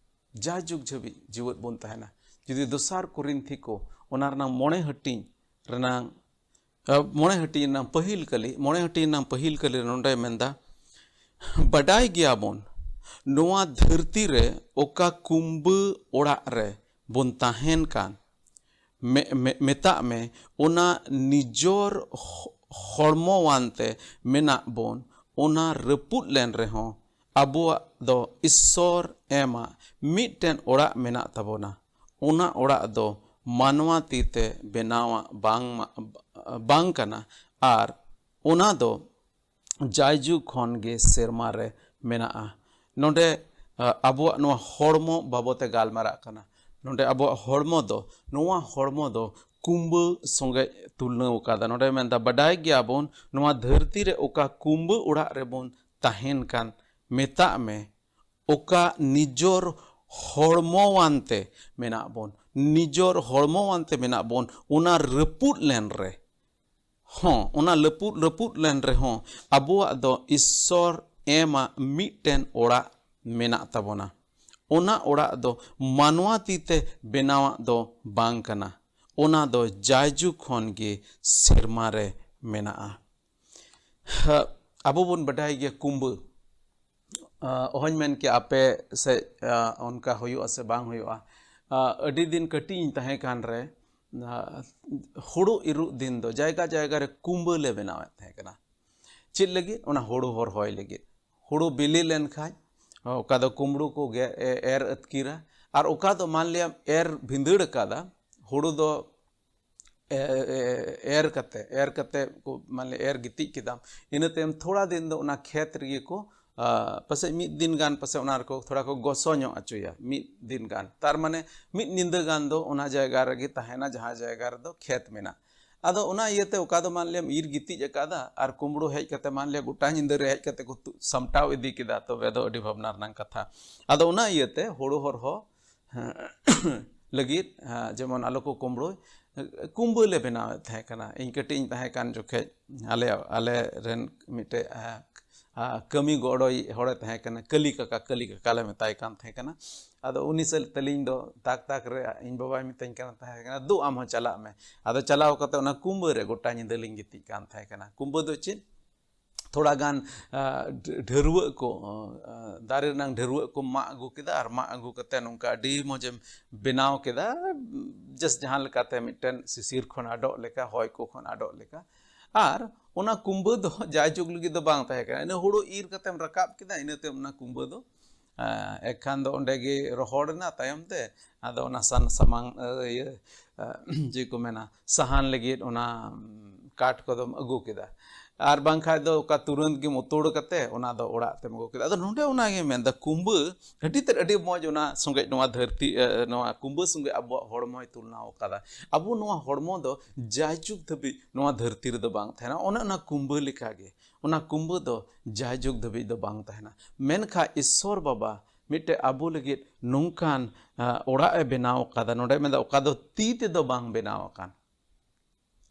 ᱡᱟᱭᱡᱩᱜᱽ ᱦᱟᱹᱵᱤᱡ ᱡᱤᱣᱮᱫ ᱵᱚᱱ ᱛᱟᱦᱮᱱᱟ᱾ ᱡᱩᱫᱤ ᱫᱚᱥᱟᱨ ᱠᱚᱨᱤᱱᱛᱷᱤ ᱠᱚ ᱚᱱᱟ ᱨᱮᱱᱟᱝ ᱢᱚᱬᱮ ᱦᱟᱹᱴᱤᱧ ᱨᱮᱱᱟᱝ, ᱟ, ᱢᱚᱬᱮ ᱦᱟᱹᱴᱤᱧ ᱨᱮᱱᱟᱝ ᱯᱟᱹᱦᱤᱞ ᱠᱟᱹᱞᱤ, ᱢᱚᱬᱮ ᱦᱟᱹᱴᱤᱧ ᱨᱮᱱᱟᱝ ᱯᱟᱹᱦᱤᱞ ᱠᱟᱹᱞᱤ ᱨᱮ ᱱᱚᱰᱮ ᱢᱮᱱᱫᱟ, ᱵᱟᱰᱟᱭ ᱜᱮᱭᱟᱵᱚᱱ ᱱᱚᱣᱟ ᱫᱷᱟᱹᱨᱛᱤ ᱨᱮ ᱚᱠᱟ ᱠᱩᱢᱵᱟᱹ ᱚᱲᱟᱜ ᱨᱮ ᱵᱚᱱ ᱛᱟᱦᱮᱱ ᱠᱟᱱ, ᱢᱮ-, ᱢᱮ-, ᱢᱮᱛᱟᱜ ᱢᱮ, ᱚᱱᱟ ᱱᱤᱡᱚᱨ ᱦᱚ-, ᱦᱚᱲᱢᱚᱣᱟᱱ ᱛᱮ ᱢᱮᱱᱟᱜ ᱵᱚᱱ, ᱚᱱᱟ ᱨᱟᱹᱯᱩᱫ ᱞᱮᱱ ᱨᱮᱦᱚᱸ ᱟᱵᱚᱣᱟᱜ ᱫᱚ ᱤᱥᱥᱚᱨ ᱮᱢᱟᱜ ᱢᱤᱫᱴᱮᱱ ᱚᱲᱟᱜ ᱢᱮᱱᱟᱜ ᱛᱟᱵᱚᱱᱟ᱾ ᱚᱱᱟ ᱚᱲᱟᱜ ᱫᱚ ᱢᱟᱱᱣᱟ ᱛᱤ ᱛᱮ ᱵᱮᱱᱟᱣᱟᱜ ᱵᱟᱝ ᱢᱟ-, ᱵᱟᱝ ᱠᱟᱱᱟ, ᱟᱨ ᱚᱱᱟ ᱫᱚ ᱡᱟᱭᱡᱩᱜᱽ ᱠᱷᱚᱱ ᱜᱮ ᱥᱮᱨᱢᱟ ᱨᱮ ᱢᱮᱱᱟᱜᱼᱟ᱾ ᱱᱚᱰᱮ, ᱟ, ᱟᱵᱚᱣᱟᱜ ᱱᱚᱣᱟ ᱦᱚᱲᱢᱚ ᱵᱟᱵᱚᱛ ᱮ ᱜᱟᱞᱢᱟᱨᱟᱜ ᱠᱟᱱᱟ᱾ ᱱᱚᱰᱮ ᱟᱵᱚᱣᱟᱜ ᱦᱚᱲᱢᱚ ᱫᱚ, ᱱᱚᱣᱟ ᱦᱚᱲᱢᱚ ᱫᱚ ᱠᱩᱢᱵᱟᱹ ᱥᱚᱸᱜᱮ ᱛᱩᱞᱱᱟᱹᱣ ᱟᱠᱟᱫᱟ᱾ ᱱᱚᱰᱮ ᱢᱮᱱᱫᱟ, ᱵᱟᱰᱟᱭ ᱜᱮᱭᱟᱵᱚᱱ ᱱᱚᱣᱟ ᱫᱷᱟᱹᱨᱛᱤ ᱨᱮ ᱚᱠᱟ ᱠᱩᱢᱵᱟᱹ ᱚᱲᱟᱜ ᱨᱮᱵᱚᱱ ᱛᱟᱦᱮᱱ ᱠᱟᱱ, ᱢᱮᱛᱟᱜ ᱢᱮ, ᱚᱠᱟ ᱱᱤᱡᱚᱨ ᱦᱚᱲᱢᱚᱣᱟᱱ ᱛᱮ ᱢᱮᱱᱟᱜ ᱵᱚᱱ, ᱱᱤᱡᱚᱨ ᱦᱚᱲᱢᱚᱣᱟᱱ ᱛᱮ ᱢᱮᱱᱟᱜ ᱵᱚᱱ, ᱚᱱᱟ ᱨᱟᱹᱯᱩᱫ ᱞᱮᱱ ᱨᱮ ᱦᱚᱸ, ᱚᱱᱟ ᱞᱟᱹᱯᱩᱫ, ᱨᱟᱹᱯᱩᱫ ᱞᱮᱱ ᱨᱮᱦᱚᱸ ᱟᱵᱚᱣᱟᱜ ᱫᱚ ᱤᱥᱥᱚᱨ ᱮᱢᱟᱜ ᱢᱤᱫᱴᱮᱱ ᱚᱲᱟᱜ ᱢᱮᱱᱟᱜ ᱛᱟᱵᱚᱱᱟ᱾ ᱚᱱᱟ ᱚᱲᱟᱜ ᱫᱚ ᱢᱟᱱᱣᱟ ᱛᱤ ᱛᱮ ᱵᱮᱱᱟᱣᱟᱜ ᱫᱚ ᱵᱟᱝ ᱠᱟᱱᱟ᱾ ᱚᱱᱟ ᱫᱚ ᱡᱟᱭᱡᱩᱜᱽ ᱠᱷᱚᱱ ᱜᱮ ᱥᱮᱨᱢᱟ ᱨᱮ ᱢᱮᱱᱟᱜᱼᱟ᱾ ᱦᱟ, ᱟᱵᱚ ᱵᱚᱱ ᱵᱟᱰᱟᱭ ᱜᱮᱭᱟ ᱠᱩᱢᱵᱟᱹ, ᱟ, ᱚᱦᱚᱧ ᱢᱮᱱ ᱠᱮᱭᱟ ᱟᱯᱮ ᱥᱮᱫ, ᱟ, ᱚᱱᱠᱟ ᱦᱩᱭᱩᱜᱼᱟ ᱥᱮ ᱵᱟᱝ ᱦᱩᱭᱩᱜᱼᱟ, ᱟᱹᱰᱤ ᱫᱤᱱ ᱠᱟᱹᱴᱤᱡ ᱤᱧ ᱛᱟᱦᱮᱸ ᱠᱟᱱ ᱨᱮ, ᱦᱩᱲᱩ ᱤᱨᱚᱜ ᱫᱤᱱ ᱫᱚ ᱡᱟᱭᱜᱟ ᱡᱟᱭᱜᱟ ᱨᱮ ᱠᱩᱢᱵᱟᱹ ᱞᱮ ᱵᱮᱱᱟᱣᱮᱫ ᱛᱟᱦᱮᱸ ᱠᱟᱱᱟ᱾ ᱪᱮᱫ ᱞᱟᱹᱜᱤᱫ? ᱚᱱᱟ ᱦᱩᱲᱩ ᱦᱚᱨᱦᱚᱭ ᱞᱟᱹᱜᱤᱫ᱾ ᱦᱩᱲᱩ ᱵᱤᱞᱤ ᱞᱮᱱᱠᱷᱟᱱ ᱚᱠᱟ ᱫᱚ ᱠᱩᱢᱵᱽᱲᱩ ᱠᱚ ᱜᱮ-, ᱮ-, ᱮᱨ ᱟᱹᱛᱠᱤᱨᱟ, ᱟᱨ ᱚᱠᱟ ᱫᱚ ᱢᱟᱱ ᱞᱤᱭᱟᱢ ᱮᱨ ᱵᱷᱤᱸᱫᱟᱹᱲ ᱟᱠᱟᱫᱟ, ᱦᱩᱲᱩ ᱫᱚ ᱮ-, ᱮ-, ᱮᱨ ᱠᱟᱛᱮ, ᱮᱨ ᱠᱟᱛᱮ ᱠᱚ ᱢᱟᱱᱮ ᱮᱨ ᱜᱤᱛᱤᱡ ᱠᱮᱫᱟᱢ, ᱤᱱᱟᱹ ᱛᱟᱭᱚᱢ ᱛᱷᱚᱲᱟ ᱫᱤᱱ ᱫᱚ ᱚᱱᱟ ᱠᱷᱮᱛ ᱨᱮᱜᱮ ᱠᱚ, ᱟ, ᱯᱟᱥᱮᱡ ᱢᱤᱫ ᱫᱤᱱ ᱜᱟᱱ ᱯᱟᱥᱮᱡ ᱚᱱᱟ ᱨᱮᱠᱚ ᱛᱷᱚᱲᱟ ᱠᱚ ᱜᱚᱥᱚ ᱧᱚᱜ ᱦᱚᱪᱚᱭᱟ, ᱢᱤᱫ ᱫᱤᱱ ᱜᱟᱱ᱾ ᱛᱟᱨ ᱢᱟᱱᱮ ᱢᱤᱫ ᱧᱤᱫᱟᱹ ᱜᱟᱱ ᱫᱚ ᱚᱱᱟ ᱡᱟᱭᱜᱟ ᱨᱮᱜᱮ ᱛᱟᱦᱮᱱᱟ, ᱡᱟᱦᱟᱸ ᱡᱟᱭᱜᱟ ᱨᱮᱫᱚ ᱠᱷᱮᱛ ᱢᱮᱱᱟᱜ᱾ ᱟᱫᱚ ᱚᱱᱟ ᱤᱭᱟᱹᱛᱮ ᱚᱠᱟ ᱫᱚ ᱢᱟᱱ ᱞᱤᱭᱟᱢ ᱤᱨ ᱜᱤᱛᱤᱡ ᱟᱠᱟᱫᱟ ᱟᱨ ᱠᱩᱢᱵᱽᱲᱩ ᱦᱮᱡ ᱠᱟᱛᱮ ᱢᱟᱱ ᱞᱤᱭᱟ ᱜᱚᱴᱟ ᱧᱤᱫᱟᱹ ᱨᱮ ᱦᱮᱡ ᱠᱟᱛᱮ ᱠᱚ ᱛᱩ-, ᱥᱟᱢᱴᱟᱣ ᱤᱫᱤ ᱠᱮᱫᱟ, ᱛᱚᱵᱮ ᱫᱚ ᱟᱹᱰᱤ ᱵᱷᱟᱵᱽᱱᱟ ᱨᱮᱱᱟᱜ ᱠᱟᱛᱷᱟ᱾ ᱟᱫᱚ ᱚᱱᱟ ᱤᱭᱟᱹᱛᱮ ᱦᱩᱲᱩ ᱦᱚᱨᱦᱚ ᱞᱟᱹᱜᱤᱫ, ᱦᱮᱸ, ᱡᱮᱢᱚᱱ ᱟᱞᱚ ᱠᱚ ᱠᱩᱢᱵᱽᱲᱩᱭ, ᱠᱩᱢᱵᱟᱹ ᱞᱮ ᱵᱮᱱᱟᱣᱮᱫ ᱛᱟᱦᱮᱸ ᱠᱟᱱᱟ᱾ ᱤᱧ ᱠᱟᱹᱴᱤᱡ ᱤᱧ ᱛᱟᱦᱮᱸ ᱠᱟᱱ ᱡᱚᱠᱷᱮᱡ ᱟᱞᱮ, ᱟᱞᱮ ᱨᱮᱱ ᱢᱤᱫᱴᱮᱡ, ᱟ, ᱟ, ᱠᱟᱹᱢᱤ ᱜᱚᱲᱚᱭ ᱦᱚᱲᱮ ᱛᱟᱦᱮᱸ ᱠᱟᱱᱟ, ᱠᱟᱹᱞᱤ ᱠᱟᱠᱟ, ᱠᱟᱹᱞᱤ ᱠᱟᱠᱟ ᱞᱮ ᱢᱮᱛᱟᱭ ᱠᱟᱱ ᱛᱟᱦᱮᱸ ᱠᱟᱱᱟ᱾ ᱟᱫᱚ ᱩᱱᱤ ᱥᱟᱞᱟᱜ ᱛᱟᱹᱞᱤᱧ ᱫᱚ ᱛᱟᱠ ᱛᱟᱠ ᱨᱮ ᱤᱧ ᱵᱟᱵᱟᱭ ᱢᱤᱛᱟᱹᱧ ᱠᱟᱱ ᱛᱟᱦᱮᱸ ᱠᱟᱱᱟ, "ᱫᱩ, ᱟᱢ ᱦᱚᱸ ᱪᱟᱞᱟᱜ ᱢᱮ᱾" ᱟᱫᱚ ᱪᱟᱞᱟᱣ ᱠᱟᱛᱮ ᱚᱱᱟ ᱠᱩᱢᱵᱟᱹ ᱨᱮ ᱜᱚᱴᱟ ᱧᱤᱫᱟᱹ ᱞᱤᱧ ᱜᱤᱛᱤᱡ ᱠᱟᱱ ᱛᱟᱦᱮᱸ ᱠᱟᱱᱟ᱾ ᱠᱩᱢᱵᱟᱹ ᱫᱚ ᱪᱮᱫ? ᱛᱷᱚᱲᱟ ᱜᱟᱱ, ᱟ, ᱰᱷ-, ᱰᱷᱟᱹᱨᱣᱟᱹᱜ ᱠᱚ, ᱟ, ᱫᱟᱨᱮ ᱨᱮᱱᱟᱝ ᱰᱷᱟᱹᱨᱣᱟᱹᱜ ᱠᱚ ᱢᱟᱜ ᱟᱹᱜᱩ ᱠᱮᱫᱟ ᱟᱨ ᱢᱟᱜ ᱟᱹᱜᱩ ᱠᱟᱛᱮ ᱱᱚᱝᱠᱟ ᱟᱹᱰᱤ ᱢᱚᱡᱮᱢ ᱵᱮᱱᱟᱣ ᱠᱮᱫᱟ, just ᱡᱟᱦᱟᱸ ᱞᱮᱠᱟᱛᱮ ᱢᱤᱫᱴᱮᱱ ᱥᱤᱥᱤᱨ ᱠᱷᱚᱱ ᱟᱰᱚᱜ ᱞᱮᱠᱟ, ᱦᱚᱭ ᱠᱚ ᱠᱷᱚᱱ ᱟᱰᱚᱜ ᱞᱮᱠᱟ᱾ ᱟᱨ ᱚᱱᱟ ᱠᱩᱢᱵᱟᱹ ᱫᱚ ᱡᱟᱭᱡᱩᱜᱽ ᱞᱟᱹᱜᱤᱫ ᱫᱚ ᱵᱟᱝ ᱛᱟᱦᱮᱸ ᱠᱟᱱᱟ᱾ ᱤᱱᱟᱹ ᱦᱩᱲᱩ ᱤᱨ ᱠᱟᱛᱮᱢ ᱨᱟᱠᱟᱵ ᱠᱮᱫᱟ, ᱤᱱᱟᱹ ᱛᱟᱭᱚᱢ ᱚᱱᱟ ᱠᱩᱢᱵᱟᱹ ᱫᱚ, ᱟ, ᱮᱠᱷᱟᱱ ᱫᱚ ᱚᱸᱰᱮ ᱜᱮ ᱨᱚᱦᱚᱲ ᱮᱱᱟ᱾ ᱛᱟᱭᱚᱢ ᱛᱮ ᱟᱫᱚ ᱚᱱᱟ ᱥᱟᱱ ᱥᱟᱢᱟᱝ, ᱟ, ᱤᱭᱟᱹ, ᱟ, ᱪᱮᱫ ᱠᱚ ᱢᱮᱱᱟ, ᱥᱟᱦᱟᱱ ᱞᱟᱹᱜᱤᱫ ᱚᱱᱟ, ᱩᱢ, ᱠᱟᱴ ᱠᱚᱫᱚᱢ ᱟᱹᱜᱩ ᱠᱮᱫᱟ᱾ ᱟᱨ ᱵᱟᱝᱠᱷᱟᱡ ᱫᱚ ᱚᱠᱟ ᱛᱩᱨᱟᱹᱱᱛ ᱜᱮᱢ ᱩᱛᱩᱲ ᱠᱟᱛᱮ ᱚᱱᱟ ᱫᱚ ᱚᱲᱟᱜ ᱛᱮᱢ ᱟᱹᱜᱩ ᱠᱮᱫᱟ᱾ ᱟᱫᱚ ᱱᱚᱰᱮ ᱚᱱᱟᱜᱮ ᱢᱮᱱᱫᱟ, ᱠᱩᱢᱵᱟᱹ ᱟᱹᱰᱤ ᱛᱮᱫ ᱟᱹᱰᱤ ᱢᱚᱡᱽ ᱚᱱᱟ ᱥᱚᱸᱜᱮ ᱱᱚᱣᱟ ᱫᱷᱟᱹᱨᱛᱤ, ᱮ, ᱱᱚᱣᱟ ᱠᱩᱢᱵᱟᱹ ᱥᱚᱸᱜᱮ ᱟᱵᱚᱣᱟᱜ ᱦᱚᱲᱢᱚᱭ ᱛᱩᱞᱱᱟᱣ ᱟᱠᱟᱫᱟ᱾ ᱟᱵᱚ ᱱᱚᱣᱟ ᱦᱚᱲᱢᱚ ᱫᱚ ᱡᱟᱭᱡᱩᱜᱽ ᱫᱷᱟᱹᱵᱤᱡ ᱱᱚᱣᱟ ᱫᱷᱟᱹᱨᱛᱤ ᱨᱮᱫᱚ ᱵᱟᱝ ᱛᱟᱦᱮᱱᱟ᱾ ᱚᱱᱮ ᱚᱱᱟ ᱠᱩᱢᱵᱟᱹ ᱞᱮᱠᱟᱜᱮ, ᱚᱱᱟ ᱠᱩᱢᱵᱟᱹ ᱫᱚ ᱡᱟᱭᱡᱩᱜᱽ ᱫᱷᱟᱹᱵᱤᱡ ᱫᱚ ᱵᱟᱝ ᱛᱟᱦᱮᱱᱟ᱾ ᱢᱮᱱᱠᱷᱟᱱ ᱤᱥᱥᱚᱨ ᱵᱟᱵᱟ ᱢᱤᱫᱴᱮᱡ ᱟᱵᱚ ᱞᱟᱹᱜᱤᱫ ᱱᱚᱝᱠᱟᱱ, ᱟ, ᱚᱲᱟᱜ ᱮ ᱵᱮᱱᱟᱣ ᱟᱠᱟᱫᱟ᱾ ᱱᱚᱰᱮ ᱢᱮᱱᱫᱟ, ᱚᱠᱟ ᱫᱚ ᱛᱤ ᱛᱮᱫᱚ ᱵᱟᱝ ᱵᱮᱱᱟᱣ ᱟᱠᱟᱱ,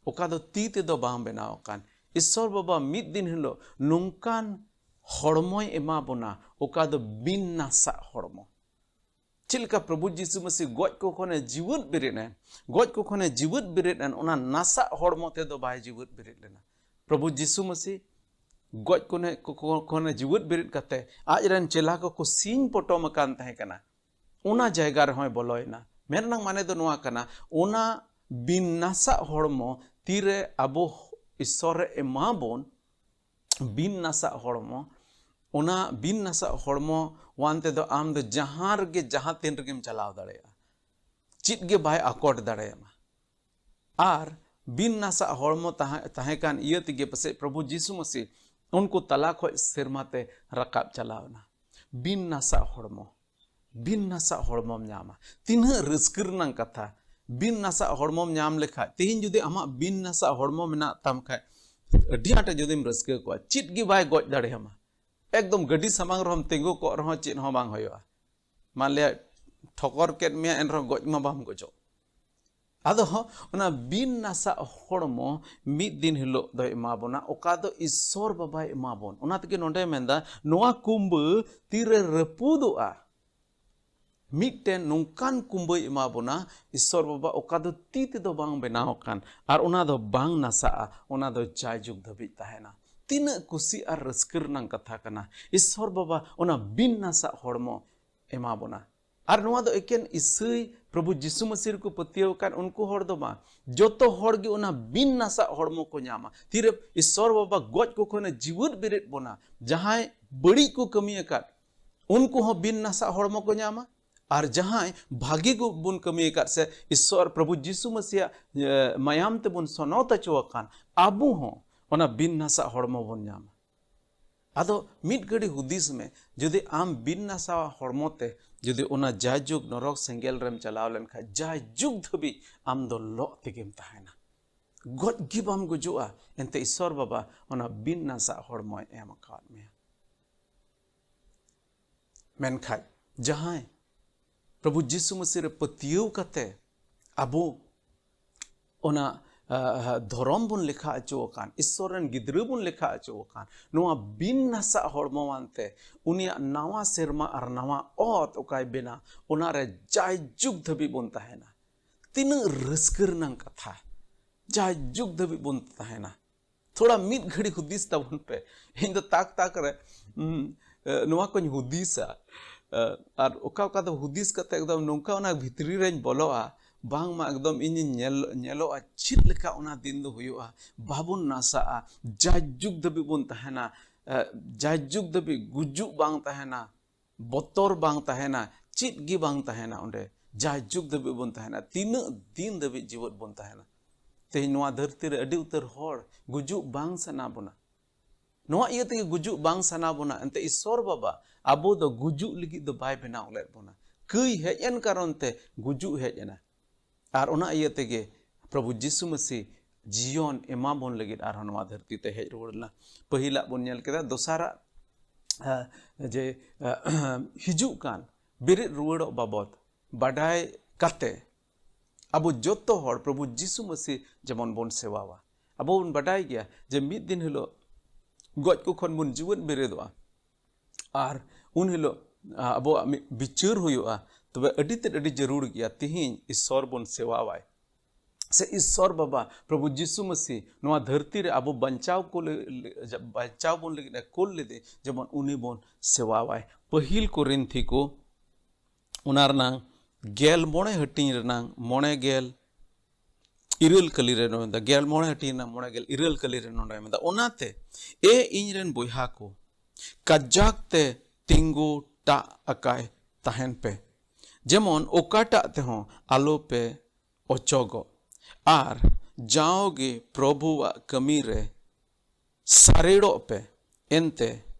ᱚᱠᱟ ᱫᱚ ᱛᱤ ᱛᱮᱫᱚ ᱵᱟᱝ ᱵᱮᱱᱟᱣ ᱟᱠᱟᱱ᱾ ᱤᱥᱥᱚᱨ ᱵᱟᱵᱟ ᱢᱤᱫ ᱫᱤᱱ ᱦᱤᱞᱳᱜ ᱱᱚᱝᱠᱟᱱ ᱦᱚᱲᱢᱚᱭ ᱮᱢᱟ ᱵᱚᱱᱟ, ᱚᱠᱟ ᱫᱚ ᱵᱤᱱ ᱱᱟᱥᱟᱜ ᱦᱚᱲᱢᱚ᱾ ᱪᱮᱫ ᱞᱮᱠᱟ ᱯᱨᱚᱵᱷᱩ ᱡᱤᱥᱩ ᱢᱟᱹᱥᱤ ᱜᱚᱡ ᱠᱚ ᱠᱷᱚᱱᱮ ᱡᱤᱣᱮᱫ ᱵᱮᱨᱮᱫ ᱮᱱ, ᱜᱚᱡ ᱠᱚ ᱠᱷᱚᱱᱮ ᱡᱤᱣᱮᱫ ᱵᱮᱨᱮᱫ ᱮᱱ, ᱚᱱᱟ ᱱᱟᱥᱟᱜ ᱦᱚᱲᱢᱚ ᱛᱮᱫᱚ ᱵᱟᱭ ᱡᱤᱣᱮᱫ ᱵᱮᱨᱮᱫ ᱞᱮᱱᱟ᱾ ᱯᱨᱚᱵᱷᱩ ᱡᱤᱥᱩ ᱢᱟᱹᱥᱤ ᱜᱚᱡ ᱠᱚᱱᱮ-, ᱠᱚ-, ᱠᱚ-, ᱠᱷᱚᱱᱮ ᱡᱤᱣᱮᱫ ᱵᱮᱨᱮᱫ ᱠᱟᱛᱮ ᱟᱡ ᱨᱮᱱ ᱪᱮᱞᱟ ᱠᱚᱠᱚ ᱥᱤᱧ ᱯᱚᱴᱚᱢ ᱟᱠᱟᱱ ᱛᱟᱦᱮᱸ ᱠᱟᱱᱟ᱾ ᱚᱱᱟ ᱡᱟᱭᱜᱟ ᱨᱮᱦᱚᱸᱭ ᱵᱚᱞᱚᱭᱮᱱᱟ᱾ ᱢᱮᱱ ᱨᱮᱱᱟᱜ ᱢᱟᱱᱮ ᱫᱚ ᱱᱚᱣᱟ ᱠᱟᱱᱟ, ᱚᱱᱟ ᱵᱤᱱ ᱱᱟᱥᱟᱜ ᱦᱚᱲᱢᱚ ᱛᱤᱨᱮ ᱟᱵᱚ ᱤᱥᱥᱚᱨᱮ ᱮᱢᱟ ᱵᱚᱱ, ᱵᱤᱱ ᱱᱟᱥᱟᱜ ᱦᱚᱲᱢᱚ, ᱚᱱᱟ ᱵᱤᱱ ᱱᱟᱥᱟᱜ ᱦᱚᱲᱢᱚ ᱣᱟᱱ ᱛᱮᱫᱚ ᱟᱢ ᱫᱚ ᱡᱟᱦᱟᱸ ᱨᱮᱜᱮ ᱡᱟᱦᱟᱸ ᱛᱤᱱ ᱨᱮᱜᱮᱢ ᱪᱟᱞᱟᱣ ᱫᱟᱲᱮᱭᱟᱜᱼᱟ, ᱪᱮᱫ ᱜᱮ ᱵᱟᱭ ᱟᱠᱚᱴ ᱫᱟᱲᱮᱭᱟᱢᱟ᱾ ᱟᱨ ᱵᱤᱱ ᱱᱟᱥᱟᱜ ᱦᱚᱲᱢᱚ ᱛᱟᱦᱮᱸ, ᱛᱟᱦᱮᱸ ᱠᱟᱱ ᱤᱭᱟᱹ ᱛᱮᱜᱮ ᱯᱟᱥᱮᱡ ᱯᱨᱚᱵᱷᱩ ᱡᱤᱥᱩ ᱢᱟᱹᱥᱤ ᱩᱱᱠᱩ ᱛᱟᱞᱟ ᱠᱷᱚᱡ ᱥᱮᱨᱢᱟ ᱛᱮ ᱨᱟᱠᱟᱵ ᱪᱟᱞᱟᱣ ᱮᱱᱟ᱾ ᱵᱤᱱ ᱱᱟᱥᱟᱜ ᱦᱚᱲᱢᱚ, ᱵᱤᱱ ᱱᱟᱥᱟᱜ ᱦᱚᱲᱢᱚᱢ ᱧᱟᱢᱟ᱾ ᱛᱤᱱᱟᱹᱜ ᱨᱟᱹᱥᱠᱟᱹ ᱨᱮᱱᱟᱜ ᱠᱟᱛᱷᱟ! ᱵᱤᱱ ᱱᱟᱥᱟᱜ ᱦᱚᱲᱢᱚᱢ ᱧᱟᱢ ᱞᱮᱠᱷᱟᱡ, ᱛᱮᱦᱮᱧ ᱡᱩᱫᱤ ᱟᱢᱟᱜ ᱵᱤᱱ ᱱᱟᱥᱟᱜ ᱦᱚᱲᱢᱚ ᱢᱮᱱᱟᱜ ᱛᱟᱢ ᱠᱷᱟᱡ, ᱟᱹᱰᱤ ᱟᱸᱴ ᱡᱩᱫᱤᱢ ᱨᱟᱹᱥᱠᱟᱹ ᱠᱚᱜᱼᱟ, ᱪᱮᱫ ᱜᱮ ᱵᱟᱭ ᱜᱚᱡ ᱫᱟᱲᱮᱭᱟᱢᱟ᱾ ᱮᱠᱫᱚᱢ ᱜᱟᱹᱰᱤ ᱥᱟᱢᱟᱝ ᱨᱮᱦᱚᱸᱢ ᱛᱤᱸᱜᱩ ᱠᱚᱜ ᱨᱮᱦᱚᱸ ᱪᱮᱫ ᱦᱚᱸ ᱵᱟᱝ ᱦᱩᱭᱩᱜᱼᱟ᱾ ᱢᱟᱱ ᱞᱤᱭᱟ ᱴᱷᱚᱠᱚᱨ ᱠᱮᱫ ᱢᱮᱭᱟ, ᱮᱱᱨᱮᱦᱚᱸ ᱜᱚᱡ ᱢᱟ ᱵᱟᱢ ᱜᱚᱡᱚᱜ᱾ ᱟᱫᱚ ᱚᱱᱟ ᱵᱤᱱ ᱱᱟᱥᱟᱜ ᱦᱚᱲᱢᱚ ᱢᱤᱫ ᱫᱤᱱ ᱦᱤᱞᱳᱜ ᱫᱚᱭ ᱮᱢᱟ ᱵᱚᱱᱟ, ᱚᱠᱟ ᱫᱚ ᱤᱥᱥᱚᱨ ᱵᱟᱵᱟᱭ ᱮᱢᱟ ᱵᱚᱱ᱾ ᱚᱱᱟ ᱛᱮᱜᱮ ᱱᱚᱰᱮ ᱢᱮᱱᱫᱟ, ᱱᱚᱣᱟ ᱠᱩᱢᱵᱟᱹ ᱛᱤᱨᱮ ᱨᱟᱹᱯᱩᱫᱚᱜᱼᱟ, ᱢᱤᱫᱴᱮᱱ ᱱᱚᱝᱠᱟᱱ ᱠᱩᱢᱵᱟᱹᱭ ᱮᱢᱟ ᱵᱚᱱᱟ ᱤᱥᱥᱚᱨ ᱵᱟᱵᱟ, ᱚᱠᱟ ᱫᱚ ᱛᱤ ᱛᱮᱫᱚ ᱵᱟᱝ ᱵᱮᱱᱟᱣ ᱟᱠᱟᱱ, ᱟᱨ ᱚᱱᱟ ᱫᱚ ᱵᱟᱝ ᱱᱟᱥᱟᱜᱼᱟ, ᱚᱱᱟ ᱫᱚ ᱡᱟᱭᱡᱩᱜᱽ ᱫᱷᱟᱹᱵᱤᱡ ᱛᱟᱦᱮᱱᱟ᱾ ᱛᱤᱱᱟᱹᱜ ᱠᱩᱥᱤ ᱟᱨ ᱨᱟᱹᱥᱠᱟᱹ ᱨᱮᱱᱟᱜ ᱠᱟᱛᱷᱟ ᱠᱟᱱᱟ, ᱤᱥᱥᱚᱨ ᱵᱟᱵᱟ ᱚᱱᱟ ᱵᱤᱱ ᱱᱟᱥᱟᱜ ᱦᱚᱲᱢᱚ ᱮᱢᱟ ᱵᱚᱱᱟ᱾ ᱟᱨ ᱱᱚᱣᱟ ᱫᱚ ᱮᱠᱮᱱ ᱤᱥᱟᱹᱭ ᱯᱨᱚᱵᱷᱩ ᱡᱤᱥᱩ ᱢᱟᱹᱥᱤ ᱨᱮᱠᱚ ᱯᱟᱹᱛᱭᱟᱹᱣ ᱟᱠᱟᱱ ᱩᱱᱠᱩ ᱦᱚᱲ ᱫᱚ ᱵᱟᱝ, ᱡᱚᱛᱚ ᱦᱚᱲ ᱜᱮ ᱚᱱᱟ ᱵᱤᱱ ᱱᱟᱥᱟᱜ ᱦᱚᱲᱢᱚ ᱠᱚ ᱧᱟᱢᱟ᱾ ᱛᱤᱨᱮ ᱤᱥᱥᱚᱨ ᱵᱟᱵᱟ ᱜᱚᱡ ᱠᱚ ᱠᱷᱚᱱᱮ ᱡᱤᱣᱮᱫ ᱵᱮᱨᱮᱫ ᱵᱚᱱᱟ, ᱡᱟᱦᱟᱸᱭ ᱵᱟᱹᱲᱤᱡ ᱠᱚ ᱠᱟᱹᱢᱤ ᱟᱠᱟᱫ, ᱩᱱᱠᱩ ᱦᱚᱸ ᱵᱤᱱ ᱱᱟᱥᱟᱜ ᱦᱚᱲᱢᱚ ᱠᱚ ᱧᱟᱢᱟ, ᱟᱨ ᱡᱟᱦᱟᱸᱭ ᱵᱷᱟᱹᱜᱤ ᱠᱚ ᱵᱚᱱ ᱠᱟᱹᱢᱤ ᱟᱠᱟᱫ ᱥᱮ ᱤᱥᱥᱚᱨ ᱯᱨᱚᱵᱷᱩ ᱡᱤᱥᱩ ᱢᱟᱹᱥᱤᱭᱟᱜ, ᱮ, ᱢᱟᱭᱟᱢ ᱛᱮᱵᱚᱱ ᱥᱚᱱᱚᱛ ᱦᱚᱪᱚ ᱟᱠᱟᱱ, ᱟᱵᱚ ᱦᱚᱸ ᱚᱱᱟ ᱵᱤᱱ ᱱᱟᱥᱟᱜ ᱦᱚᱲᱢᱚ ᱵᱚᱱ ᱧᱟᱢᱟ᱾ ᱟᱫᱚ ᱢᱤᱫ ᱜᱷᱟᱹᱲᱤ ᱦᱩᱫᱤᱥ ᱢᱮ, ᱡᱩᱫᱤ ᱟᱢ ᱵᱤᱱ ᱱᱟᱥᱟᱣᱟ ᱦᱚᱲᱢᱚ ᱛᱮ ᱡᱩᱫᱤ ᱚᱱᱟ ᱡᱟᱭᱡᱩᱜᱽ ᱱᱚᱨᱚᱠ ᱥᱮᱸᱜᱮᱞ ᱨᱮᱢ ᱪᱟᱞᱟᱣ ᱞᱮᱱᱠᱷᱟᱱ, ᱡᱟᱭᱡᱩᱜᱽ ᱫᱷᱟᱹᱵᱤᱡ ᱟᱢ ᱫᱚ ᱞᱚᱜ ᱛᱮᱜᱮᱢ ᱛᱟᱦᱮᱱᱟ, ᱜᱚᱡ ᱜᱮ ᱵᱟᱢ ᱜᱩᱡᱩᱜᱼᱟ᱾ ᱮᱱᱛᱮ ᱤᱥᱥᱚᱨ ᱵᱟᱵᱟ ᱚᱱᱟ ᱵᱤᱱ ᱱᱟᱥᱟᱜ ᱦᱚᱲᱢᱚᱭ ᱮᱢ ᱟᱠᱟᱫ ᱢᱮᱭᱟ᱾ ᱢᱮᱱᱠᱷᱟᱱ ᱡᱟᱦᱟᱸᱭ ᱯᱨᱚᱵᱷᱩ ᱡᱤᱥᱩ ᱢᱟᱹᱥᱤ ᱨᱮ ᱯᱟᱹᱛᱭᱟᱹᱣ ᱠᱟᱛᱮ ᱟᱵᱚ ᱚᱱᱟ, ᱟ, ᱟ, ᱫᱷᱚᱨᱚᱢ ᱵᱚᱱ ᱞᱮᱠᱷᱟ ᱦᱚᱪᱚ ᱟᱠᱟᱱ, ᱤᱥᱥᱚᱨ ᱨᱮᱱ ᱜᱤᱫᱽᱨᱟᱹ ᱵᱚᱱ ᱞᱮᱠᱷᱟ ᱦᱚᱪᱚ ᱟᱠᱟᱱ, ᱱᱚᱣᱟ ᱵᱤᱱ ᱱᱟᱥᱟᱜ ᱦᱚᱲᱢᱚ ᱟᱱᱛᱮ ᱩᱱᱤᱭᱟᱜ ᱱᱟᱣᱟ ᱥᱮᱨᱢᱟ ᱟᱨ ᱱᱟᱣᱟ ᱚᱛ ᱚᱠᱟᱭ ᱵᱮᱱᱟ, ᱚᱱᱟᱨᱮ ᱡᱟᱭᱡᱩᱜᱽ ᱫᱷᱟᱹᱵᱤᱡ ᱵᱚᱱ ᱛᱟᱦᱮᱱᱟ᱾ ᱛᱤᱱᱟᱹᱜ ᱨᱟᱹᱥᱠᱟᱹ ᱨᱮᱱᱟᱜ ᱠᱟᱛᱷᱟ! ᱡᱟᱭᱡᱩᱜᱽ ᱫᱷᱟᱹᱵᱤᱡ ᱵᱚᱱ ᱛᱟᱦᱮᱱᱟ᱾ ᱛᱷᱚᱲᱟ ᱢᱤᱫ ᱜᱷᱟᱹᱲᱤ ᱦᱩᱫᱤᱥ ᱛᱟᱵᱚᱱ ᱯᱮ᱾ ᱤᱧ ᱫᱚ ᱛᱟᱠ ᱛᱟᱠ ᱨᱮ, ᱩᱢ, ᱮ, ᱱᱚᱣᱟ ᱠᱚᱧ ᱦᱩᱫᱤᱥᱟ᱾ ᱟᱨ ᱚᱠᱟ ᱚᱠᱟ ᱫᱚ ᱦᱩᱫᱤᱥ ᱠᱟᱛᱮ ᱮᱠᱫᱚᱢ ᱱᱚᱝᱠᱟ ᱚᱱᱟ ᱵᱷᱤᱛᱨᱤ ᱨᱮᱧ ᱵᱚᱞᱚᱜᱼᱟ, ᱵᱟᱝᱢᱟ ᱮᱠᱫᱚᱢ ᱤᱧᱤᱧ ᱧᱮᱞ ᱧᱮᱞᱚᱜᱼᱟ ᱪᱮᱫ ᱞᱮᱠᱟ ᱚᱱᱟ ᱫᱤᱱ ᱫᱚ ᱦᱩᱭᱩᱜᱼᱟ᱾ ᱵᱟᱵᱚᱱ ᱱᱟᱥᱟᱜᱼᱟ, ᱡᱟᱭᱡᱩᱜᱽ ᱫᱷᱟᱹᱵᱤᱡ ᱵᱚᱱ ᱛᱟᱦᱮᱱᱟ, ᱡᱟᱭᱡᱩᱜᱽ ᱫᱷᱟᱹᱵᱤᱡ ᱜᱩᱡᱩᱜ ᱵᱟᱝ ᱛᱟᱦᱮᱱᱟ, ᱵᱚᱛᱚᱨ ᱵᱟᱝ ᱛᱟᱦᱮᱱᱟ, ᱪᱮᱫ ᱜᱮ ᱵᱟᱝ ᱛᱟᱦᱮᱱᱟ ᱚᱸᱰᱮ᱾ ᱡᱟᱭᱡᱩᱜᱽ ᱫᱷᱟᱹᱵᱤᱡ ᱵᱚᱱ ᱛᱟᱦᱮᱱᱟ᱾ ᱛᱤᱱᱟᱹᱜ ᱫᱤᱱ ᱫᱷᱟᱹᱵᱤᱡ ᱡᱤᱣᱮᱫ ᱵᱚᱱ ᱛᱟᱦᱮᱱᱟ? ᱛᱮᱦᱮᱧ ᱱᱚᱣᱟ ᱫᱷᱟᱹᱨᱛᱤ ᱨᱮ ᱟᱹᱰᱤ ᱩᱛᱟᱹᱨ ᱦᱚᱲ ᱜᱩᱡᱩᱜ ᱵᱟᱝ ᱥᱟᱱᱟ ᱵᱚᱱᱟ᱾ ᱱᱚᱣᱟ ᱤᱭᱟᱹ ᱛᱮᱜᱮ ᱜᱩᱡᱩᱜ ᱵᱟᱝ ᱥᱟᱱᱟ ᱵᱚᱱᱟ, ᱮᱱᱛᱮ ᱤᱥᱥᱚᱨ ᱵᱟᱵᱟ ᱟᱵᱚ ᱫᱚ ᱜᱩᱡᱩᱜ ᱞᱟᱹᱜᱤᱫ ᱫᱚ ᱵᱟᱭ ᱵᱮᱱᱟᱣ ᱞᱮᱫ ᱵᱚᱱᱟ᱾ ᱠᱟᱹᱭ ᱦᱮᱡ ᱮᱱ ᱠᱟᱨᱚᱱ ᱛᱮ ᱜᱩᱡᱩᱜ ᱦᱮᱡ ᱮᱱᱟ᱾ ᱟᱨ ᱚᱱᱟ ᱤᱭᱟᱹ ᱛᱮᱜᱮ ᱯᱨᱚᱵᱷᱩ ᱡᱤᱥᱩ ᱢᱟᱹᱥᱤ ᱡᱤᱭᱚᱱ ᱮᱢᱟ ᱵᱚᱱ ᱞᱟᱹᱜᱤᱫ ᱟᱨᱦᱚᱸ ᱱᱚᱣᱟ ᱫᱷᱟᱹᱨᱛᱤ ᱛᱮ ᱦᱮᱡ ᱨᱩᱣᱟᱹᱲ ᱞᱮᱱᱟ᱾ ᱯᱟᱹᱦᱤᱞᱟᱜ ᱵᱚᱱ ᱧᱮᱞ ᱠᱮᱫᱟ, ᱫᱚᱥᱟᱨᱟᱜ ᱡᱮ ᱦᱤᱡᱩᱜ ᱠᱟᱱ ᱵᱮᱨᱮᱫ ᱨᱩᱣᱟᱹᱲᱚᱜ ᱵᱟᱵᱚᱫ ᱵᱟᱰᱟᱭ ᱠᱟᱛᱮ ᱟᱵᱚ ᱡᱚᱛᱚ ᱦᱚᱲ ᱯᱨᱚᱵᱷᱩ ᱡᱤᱥᱩ ᱢᱟᱹᱥᱤ ᱡᱮᱢᱚᱱ ᱵᱚᱱ ᱥᱮᱵᱟᱣᱟ᱾ ᱟᱵᱚ ᱵᱚᱱ ᱵᱟᱰᱟᱭ ᱜᱮᱭᱟ ᱡᱮ ᱢᱤᱫ ᱫᱤᱱ ᱦᱤᱞᱳᱜ ᱜᱚᱡ ᱠᱚ ᱠᱷᱚᱱ ᱵᱚᱱ ᱡᱤᱣᱮᱫ ᱵᱮᱨᱮᱫᱚᱜᱼᱟ, ᱟᱨ ᱩᱱ ᱦᱤᱞᱳᱜ ᱟᱵᱚᱣᱟᱜ ᱢᱤᱫ ᱵᱤᱪᱟᱹᱨ ᱦᱩᱭᱩᱜᱼᱟ᱾ ᱛᱚᱵᱮ ᱟᱹᱰᱤ ᱛᱮᱫ ᱟᱹᱰᱤ ᱡᱟᱹᱨᱩᱲ ᱜᱮᱭᱟ ᱛᱤᱦᱤᱧ ᱤᱥᱥᱚᱨ ᱵᱚᱱ ᱥᱮᱵᱟᱣᱟᱭ᱾ ᱥᱮ ᱤᱥᱥᱚᱨ ᱵᱟᱵᱟ ᱯᱨᱚᱵᱷᱩ ᱡᱤᱥᱩ ᱢᱟᱹᱥᱤ ᱱᱚᱣᱟ ᱫᱷᱟᱹᱨᱛᱤ ᱨᱮ ᱟᱵᱚ ᱵᱟᱧᱪᱟᱣ ᱠᱚ ᱞᱟᱹ- ᱞᱟᱹ- ᱵᱟᱧᱪᱟᱣ ᱵᱚᱱ ᱞᱟᱹᱜᱤᱫ ᱮ ᱠᱳᱞ ᱞᱮᱫᱮ, ᱡᱮᱢᱚᱱ ᱩᱱᱤ ᱵᱚᱱ ᱥᱮᱵᱟᱣᱟᱭ᱾ ᱯᱟᱹᱦᱤᱞ ᱠᱚᱨᱤᱱᱛᱷᱤ ᱠᱚ ᱚᱱᱟ ᱨᱮᱱᱟᱝ ᱜᱮᱞ ᱢᱚᱬᱮ ᱦᱟᱹᱴᱤᱧ ᱨᱮᱱᱟᱝ ᱢᱚᱬᱮ ᱜᱮᱞ ᱤᱨᱟᱹᱞ ᱠᱟᱹᱞᱤ ᱨᱮ ᱱᱚᱰᱮ ᱢᱮᱱᱫᱟ, ᱜᱮᱞ ᱢᱚᱬᱮ ᱦᱟᱹᱴᱤᱧ ᱨᱮᱱᱟᱝ ᱢᱚᱬᱮ ᱜᱮᱞ ᱤᱨᱟᱹᱞ ᱠᱟᱹᱞᱤ ᱨᱮ ᱱᱚᱰᱮ ᱢᱮᱱᱫᱟ, ᱚᱱᱟᱛᱮ ᱮ ᱤᱧ ᱨᱮᱱ ᱵᱚᱭᱦᱟ ᱠᱚ, ᱠᱟᱡᱟᱠ ᱛᱮ ᱛᱤᱸᱜᱩ ᱴᱟᱜ ᱟᱠᱟᱭ ᱛᱟᱦᱮᱱ ᱯᱮ, ᱡᱮᱢᱚᱱ ᱚᱠᱟᱴᱟᱜ ᱛᱮᱦᱚᱸ ᱟᱞᱚ ᱯᱮ ᱚᱪᱚᱜᱚᱜ, ᱟᱨ ᱡᱟᱣᱜᱮ ᱯᱨᱚᱵᱷᱩᱣᱟᱜ ᱠᱟᱹᱢᱤ ᱨᱮ ᱥᱟᱨᱮᱲᱚᱜ ᱯᱮ᱾ ᱮᱱᱛᱮ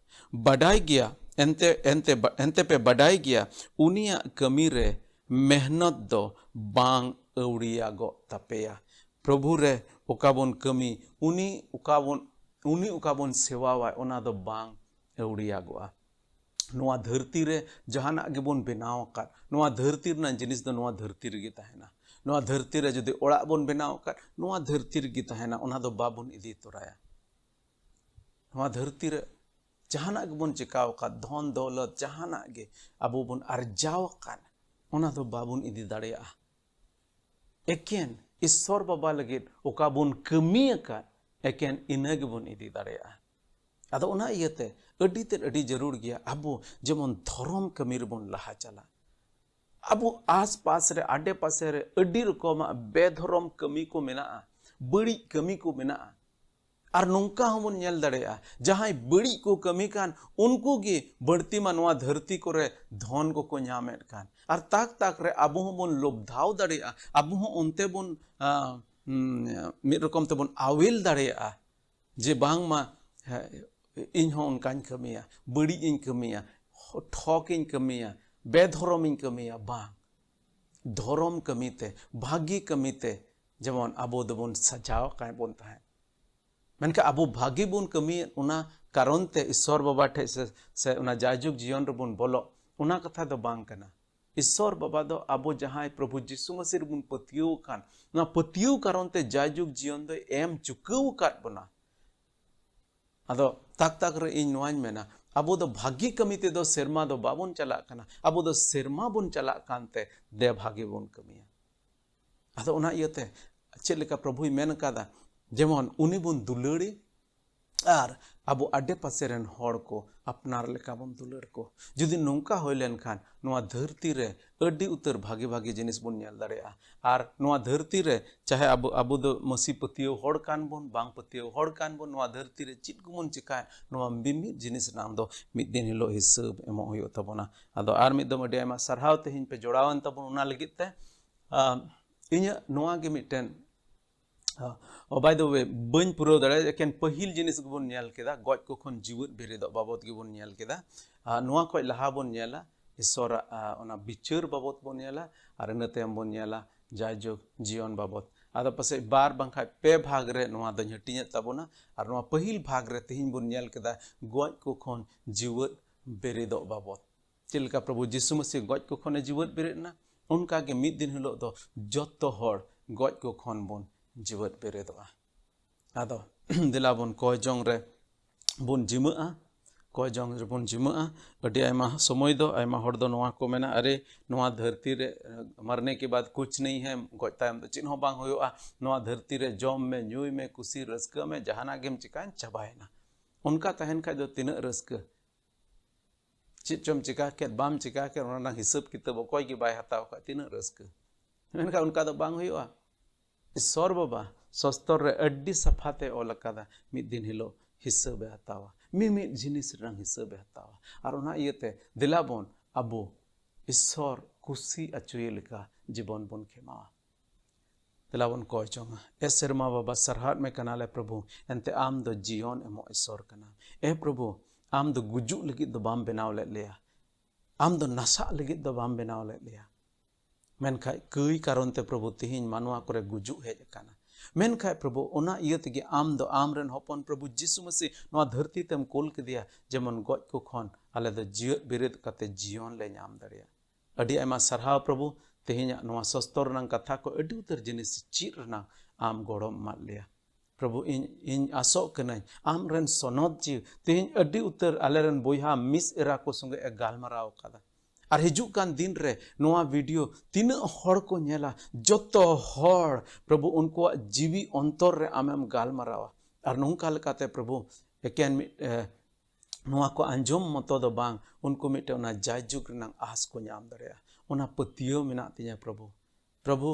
ᱵᱟᱰᱟᱭ ᱜᱮᱭᱟ, ᱮᱱᱛᱮ, ᱮᱱᱛᱮ, ᱮᱱᱛᱮ ᱯᱮ ᱵᱟᱰᱟᱭ ᱜᱮᱭᱟ, ᱩᱱᱤᱭᱟᱜ ᱠᱟᱹᱢᱤ ᱨᱮ ᱢᱮᱦᱱᱚᱛ ᱫᱚ ᱵᱟᱝ ᱟᱹᱣᱲᱤᱭᱟᱜᱚᱜ ᱛᱟᱯᱮᱭᱟ᱾ ᱯᱨᱚᱵᱷᱩ ᱨᱮ ᱚᱠᱟ ᱵᱚᱱ ᱠᱟᱹᱢᱤ, ᱩᱱᱤ ᱚᱠᱟ ᱵᱚᱱ, ᱩᱱᱤ ᱚᱠᱟ ᱵᱚᱱ ᱥᱮᱵᱟᱣᱟᱭ, ᱚᱱᱟ ᱫᱚ ᱵᱟᱝ ᱟᱹᱣᱲᱤᱭᱟᱜᱚᱜᱼᱟ᱾ ᱱᱚᱣᱟ ᱫᱷᱟᱹᱨᱛᱤ ᱨᱮ ᱡᱟᱦᱟᱱᱟᱜ ᱜᱮᱵᱚᱱ ᱵᱮᱱᱟᱣ ᱟᱠᱟᱫ, ᱱᱚᱣᱟ ᱫᱷᱟᱹᱨᱛᱤ ᱨᱮᱱᱟᱜ ᱡᱤᱱᱤᱥ ᱫᱚ ᱱᱚᱣᱟ ᱫᱷᱟᱹᱨᱛᱤ ᱨᱮᱜᱮ ᱛᱟᱦᱮᱱᱟ᱾ ᱱᱚᱣᱟ ᱫᱷᱟᱹᱨᱛᱤ ᱨᱮ ᱡᱩᱫᱤ ᱚᱲᱟᱜ ᱵᱚᱱ ᱵᱮᱱᱟᱣ ᱟᱠᱟᱫ, ᱱᱚᱣᱟ ᱫᱷᱟᱹᱨᱛᱤ ᱨᱮᱜᱮ ᱛᱟᱦᱮᱱᱟ, ᱚᱱᱟ ᱫᱚ ᱵᱟᱵᱚᱱ ᱤᱫᱤ ᱛᱚᱨᱟᱭᱟ᱾ ᱱᱚᱣᱟ ᱫᱷᱟᱹᱨᱛᱤ ᱨᱮ ᱡᱟᱦᱟᱱᱟᱜ ᱜᱮᱵᱚᱱ ᱪᱮᱠᱟᱣ ᱟᱠᱟᱫ, ᱫᱷᱚᱱ ᱫᱚᱣᱞᱚᱛ ᱡᱟᱦᱟᱱᱟᱜ ᱜᱮ ᱟᱵᱚ ᱵᱚᱱ ᱟᱨᱡᱟᱣ ᱟᱠᱟᱫ, ᱚᱱᱟ ᱫᱚ ᱵᱟᱵᱚᱱ ᱤᱫᱤ ᱫᱟᱲᱮᱭᱟᱜᱼᱟ᱾ ᱮᱠᱮᱱ ᱤᱥᱥᱚᱨ ᱵᱟᱵᱟ ᱞᱟᱹᱜᱤᱫ ᱚᱠᱟ ᱵᱚᱱ ᱠᱟᱹᱢᱤ ᱟᱠᱟᱫ, ᱮᱠᱮᱱ ᱤᱱᱟᱹ ᱜᱮᱵᱚᱱ ᱤᱫᱤ ᱫᱟᱲᱮᱭᱟᱜᱼᱟ᱾ ᱟᱫᱚ ᱚᱱᱟ ᱤᱭᱟᱹᱛᱮ ᱟᱹᱰᱤ ᱛᱮᱫ ᱟᱹᱰᱤ ᱡᱟᱹᱨᱩᱲ ᱜᱮᱭᱟ ᱟᱵᱚ ᱡᱮᱢᱚᱱ ᱫᱷᱚᱨᱚᱢ ᱠᱟᱹᱢᱤ ᱨᱮᱵᱚᱱ ᱞᱟᱦᱟ ᱪᱟᱞᱟᱜ᱾ ᱟᱵᱚ ᱟᱥᱯᱟᱥ ᱨᱮ, ᱟᱰᱮ ᱯᱟᱥᱮ ᱨᱮ ᱟᱹᱰᱤ ᱨᱚᱠᱚᱢᱟᱜ ᱵᱮᱫᱷᱚᱨᱚᱢ ᱠᱟᱹᱢᱤ ᱠᱚ ᱢᱮᱱᱟᱜᱼᱟ, ᱵᱟᱹᱲᱤᱡ ᱠᱟᱹᱢᱤ ᱠᱚ ᱢᱮᱱᱟᱜᱼᱟ᱾ ᱟᱨ ᱱᱚᱝᱠᱟ ᱦᱚᱸᱵᱚᱱ ᱧᱮᱞ ᱫᱟᱲᱮᱭᱟᱜᱼᱟ, ᱡᱟᱦᱟᱸᱭ ᱵᱟᱹᱲᱤᱡ ᱠᱚ ᱠᱟᱹᱢᱤ ᱠᱟᱱ, ᱩᱱᱠᱩ ᱜᱮ ᱵᱟᱹᱲᱛᱤ ᱢᱟ ᱱᱚᱣᱟ ᱫᱷᱟᱹᱨᱛᱤ ᱠᱚᱨᱮ ᱫᱷᱚᱱ ᱠᱚᱠᱚ ᱧᱟᱢᱮᱫ ᱠᱟᱱ᱾ ᱟᱨ ᱛᱟᱠ ᱛᱟᱠ ᱨᱮ ᱟᱵᱚ ᱦᱚᱸᱵᱚᱱ ᱞᱚᱵᱫᱷᱟᱣ ᱫᱟᱲᱮᱭᱟᱜᱼᱟ, ᱟᱵᱚ ᱦᱚᱸ ᱚᱱᱛᱮ ᱵᱚᱱ, ᱟᱸ, ᱩᱸ, ᱢᱤᱫ ᱨᱚᱠᱚᱢ ᱛᱮᱵᱚᱱ ᱟᱣᱮᱞ ᱫᱟᱲᱮᱭᱟᱜᱼᱟ᱾ ᱡᱮ ᱵᱟᱝᱢᱟ, ᱦᱮᱸ, ᱤᱧ ᱦᱚᱸ ᱚᱱᱠᱟᱧ ᱠᱟᱹᱢᱤᱭᱟ, ᱵᱟᱹᱲᱤᱡ ᱤᱧ ᱠᱟᱹᱢᱤᱭᱟ, ᱴᱷᱚᱠ ᱤᱧ ᱠᱟᱹᱢᱤᱭᱟ, ᱵᱮᱫᱷᱚᱨᱚᱢ ᱤᱧ ᱠᱟᱹᱢᱤᱭᱟ, ᱵᱟᱝ᱾ ᱫᱷᱚᱨᱚᱢ ᱠᱟᱹᱢᱤᱛᱮ, ᱵᱷᱟᱹᱜᱤ ᱠᱟᱹᱢᱤᱛᱮ ᱡᱮᱢᱚᱱ ᱟᱵᱚ ᱫᱚᱵᱚᱱ ᱥᱟᱡᱟᱣ ᱟᱠᱟᱫ ᱵᱚᱱ ᱛᱟᱦᱮᱸᱫ᱾ ᱢᱮᱱᱠᱷᱟᱱ ᱟᱵᱚ ᱵᱷᱟᱹᱜᱤ ᱵᱚᱱ ᱠᱟᱹᱢᱤᱭᱮᱫ ᱚᱱᱟ ᱠᱟᱨᱚᱱ ᱛᱮ ᱤᱥᱥᱚᱨ ᱵᱟᱵᱟ ᱴᱷᱮᱡ ᱥᱮ, ᱥᱮ ᱚᱱᱟ ᱡᱟᱭᱡᱩᱜᱽ ᱡᱤᱭᱚᱱ ᱨᱮᱵᱚᱱ ᱵᱚᱞᱚᱜ, ᱚᱱᱟ ᱠᱟᱛᱷᱟ ᱫᱚ ᱵᱟᱝ ᱠᱟᱱᱟ᱾ ᱤᱥᱥᱚᱨ ᱵᱟᱵᱟ ᱫᱚ ᱟᱵᱚ ᱡᱟᱦᱟᱸᱭ ᱯᱨᱚᱵᱷᱩ ᱡᱤᱥᱩ ᱢᱟᱹᱥᱤ ᱨᱮᱵᱚᱱ ᱯᱟᱹᱛᱭᱟᱹᱣ ᱟᱠᱟᱱ, ᱚᱱᱟ ᱯᱟᱹᱛᱭᱟᱹᱣ ᱠᱟᱨᱚᱱ ᱛᱮ ᱡᱟᱭᱡᱩᱜᱽ ᱡᱤᱭᱚᱱ ᱫᱚᱭ ᱮᱢ ᱪᱩᱠᱟᱹᱣ ᱟᱠᱟᱫ ᱵᱚᱱᱟ᱾ ᱟᱫᱚ ᱛᱟᱠ ᱛᱟᱠ ᱨᱮ ᱤᱧ ᱱᱚᱣᱟᱧ ᱢᱮᱱᱟ, ᱟᱵᱚ ᱫᱚ ᱵᱷᱟᱹᱜᱤ ᱠᱟᱹᱢᱤ ᱛᱮᱫᱚ ᱥᱮᱨᱢᱟ ᱫᱚ ᱵᱟᱵᱚᱱ ᱪᱟᱞᱟᱜ ᱠᱟᱱᱟ, ᱟᱵᱚ ᱫᱚ ᱥᱮᱨᱢᱟ ᱵᱚᱱ ᱪᱟᱞᱟᱜ ᱠᱟᱱᱛᱮ ᱫᱮ ᱵᱷᱟᱹᱜᱤ ᱵᱚᱱ ᱠᱟᱹᱢᱤᱭᱟ᱾ ᱟᱫᱚ ᱚᱱᱟ ᱤᱭᱟᱹᱛᱮ ᱪᱮᱫ ᱞᱮᱠᱟ ᱯᱨᱚᱵᱷᱩᱭ ᱢᱮᱱ ᱠᱟᱫᱟ, ᱡᱮᱢᱚᱱ ᱩᱱᱤ ᱵᱚᱱ ᱫᱩᱞᱟᱹᱲᱮ ᱟᱨ ᱟᱵᱚ ᱟᱰᱮ ᱯᱟᱥᱮ ᱨᱮᱱ ᱦᱚᱲ ᱠᱚ ᱟᱯᱱᱟᱨ ᱞᱮᱠᱟ ᱵᱚᱱ ᱫᱩᱞᱟᱹᱲ ᱠᱚ᱾ ᱡᱩᱫᱤ ᱱᱚᱝᱠᱟ ᱦᱩᱭ ᱞᱮᱱᱠᱷᱟᱱ ᱱᱚᱣᱟ ᱫᱷᱟᱹᱨᱛᱤ ᱨᱮ ᱟᱹᱰᱤ ᱩᱛᱟᱹᱨ ᱵᱷᱟᱜᱮ ᱵᱷᱟᱜᱮ ᱡᱤᱱᱤᱥ ᱵᱚᱱ ᱧᱮᱞ ᱫᱟᱲᱮᱭᱟᱜᱼᱟ᱾ ᱟᱨ ᱱᱚᱣᱟ ᱫᱷᱟᱹᱨᱛᱤ ᱨᱮ ᱪᱟᱦᱮ ᱟᱵᱚ, ᱟᱵᱚ ᱫᱚ ᱢᱟᱹᱥᱤ ᱯᱟᱹᱛᱭᱟᱹᱣ ᱦᱚᱲ ᱠᱟᱱ ᱵᱚᱱ, ᱵᱟᱝ ᱯᱟᱹᱛᱭᱟᱹᱣ ᱦᱚᱲ ᱠᱟᱱ ᱵᱚᱱ, ᱱᱚᱣᱟ ᱫᱷᱟᱹᱨᱛᱤ ᱨᱮ ᱪᱮᱫ ᱠᱚᱵᱚᱱ ᱪᱮᱠᱟᱭ, ᱱᱚᱣᱟ ᱢᱤᱢᱤᱫ ᱡᱤᱱᱤᱥ ᱨᱮᱱᱟᱜ ᱫᱚ ᱢᱤᱫ ᱫᱤᱱ ᱦᱤᱞᱳᱜ ᱦᱤᱥᱟᱹᱵ ᱮᱢᱚᱜ ᱦᱩᱭᱩᱜ ᱛᱟᱵᱚᱱᱟ᱾ ᱟᱫᱚ ᱟᱨ ᱢᱤᱫ ᱫᱚᱢ ᱟᱹᱰᱤ ᱟᱭᱢᱟ ᱥᱟᱨᱦᱟᱣ ᱛᱮᱦᱮᱧ ᱯᱮ ᱡᱚᱲᱟᱣᱮᱱ ᱛᱟᱵᱚᱱ ᱚᱱᱟ ᱞᱟᱹᱜᱤᱫ ᱛᱮ᱾ ᱟᱢ, ᱤᱧᱟᱹᱜ ᱱᱚᱣᱟ ᱜᱮ ᱢᱤᱫᱴᱮᱱ, ᱟ, ᱚ, by the way, ᱵᱟᱹᱧ ᱯᱩᱨᱟᱹᱣ ᱫᱟᱲᱮᱭᱟᱜᱼᱟ, ᱮᱠᱮᱱ ᱯᱟᱹᱦᱤᱞ ᱡᱤᱱᱤᱥ ᱜᱮᱵᱚᱱ ᱧᱮᱞ ᱠᱮᱫᱟ, ᱜᱚᱡ ᱠᱚ ᱠᱷᱚᱱ ᱡᱤᱣᱮᱫ ᱵᱮᱨᱮᱫᱚᱜ ᱵᱟᱵᱚᱛ ᱜᱮᱵᱚᱱ ᱧᱮᱞ ᱠᱮᱫᱟ᱾ ᱟ, ᱱᱚᱣᱟ ᱠᱷᱚᱡ ᱞᱟᱦᱟ ᱵᱚᱱ ᱧᱮᱞᱟ ᱤᱥᱥᱚᱨᱟᱜ, ᱟ, ᱚᱱᱟ ᱵᱤᱪᱟᱹᱨ ᱵᱟᱵᱚᱛ ᱵᱚᱱ ᱧᱮᱞᱟ, ᱟᱨ ᱤᱱᱟᱹ ᱛᱟᱭᱚᱢ ᱵᱚᱱ ᱧᱮᱞᱟ ᱡᱟᱭᱡᱩᱜᱽ ᱡᱤᱭᱚᱱ ᱵᱟᱵᱚᱛ᱾ ᱟᱫᱚ ᱯᱟᱥᱮᱡ ᱵᱟᱨ ᱵᱟᱝᱠᱷᱟᱡ ᱯᱮ ᱵᱷᱟᱜᱽ ᱨᱮ ᱱᱚᱣᱟ ᱫᱚᱧ ᱦᱟᱹᱴᱤᱧᱮᱫ ᱛᱟᱵᱚᱱᱟ᱾ ᱟᱨ ᱱᱚᱣᱟ ᱯᱟᱹᱦᱤᱞ ᱵᱷᱟᱜᱽ ᱨᱮ ᱛᱮᱦᱮᱧ ᱵᱚᱱ ᱧᱮᱞ ᱠᱮᱫᱟ ᱜᱚᱡ ᱠᱚ ᱠᱷᱚᱱ ᱡᱤᱣᱮᱫ ᱵᱮᱨᱮᱫᱚᱜ ᱵᱟᱵᱚᱛ᱾ ᱪᱮᱫ ᱞᱮᱠᱟ ᱯᱨᱚᱵᱷᱩ ᱡᱤᱥᱩ ᱢᱟᱹᱥᱤ ᱜᱚᱡ ᱠᱚ ᱠᱷᱚᱱᱮ ᱡᱤᱣᱮᱫ ᱵᱮᱨᱮᱫ ᱮᱱᱟ, ᱚᱱᱠᱟ ᱜᱮ ᱢᱤᱫ ᱫᱤᱱ ᱦᱤᱞᱳᱜ ᱫᱚ ᱡᱚᱛᱚ ᱦᱚᱲ ᱜᱚᱡ ᱠᱚ ᱠᱷᱚᱱ ᱵᱚᱱ ᱡᱤᱣᱮᱫ ᱵᱮᱨᱮᱫᱚᱜᱼᱟ᱾ ᱟᱫᱚ ᱫᱮᱞᱟ ᱵᱚᱱ ᱠᱚᱭ ᱡᱚᱝ ᱨᱮ ᱵᱚᱱ ᱡᱤᱢᱟᱹᱜᱼᱟ, ᱠᱚᱭ ᱡᱚᱝ ᱨᱮᱵᱚᱱ ᱡᱤᱢᱟᱹᱜᱼᱟ᱾ ᱟᱹᱰᱤ ᱟᱭᱢᱟ ᱥᱚᱢᱚᱭ ᱫᱚ ᱟᱭᱢᱟ ᱦᱚᱲ ᱫᱚ ᱱᱚᱣᱟ ᱠᱚ ᱢᱮᱱᱟ, "ᱟᱨᱮ, ᱱᱚᱣᱟ ᱫᱷᱟᱹᱨᱛᱤ ᱨᱮ, ᱢᱟᱨᱱᱮ ᱠᱮ ᱵᱟᱫ ᱠᱩᱪ ᱱᱟᱦᱤ ᱦᱮ, ᱜᱚᱡ ᱛᱟᱭᱚᱢ ᱫᱚ ᱪᱮᱫ ᱦᱚᱸ ᱵᱟᱝ ᱦᱩᱭᱩᱜᱼᱟ, ᱱᱚᱣᱟ ᱫᱷᱟᱹᱨᱛᱤ ᱨᱮ ᱡᱚᱢ ᱢᱮ, ᱧᱩᱭ ᱢᱮ, ᱠᱩᱥᱤ ᱨᱟᱹᱥᱠᱟᱹ ᱢᱮ, ᱡᱟᱦᱟᱱᱟᱜ ᱜᱮᱢ ᱪᱤᱠᱟᱹᱭ, ᱪᱟᱵᱟᱭᱮᱱᱟ᱾" ᱚᱱᱠᱟ ᱛᱟᱦᱮᱱ ᱠᱷᱟᱡ ᱫᱚ ᱛᱤᱱᱟᱹᱜ ᱨᱟᱹᱥᱠᱟᱹ᱾ ᱪᱮᱫ ᱪᱚᱢ ᱪᱤᱠᱟ ᱠᱮᱫ, ᱵᱟᱢ ᱪᱤᱠᱟ ᱠᱮᱫ, ᱚᱱᱟ ᱨᱮᱱᱟᱜ ᱦᱤᱥᱟᱹᱵ ᱠᱤᱛᱟᱹᱵ ᱚᱠᱚᱭ ᱜᱮ ᱵᱟᱭ ᱦᱟᱛᱟᱣ ᱠᱷᱟᱡ ᱛᱤᱱᱟᱹᱜ ᱨᱟᱹᱥᱠᱟᱹ᱾ ᱢᱮᱱᱠᱷᱟᱱ ᱚᱱᱠᱟ ᱫᱚ ᱵᱟᱝ ᱦᱩᱭᱩᱜᱼᱟ᱾ ᱤᱥᱥᱚᱨ ᱵᱟᱵᱟ ᱥᱚᱥᱛᱚᱨ ᱨᱮ ᱟᱹᱰᱤ ᱥᱟᱯᱷᱟ ᱛᱮ ᱚᱞ ᱟᱠᱟᱫᱟ, ᱢᱤᱫ ᱫᱤᱱ ᱦᱤᱞᱳᱜ ᱦᱤᱥᱟᱹᱵ ᱮ ᱦᱟᱛᱟᱣᱟ, ᱢᱤᱢᱤᱫ ᱡᱤᱱᱤᱥ ᱨᱮᱱᱟᱜ ᱦᱤᱥᱟᱹᱵ ᱮ ᱦᱟᱛᱟᱣᱟ᱾ ᱟᱨ ᱚᱱᱟ ᱤᱭᱟᱹᱛᱮ ᱫᱮᱞᱟ ᱵᱚᱱ ᱟᱵᱚ ᱤᱥᱥᱚᱨ ᱠᱩᱥᱤ ᱟᱪᱚᱭᱮ ᱞᱮᱠᱟ ᱡᱤᱵᱚᱱ ᱵᱚᱱ ᱠᱷᱮᱢᱟᱣᱟ᱾ ᱫᱮᱞᱟ ᱵᱚᱱ ᱠᱚᱭ ᱡᱚᱝᱟ᱾ ᱮ ᱥᱮᱨᱢᱟ ᱵᱟᱵᱟ, ᱥᱟᱨᱦᱟᱣᱮᱫ ᱢᱮ ᱠᱟᱱᱟᱞᱮ ᱯᱨᱚᱵᱷᱩ, ᱮᱱᱛᱮ ᱟᱢ ᱫᱚ ᱡᱤᱭᱚᱱ ᱮᱢᱚᱜ ᱤᱥᱥᱚᱨ ᱠᱟᱱᱟᱢ᱾ ᱮ ᱯᱨᱚᱵᱷᱩ, ᱟᱢ ᱫᱚ ᱜᱩᱡᱩᱜ ᱞᱟᱹᱜᱤᱫ ᱫᱚ ᱵᱟᱢ ᱵᱮᱱᱟᱣ ᱞᱮᱫ ᱞᱮᱭᱟ, ᱟᱢ ᱫᱚ ᱱᱟᱥᱟᱜ ᱞᱟᱹᱜᱤᱫ ᱫᱚ ᱵᱟᱢ ᱵᱮᱱᱟᱣ ᱞᱮᱫ ᱞᱮᱭᱟ᱾ ᱢᱮᱱᱠᱷᱟᱡ ᱠᱟᱹᱭ ᱠᱟᱨᱚᱱ ᱛᱮ ᱯᱨᱚᱵᱷᱩ ᱛᱤᱦᱤᱧ ᱢᱟᱱᱣᱟ ᱠᱚᱨᱮ ᱜᱩᱡᱩᱜ ᱦᱮᱡ ᱟᱠᱟᱱᱟ᱾ ᱢᱮᱱᱠᱷᱟᱡ ᱯᱨᱚᱵᱷᱩ, ᱚᱱᱟ ᱤᱭᱟᱹ ᱛᱮᱜᱮ ᱟᱢ ᱫᱚ ᱟᱢ ᱨᱮᱱ ᱦᱚᱯᱚᱱ ᱯᱨᱚᱵᱷᱩ ᱡᱤᱥᱩ ᱢᱟᱹᱥᱤ ᱱᱚᱣᱟ ᱫᱷᱟᱹᱨᱛᱤ ᱛᱮᱢ ᱠᱩᱞ ᱠᱮᱫᱮᱭᱟ, ᱡᱮᱢᱚᱱ ᱜᱚᱡ ᱠᱚ ᱠᱷᱚᱱ ᱟᱞᱮ ᱫᱚ ᱡᱤᱣᱮᱫ ᱵᱮᱨᱮᱫ ᱠᱟᱛᱮ ᱡᱤᱭᱚᱱ ᱞᱮ ᱧᱟᱢ ᱫᱟᱲᱮᱭᱟᱜ᱾ ᱟᱹᱰᱤ ᱟᱭᱢᱟ ᱥᱟᱨᱦᱟᱣ ᱯᱨᱚᱵᱷᱩ, ᱛᱮᱦᱮᱧᱟᱜ ᱱᱚᱣᱟ ᱥᱚᱥᱛᱚᱨ ᱨᱮᱱᱟᱜ ᱠᱟᱛᱷᱟ ᱠᱚ ᱟᱹᱰᱤ ᱩᱛᱟᱹᱨ ᱡᱤᱱᱤᱥ ᱪᱮᱫ ᱨᱮᱱᱟᱜ ᱟᱢ ᱜᱚᱲᱚᱢ ᱮᱢᱟᱫ ᱞᱮᱭᱟ᱾ ᱯᱨᱚᱵᱷᱩ, ᱤᱧ, ᱤᱧ ᱟᱥᱚᱜ ᱠᱟᱹᱱᱟᱹᱧ ᱟᱢ ᱨᱮᱱ ᱥᱚᱱᱚᱛ ᱡᱤᱣᱤ ᱛᱮᱦᱮᱧ ᱟᱹᱰᱤ ᱩᱛᱟᱹᱨ ᱟᱞᱮ ᱨᱮᱱ ᱵᱚᱭᱦᱟ ᱢᱤᱥ ᱮᱨᱟ ᱠᱚ ᱥᱚᱸᱜᱮ ᱮ ᱜᱟᱞᱢᱟᱨᱟᱣ ᱟᱠᱟᱫᱟ᱾ ᱟᱨ ᱦᱤᱡᱩᱜ ᱠᱟᱱ ᱫᱤᱱ ᱨᱮ ᱱᱚᱣᱟ ᱵᱷᱤᱰᱤᱭᱳ ᱛᱤᱱᱟᱹᱜ ᱦᱚᱲ ᱠᱚ ᱧᱮᱞᱟ, ᱡᱚᱛᱚ ᱦᱚᱲ ᱯᱨᱚᱵᱷᱩ ᱩᱱᱠᱩᱣᱟᱜ ᱡᱤᱣᱤ ᱚᱱᱛᱚᱨ ᱨᱮ ᱟᱢᱮᱢ ᱜᱟᱞᱢᱟᱨᱟᱣᱟ᱾ ᱟᱨ ᱱᱚᱝᱠᱟ ᱞᱮᱠᱟᱛᱮ ᱯᱨᱚᱵᱷᱩ ᱮᱠᱮᱱ ᱢᱤᱫ, ᱮ, ᱱᱚᱣᱟ ᱠᱚ ᱟᱸᱡᱚᱢ ᱢᱚᱛᱚ ᱫᱚ ᱵᱟᱝ, ᱩᱱᱠᱩ ᱢᱤᱫᱴᱮᱱ ᱚᱱᱟ ᱡᱟᱭᱡᱩᱜᱽ ᱨᱮᱱᱟᱜ ᱟᱸᱥ ᱠᱚ ᱧᱟᱢ ᱫᱟᱲᱮᱭᱟᱜᱼᱟ᱾ ᱚᱱᱟ ᱯᱟᱹᱛᱭᱟᱹᱣ ᱢᱮᱱᱟᱜ ᱛᱤᱧᱟᱹ ᱯᱨᱚᱵᱷᱩ᱾ ᱯᱨᱚᱵᱷᱩ,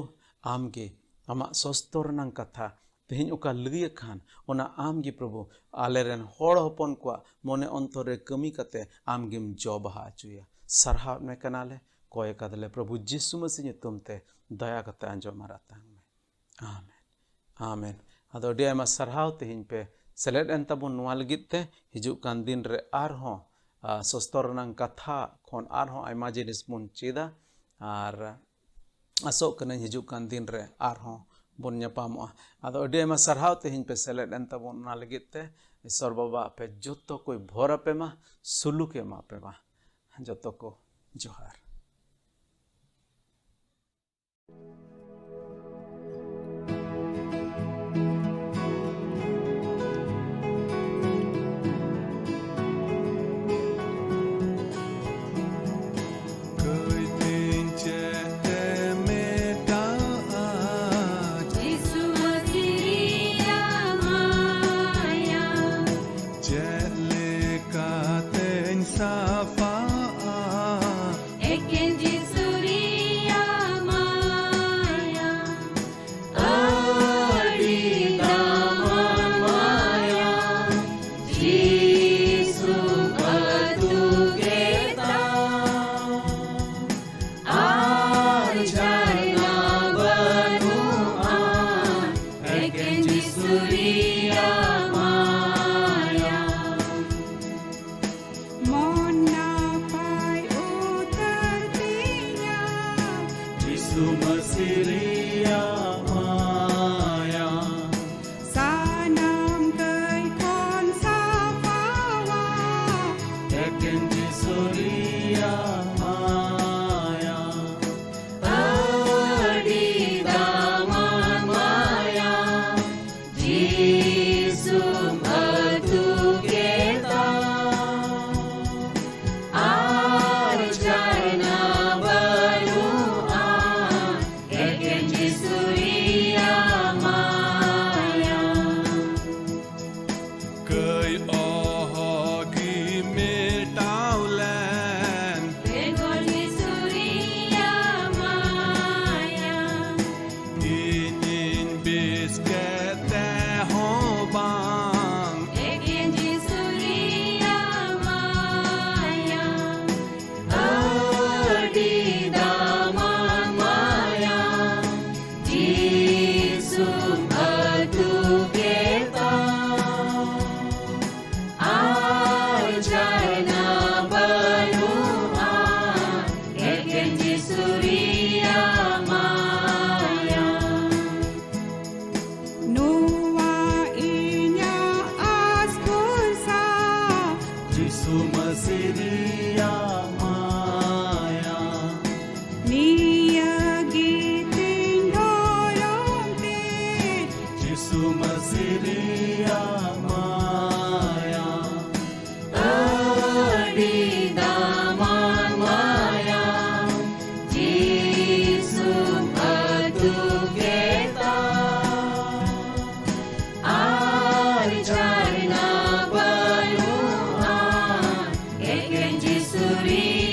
ᱟᱢ ᱜᱮ ᱟᱢᱟᱜ ᱥᱚᱥᱛᱚ ᱨᱮᱱᱟᱜ ᱠᱟᱛᱷᱟ ᱛᱮᱦᱮᱧ ᱚᱠᱟ ᱞᱟᱹᱭ ᱟᱠᱟᱱ, ᱚᱱᱟ ᱟᱢ ᱜᱮ ᱯᱨᱚᱵᱷᱩ ᱟᱞᱮ ᱨᱮᱱ ᱦᱚᱲ ᱦᱚᱯᱚᱱ ᱠᱚᱣᱟᱜ ᱢᱚᱱᱮ ᱚᱱᱛᱚᱨ ᱨᱮ ᱠᱟᱹᱢᱤ ᱠᱟᱛᱮ ᱟᱢ ᱜᱮᱢ ᱡᱚ ᱵᱟᱦᱟ ᱦᱚᱪᱚᱭᱟ᱾ ᱥᱟᱨᱦᱟᱣ ᱢᱮ ᱠᱟᱱᱟᱞᱮ, ᱠᱚᱭ ᱠᱟᱫᱟᱞᱮ ᱯᱨᱚᱵᱷᱩ ᱡᱤᱥᱩ ᱢᱟᱹᱥᱤ ᱧᱩᱛᱩᱢ ᱛᱮ, ᱫᱟᱭᱟ ᱠᱟᱛᱮ ᱟᱸᱡᱚᱢ ᱟᱨ ᱟᱛᱟᱝ ᱢᱮ᱾ ᱟᱢᱮᱱ᱾ ᱟᱢᱮᱱ᱾ ᱟᱫᱚ ᱟᱹᱰᱤ ᱟᱭᱢᱟ ᱥᱟᱨᱦᱟᱣ ᱛᱮᱦᱮᱧ ᱯᱮ ᱥᱮᱞᱮᱫ ᱮᱱ ᱛᱟᱵᱚᱱ ᱱᱚᱣᱟ ᱞᱟᱹᱜᱤᱫ ᱛᱮ᱾ ᱦᱤᱡᱩᱜ ᱠᱟᱱ ᱫᱤᱱ ᱨᱮ ᱟᱨᱦᱚᱸ, ᱟ, ᱥᱚᱥᱛᱚ ᱨᱮᱱᱟᱜ ᱠᱟᱛᱷᱟ ᱠᱷᱚᱱ ᱟᱨᱦᱚᱸ ᱟᱭᱢᱟ ᱡᱤᱱᱤᱥ ᱵᱚᱱ ᱪᱮᱫᱟ᱾ ᱟᱨ ᱟᱥᱚᱜ ᱠᱟᱹᱱᱟᱹᱧ ᱦᱤᱡᱩᱜ ᱠᱟᱱ ᱫᱤᱱ ᱨᱮ ᱟᱨᱦᱚᱸ ᱵᱚᱱ ᱧᱟᱯᱟᱢᱚᱜᱼᱟ᱾ ᱟᱫᱚ ᱟᱹᱰᱤ ᱟᱭᱢᱟ ᱥᱟᱨᱦᱟᱣ ᱛᱮᱦᱮᱧ ᱯᱮ ᱥᱮᱞᱮᱫ ᱮᱱ ᱛᱟᱵᱚᱱ ᱚᱱᱟ ᱞᱟᱹᱜᱤᱫ ᱛᱮ᱾ ᱤᱥᱥᱚᱨ ᱵᱟᱵᱟ ᱟᱯᱮ ᱡᱚᱛᱚ ᱠᱚᱭ ᱵᱷᱚᱨ ᱟᱯᱮ ᱢᱟ, ᱥᱩᱞᱩᱠ ᱮ ᱮᱢᱟ ᱯᱮ ᱢᱟ᱾ ᱡᱚᱛᱚ ᱠᱚ ᱡᱚᱦᱟᱨ᱾ ᱠᱟᱹᱭ ᱛᱤᱧ ᱪᱮᱫ ᱮ ᱢᱮᱴᱟᱜᱼᱟ? ᱡᱤᱥᱩ ᱢᱟᱹᱥᱤ ᱨᱮᱭᱟᱜ ᱢᱟᱭᱟ᱾ ᱪᱮᱫ ᱥᱟᱯᱷᱟᱜᱼᱟ᱾ ᱮᱠᱮᱱ ᱡᱤᱥᱩ ᱨᱮᱭᱟᱜ ᱢᱟᱭᱟ, ᱟᱹᱰᱤ ᱫᱟᱢᱟᱱ ᱢᱟᱭᱟ, ᱡᱤᱥᱩ ᱟᱹᱛᱩ ᱠᱮᱫᱟ᱾ ᱟᱨ ᱡᱷᱟᱨᱱᱟ ᱵᱟᱹᱱᱩᱜᱼᱟ, ᱮᱠᱮᱱ ᱡᱤᱥᱩ ᱨᱮᱭᱟᱜ ᱢᱟᱭᱟ᱾ ᱢᱚᱱ ᱱᱟᱯᱟᱭ ᱩᱛᱟᱹᱨ ᱛᱤᱧᱟ, ᱡᱤᱥᱩ ᱢᱟᱹᱥᱤ ᱨᱮᱭᱟᱜ ᱢᱟᱭᱟ᱾ ᱥᱟᱱᱟᱢ ᱠᱟᱹᱭ ᱠᱷᱚᱱ ᱥᱟᱯᱷᱟᱣᱟ, ᱮᱠᱮᱱ ᱡᱤᱥᱩ ᱨᱮᱭᱟᱜ ᱢᱟᱭᱟ᱾ ᱟᱹᱰᱤ ᱫᱟᱢᱟᱱ ᱢᱟᱭᱟ, ᱡᱤᱥᱩᱢ ᱟᱹᱛᱩ ᱠᱮᱫᱟ᱾ ᱟᱨ ᱡᱷᱟᱨᱱᱟ ᱵᱟᱹᱱᱩᱜᱼᱟ, ᱮᱠᱮᱱ ᱡᱤᱥᱩ ᱨᱮᱭᱟᱜ ᱢᱟᱭᱟ᱾ ᱠᱟᱹᱭ ᱚᱦᱚ ᱜᱮ ᱢᱮᱴᱟᱣ ᱞᱮᱱ, ᱵᱮᱜᱚᱨ ᱡᱤᱥᱩ ᱨᱮᱭᱟᱜ ᱢᱟᱭᱟ᱾ ᱤᱧᱤᱧ ᱵᱮᱥ ᱠᱮᱫ ᱛᱮᱦᱚᱸ ᱵᱟᱝ, ᱮᱠᱮᱱ ᱡᱤᱥᱩ ᱨᱮᱭᱟᱜ ᱢᱟᱭᱟ᱾ ᱟᱹᱰᱤ ᱫᱟᱢᱟᱱ ᱢᱟᱭᱟ, ᱡᱤᱥᱩᱢ ᱟᱹᱛᱩ ᱠᱮᱫᱟ᱾ ᱟᱨ ᱡᱷᱟᱨᱱᱟ ᱵᱟᱹᱱᱩᱜᱼᱟ, ᱮᱠᱮᱱ ᱡᱤᱥᱩ ᱨᱮᱭᱟᱜ ᱢᱟᱭᱟ᱾ ᱱᱚᱣᱟ ᱤᱧᱟᱜ ᱟᱥ ᱵᱷᱚᱨᱥᱟ, ᱡᱤᱥᱩ ᱢᱟᱹᱥᱤ ᱨᱮᱭᱟᱜ ᱢᱟᱭᱟ᱾ ᱱᱤᱭᱟᱹ ᱜᱮ ᱛᱤᱧ ᱫᱷᱚᱨᱚᱢ ᱛᱮ, ᱡᱤᱥᱩ ᱢᱟᱹᱥᱤ ᱨᱮᱭᱟᱜ ᱢᱟᱭᱟ᱾ ᱟᱹᱰᱤ ᱫᱟᱢᱟᱱ ᱢᱟᱭᱟ, ᱡᱤᱥᱩᱢ ᱟᱹᱛᱩ ᱠᱮᱫᱟ᱾ ᱟᱨ ᱡᱷᱟᱨᱱᱟ ᱵᱟᱹᱱᱩᱜᱼᱟ, ᱮᱠᱮᱱ ᱡᱤᱥᱩᱨᱤ